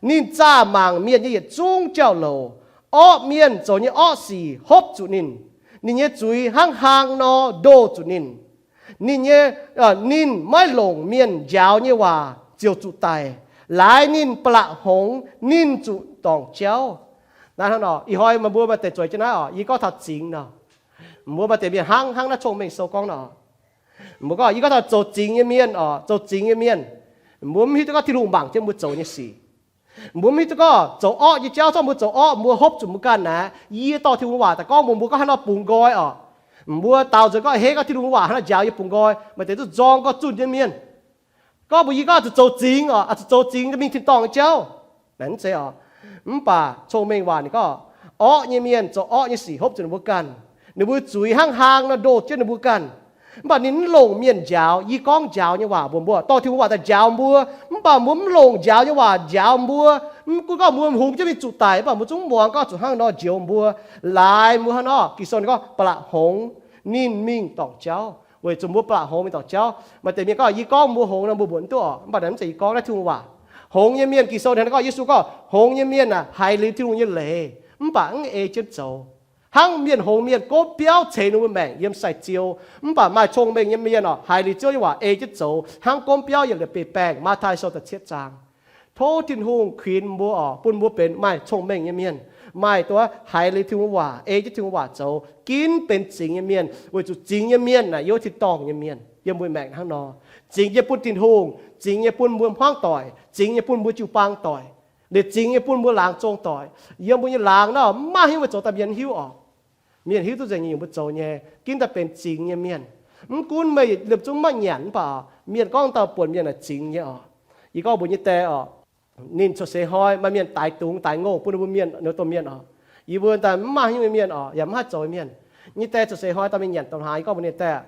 Ninh zaah mangc mienh nyei yietc zungv jauv-louc. Orqv mienh zoux nyei orqv sic hopv zuqc ninh. Ninh nyei zuiz hnangv hlang nor ndoh zuqc ninh. Ninh nyei, ninh maiv longc mienh njaaux nyei waac ziouc zuqc daic. Laaix ninh ba'laqc hngongx, ninh zuqc dorngc jauv. Naaiv hnangv nor, ih hnoi meih mbuo maaih deix zueiz jienv naaiv oc, yie gorngv taux zingx nor. Mbuo maaih deix mienh hnangv, hnangv naaiv Cong-Mengh Sou gorngv nor. Mbuo gorngv, yie gorngv taux zoux zingx nyei mienh oc, zoux zingx nyei mienh, mbuo mv hiuv duqv gorngv Tin-Hungh mangc jienv mbuo zoux nyei sic. Mbuo mv hiuv duqv gorngv zoux orqv nyei jauv, zorqv mbuo zoux orqv, mbuo hopv zuqc mbuo ganh aqv. Yie dorh Tin-Hungh waac daaih gorngv mbuox mbuo gorngv haaix nor bungx nqoi oc. Mbuo daaux nzuonx gorngv a'hneiv gorngv Tin-Hungh waac hnangv nor njaaux yie bungx nqoi, maaih deix zuqc nzorng gorngv zunh nyei mienh. Gorngv mbuox yie gorngv zuqc zoux zingx oc, zuqc zoux zingx mingh tin-dorngh nyei jauv. Naaic mv zeiz oc. Mv baac Cong-Mengh Waac ninh gorngv, orqv nyei mienh zoux orqv nyei sic hopv zuqc ninh mbuo ganh. Ninh mbuo zuiz hnangv hlang nor ndoh jienv ninh mbuo ganh. Mv baac ninh mv longc mienh njaaux. Yie gorngv njaaux nyei waac mbuox mbuo, dorh Tin-Hungh waac daaih njaaux mbuo. Mv baac mbuo mv longc njaaux nyei waac njaaux mbuo. Mv gunv gorngv mbuo hungx jienv mingh zuqc daic, mv baac mbuo zungv muangx gorngv zuqc hnangv nor njoux mbuo, laaix mbuo hnangv nor, Ging-Sou ninh gorngv ba'laqc hngongx, ninh mingh dorngc jauv. Weic zuqc mbuo ba'laqc hngongx mingh dorngc jauv. Maaih deix mienh gorngv, yie gorngv mbuo hngongx nor mbuo mbuoqc mv duqv oc. Mv baac naaiv mv zeiz yie gorngv, naaiv Tin-Hungh waac. Hngongx nyei mienh, Ging-Sou ninh gorngv, Yesu gorngv, hngongx nyei mienh aah, haiz liuz Tin-Hungh nyei leiz, mv baac mv ei jienv zoux. Hnangv mienh hngongx mienh gomv biauv ceix ninh mbuo maengc yiem sai-ziou. Mv baac maaih cong-mengh nyei mienh oc, haiz liuz Ziouv nyei waac ei jienv zoux, hnangv gomv biauv yietc liuz beix baengh. Matv^tai Sou da'cietv zaang. Tov Tin-Hungh kuinx mbuo oc, bun mbuo benx maaih cong-mengh nyei mienh, maaih duqv haiz liuz Tin-Hungh waac, ei jienv Tin-Hungh waac zoux, ginv benx zingx nyei mienh, weic zuqc zingx nyei mienh naaic yiem wuov tin-dorngh nyei mienh, yiem mbuo maengc hnangv nor. Zingx nyei bun Tin-Hungh, zingx nyei bun mbuo hmuangv doic, zingx nyei bun mbuo jiu-baang doic, liuz zingx nyei bun mbuo laangz zong doic. Yiem mbuo nyei laangz naaic maiv hiuv, weic zuqc daaih mienh hiuv oc. Mienh hiuv duqv nzengc nyei nyungc mbuo zoux nyei, ginv daaih benx zingx nyei mienh. Mv gunv meih liemh zungv maiv nyanc mv baac mienh gorngv dauh buonc mienh naaic zingx nyei oc. Yie gorngv mbuox nyei die oc, ninh cuotv seix hnoi maaih mienh daix dungz daix ngongh bun ninh mbuo mienh, ninh domh mienh oc. Yie mbuo daaih mv maaih haaix nyungc mienh oc, yaac mv haih zoux mienh. Nyei die cuotv seix hnoi dauh mingh nyanc dongh hnangv, yie gorngv mbuox ninh die,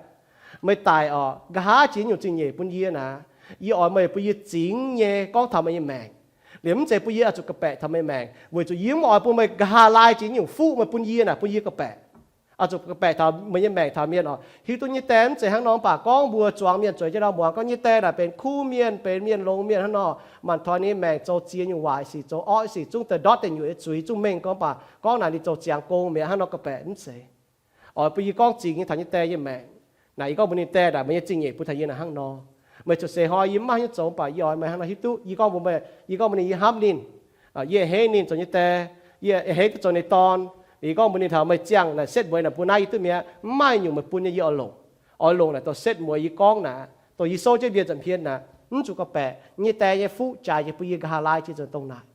meih daic oc, nqa'haav jiex nyungc zingh nyeic bun yie naaic, yie oix meih bun yie zingx nyei gorngv taux meih nyei maengc. Liemh mv zeiz bun yie oix zuqc ga'baeqc taux meih maengc, weic zuqc yie mv oix bun meih nqa'haav laai jiex nyungc fuqv meih bun yie naaic, bun yie ga'baeqc. Oix zuqc ga'baeqc taux meih nyei maengc taux mienh oc. Hiuv duqv nyei die mv zeiz hnangv nor, mv baac gorngv mbuo zuangx mienh zueiz jienv ndau muangx gorngv nyei die naaic benx kuv mienh, benx mienh longx mienh hnangv nor, mangc taux ninh maengc zoux ziex nyungc waaic sic, zoux orqv sic, zungv daaih ndortv deic nyuoqc nyei zuiz, zungv mengh gorngv baac gorngv naaic ninh zoux ziangx gong mi'aqv hnangv nor ga'baeqc mv zeiz. Oix bun yie gorngv zingx nyei taux nyei die nyei maengc. Naaic yie gorngv mbuox ninh die naaic, meih nyei zingh nyeic bun taux yie naaic hnangv nor. Meih cuotv seix hnoi yie mv maaih haaix nyungc zoux, mv baac yie oix meih hnangv nor hiuv duqv. Yie gorngv mbuox meih, yie gorngv mbuox ninh, yie hnamv ninh. Yie a'hneiv ninh zoux nyei die. Yie a'hneiv duqv zoux ninh dorn. Yie gorngv mbuox ninh taux meih ziangh naaic setv mueiz naaic bun naaiv yie duqv mi'aqv. Mv maaih nyungc meih bun nyei yie oix longc. Oix longc naaic dongh setv mueiz yie gorngv naaic, dongh yie souv jienv mbienv nza'hmien naaic, mv zuqc ga'baeqc. Nyei die nyei fuqv jaaix jiex bun yie nqa'haav laai jiex zoux dongh naaic.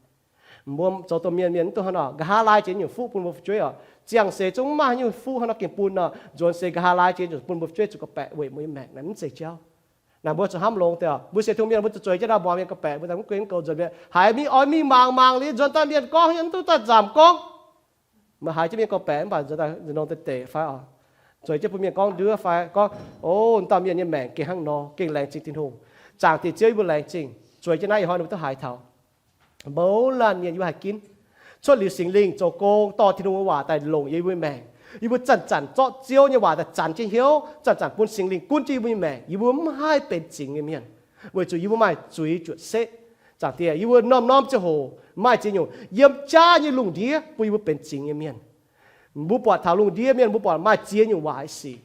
Mbuo zoux domh mienh, mienh mv dungx hnangv nor, nqa'haav laai jiex nyungc fuqv bun mbuo fu'jueiv oc. Ziangh seix zungv mv maaih haaix nyungc fuqv hnangv nor gengh bun nor, nzuonx seix nqa'haav laai jiex nyungc bun mbuo fu'jueiv zuqc ga'baeqc weic mbuo nyei maengc naaic, mv zeiz jauv. Naaic mbuo zuqc hnamv longx deix oc. Mbuo sienx Tin-Hungh mienh mbuo zuqc zueiz jienv ndau muangx mienh ga'baeqc, mbuo daaih mv gunv mv goux nzuonx mi'aqv. Haiz mingh oix mingh mangc mangc liuz nzuonx daaih mienh gorngv haaix nyungc mv duqv daaih nzamc gorngv. Meih haiz jienv mienh ga'baeqc mv baac nzuonx daaih nzunc nongh deix deix fai oc. Zueiz jienv bun mienh gorngv nduov fai gorngv, o, dauh mienh nyei maengc gengh hnangv nor, gengh laengz zingh Tin-Hungh. Zaangc Diex Ziouv yie mbuo laengz zingh. Zueiz jienv naaiv ih hnoi ninh mbuo duqv haiz taux. Mouz laanh mienh yie mbuo haih ginv. Cuotv liuz Singx Lingh zoux gong dorh Tin-Hungh nyei waac daaih longc yie mbuo nyei maengc. Yie mbuo zanc-zanc zorqv Ziouv nyei waac daaih zanc jienv hnyouv, zanc-zanc bun Singx Lingh gunv jienv yie mbuo nyei maengc, yie mbuo mv haih benx zingx nyei mienh, weic zuqc yie mbuo maaih zuiz juotc setv. Zaangc Diex, yie mbuo norm-norm ziangh hoc maaih ziex nyungc yiem jaav nyei lungh ndiev bun yie mbuo benx zingx nyei mienh. Mbuo buatc taux lungh ndiev mienh, mbuo buatc maaih ziex nyungc waaic sic.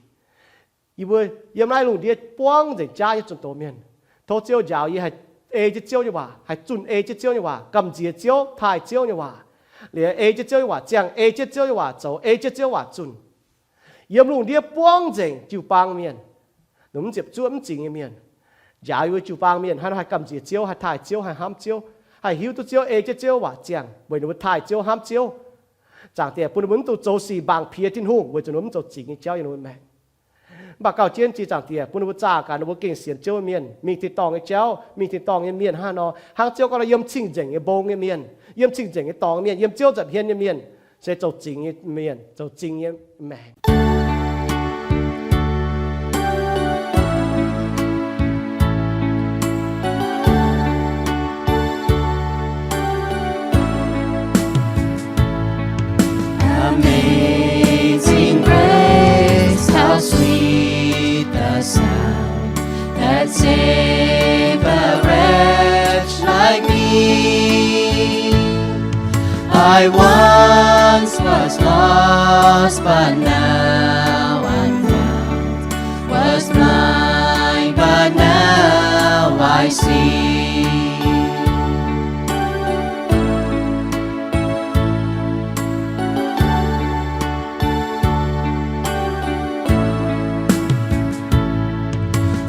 Yie mbuo yiem naaiv lungh ndiev buangv nzengc jaav nyei zunh doz mienh. Tov Ziouv njaaux yie haih ei jienv Ziouv nyei waac, haih zunh ei jienv Ziouv nyei waac, gamh nziex Ziouv, taaih Ziouv nyei waac, liuz ei jienv Ziouv nyei waac ziangh, ei jienv Ziouv nyei waac zoux, ei jienv Ziouv waac zunh. Yiem lungh ndiev buangv nzengc jiu-baang mienh, mv ziepc zuoqv mv zingx nyei mienh, njaaux yie mbuo jiu-baang mienh hnangv nor haih gamh nziex Ziouv, haih taaih Ziouv, haih hnamv Ziouv, haih hiuv duqv Ziouv, ei jienv Ziouv waac ziangh weic ninh mbuo taaih Ziouv, hnamv Ziouv. Zaangc Diex, bun ninh mbuo mv dungx zoux sic mbaangc piex Tin-Hungh weic zuqc ninh mbuo mv zoux zingx nyei jauv yiem ninh mbuo maengc. Mv baac gauh jienv jiex Zaangc Diex, bun ninh mbuo zaah gaax ninh mbuo gengh sienx Ziouv nyei mienh mingh tin-dorngh nyei jauv, mingh tin-dorngh nyei mienh hnangv nor, hnangv Ziouv gorngv nor, yiem cing-nzengc nyei mbong nyei mienh, yiem cing-nzengc nyei dorngx mienh, yiem Ziouv nza'hmien nyei mienh, se zoux zingx nyei mienh, zoux zingx nyei maengc. Amazing grace, how sweet the sound that saved a wretch like me. I once was lost, but now I'm found, was blind, but now I see.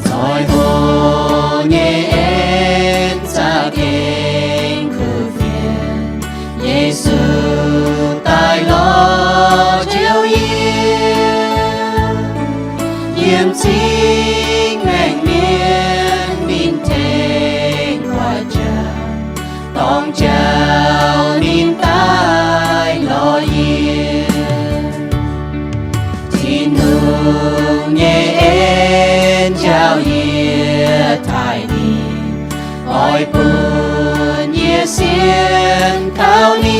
Zoih hoc nyei en za'gengh kuv fienx, Yesu daaih lorz Ziouv yie. Yiem cing-maengc mienh ninh tengx guaix jaax, dorng jauv ninh daaih lorz yie. Tin-Hungh nyei en njaaux yie taaih ninh, oix bun yie sienx kaux ninh.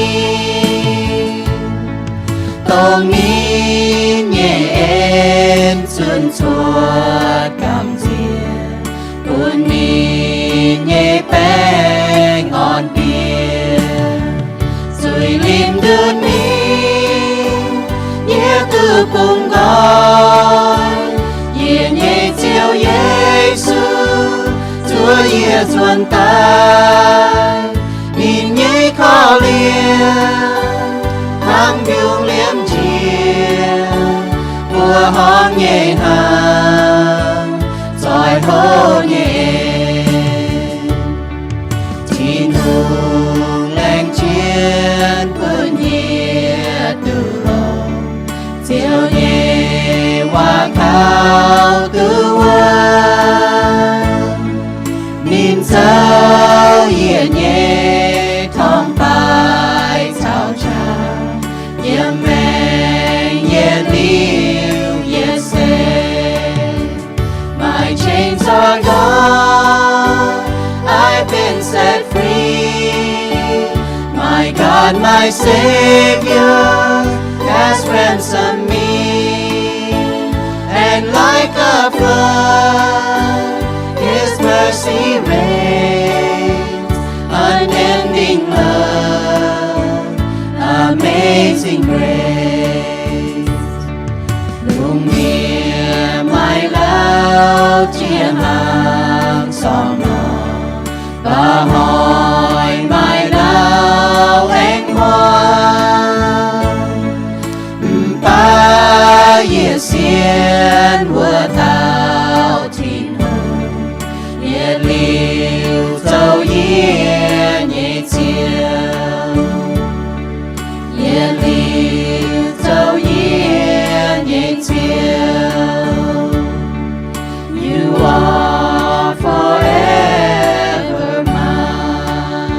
Dongh ninh nyei en zunh cuotv gamh nziex, bun ninh nyei baengh orn bieqc. Zuiz-limc nduqc mingh, yie duqv bungx nqoi. Yie nyei Ziouv Yesu, zuov yie nzuonx daaih. Ninh nyei korv-lienh hnangv mbiungc liemh njiec, mbuoqc horngh nyei hnaangx, zoih hoc nyei en. Tin-Hungh laengz jienv bun yie duqv longx, Ziouv nyei waac kaux duqv wuonv. Ninh zoux yie nyei torngv-baaix caux qaqv, yiem maengc yietc liuz yietc seix. My chains are gone, I've been set free. My God, my Savior, has ransomed me. And like a flood, His mercy reigns, unending love, amazing grace. Lungh ndiev maaih lauh jiex hnaangx sorng nor, baac hnoi maaih lauh aengx muangx. Mv baac yie sienx wuov dauh Tin-Hungh, yietc liuz zoux yie nyei Ziouv. Yietc liuz zoux yie nyei Ziouv. You are forever mine.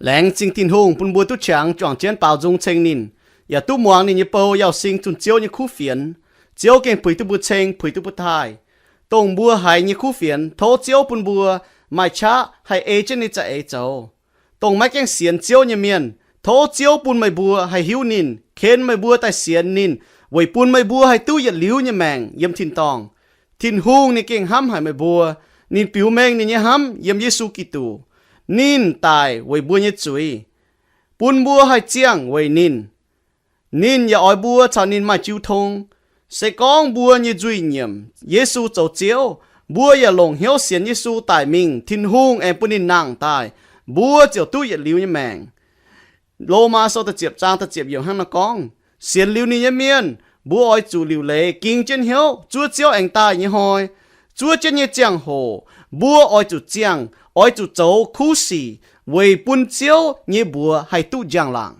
Laengz zingh Tin-Hungh bun mbuo duqv qangx juangc jienv baaux nzung ceng ninh, yaac duqv muangx ninh nyei bou yauh sing zunh Ziouv nyei kuv fienx. Ziouv gengh puix duqv mbuo ceng, puix duqv mbuo taaih. Dongh mbuo haiz nyei kuv fienx, tov Ziouv bun mbuo maaih qaqv haih ei jienv ninh za'eix zoux. Dongh maiv gaengh sienx Ziouv nyei mienh, Tov Ziouv bun meih mbuo haih hiuv ninh, ken meih mbuo daaih sienx ninh, weic bun meih mbuo haih duqv yietc liuz nyei maengc yiem tin-dorngh. Tin-Hungh ninh gengh hnamv haic meih mbuo. Ninh biux mengh ninh nyei hnamv yiem Yesu Giduc. Ninh daic weic mbuo nyei zuiz, bun mbuo haih ziangh weic ninh. Ninh yaac oix mbuo caux ninh maaih jiu tong. Se gorngv mbuo nyei nzuih nyiemc Yesu zoux Ziouv, mbuo yaac longc hnyouv sienx Yesu daic mingh, Tin-Hungh aengx bun ninh nangh daaih, mbuo ziouc duqv yietc liuz nyei maengc. Lomaa Sou da'ziepc zaang da'ziepc yiemc hnangv naaiv gorngv, sienx liuz ninh nyei mienh, mbuo oix zuqc liuc leiz ging jienv hnyouv zuov Ziouv aengx daaih nyei hnoi. Zuov jienv nyei ziangh hoc, mbuo oix zuqc ziangh, oix zuqc zoux kuv sic weic bun Ziouv nyei mbuox haih duqv njang-laangc.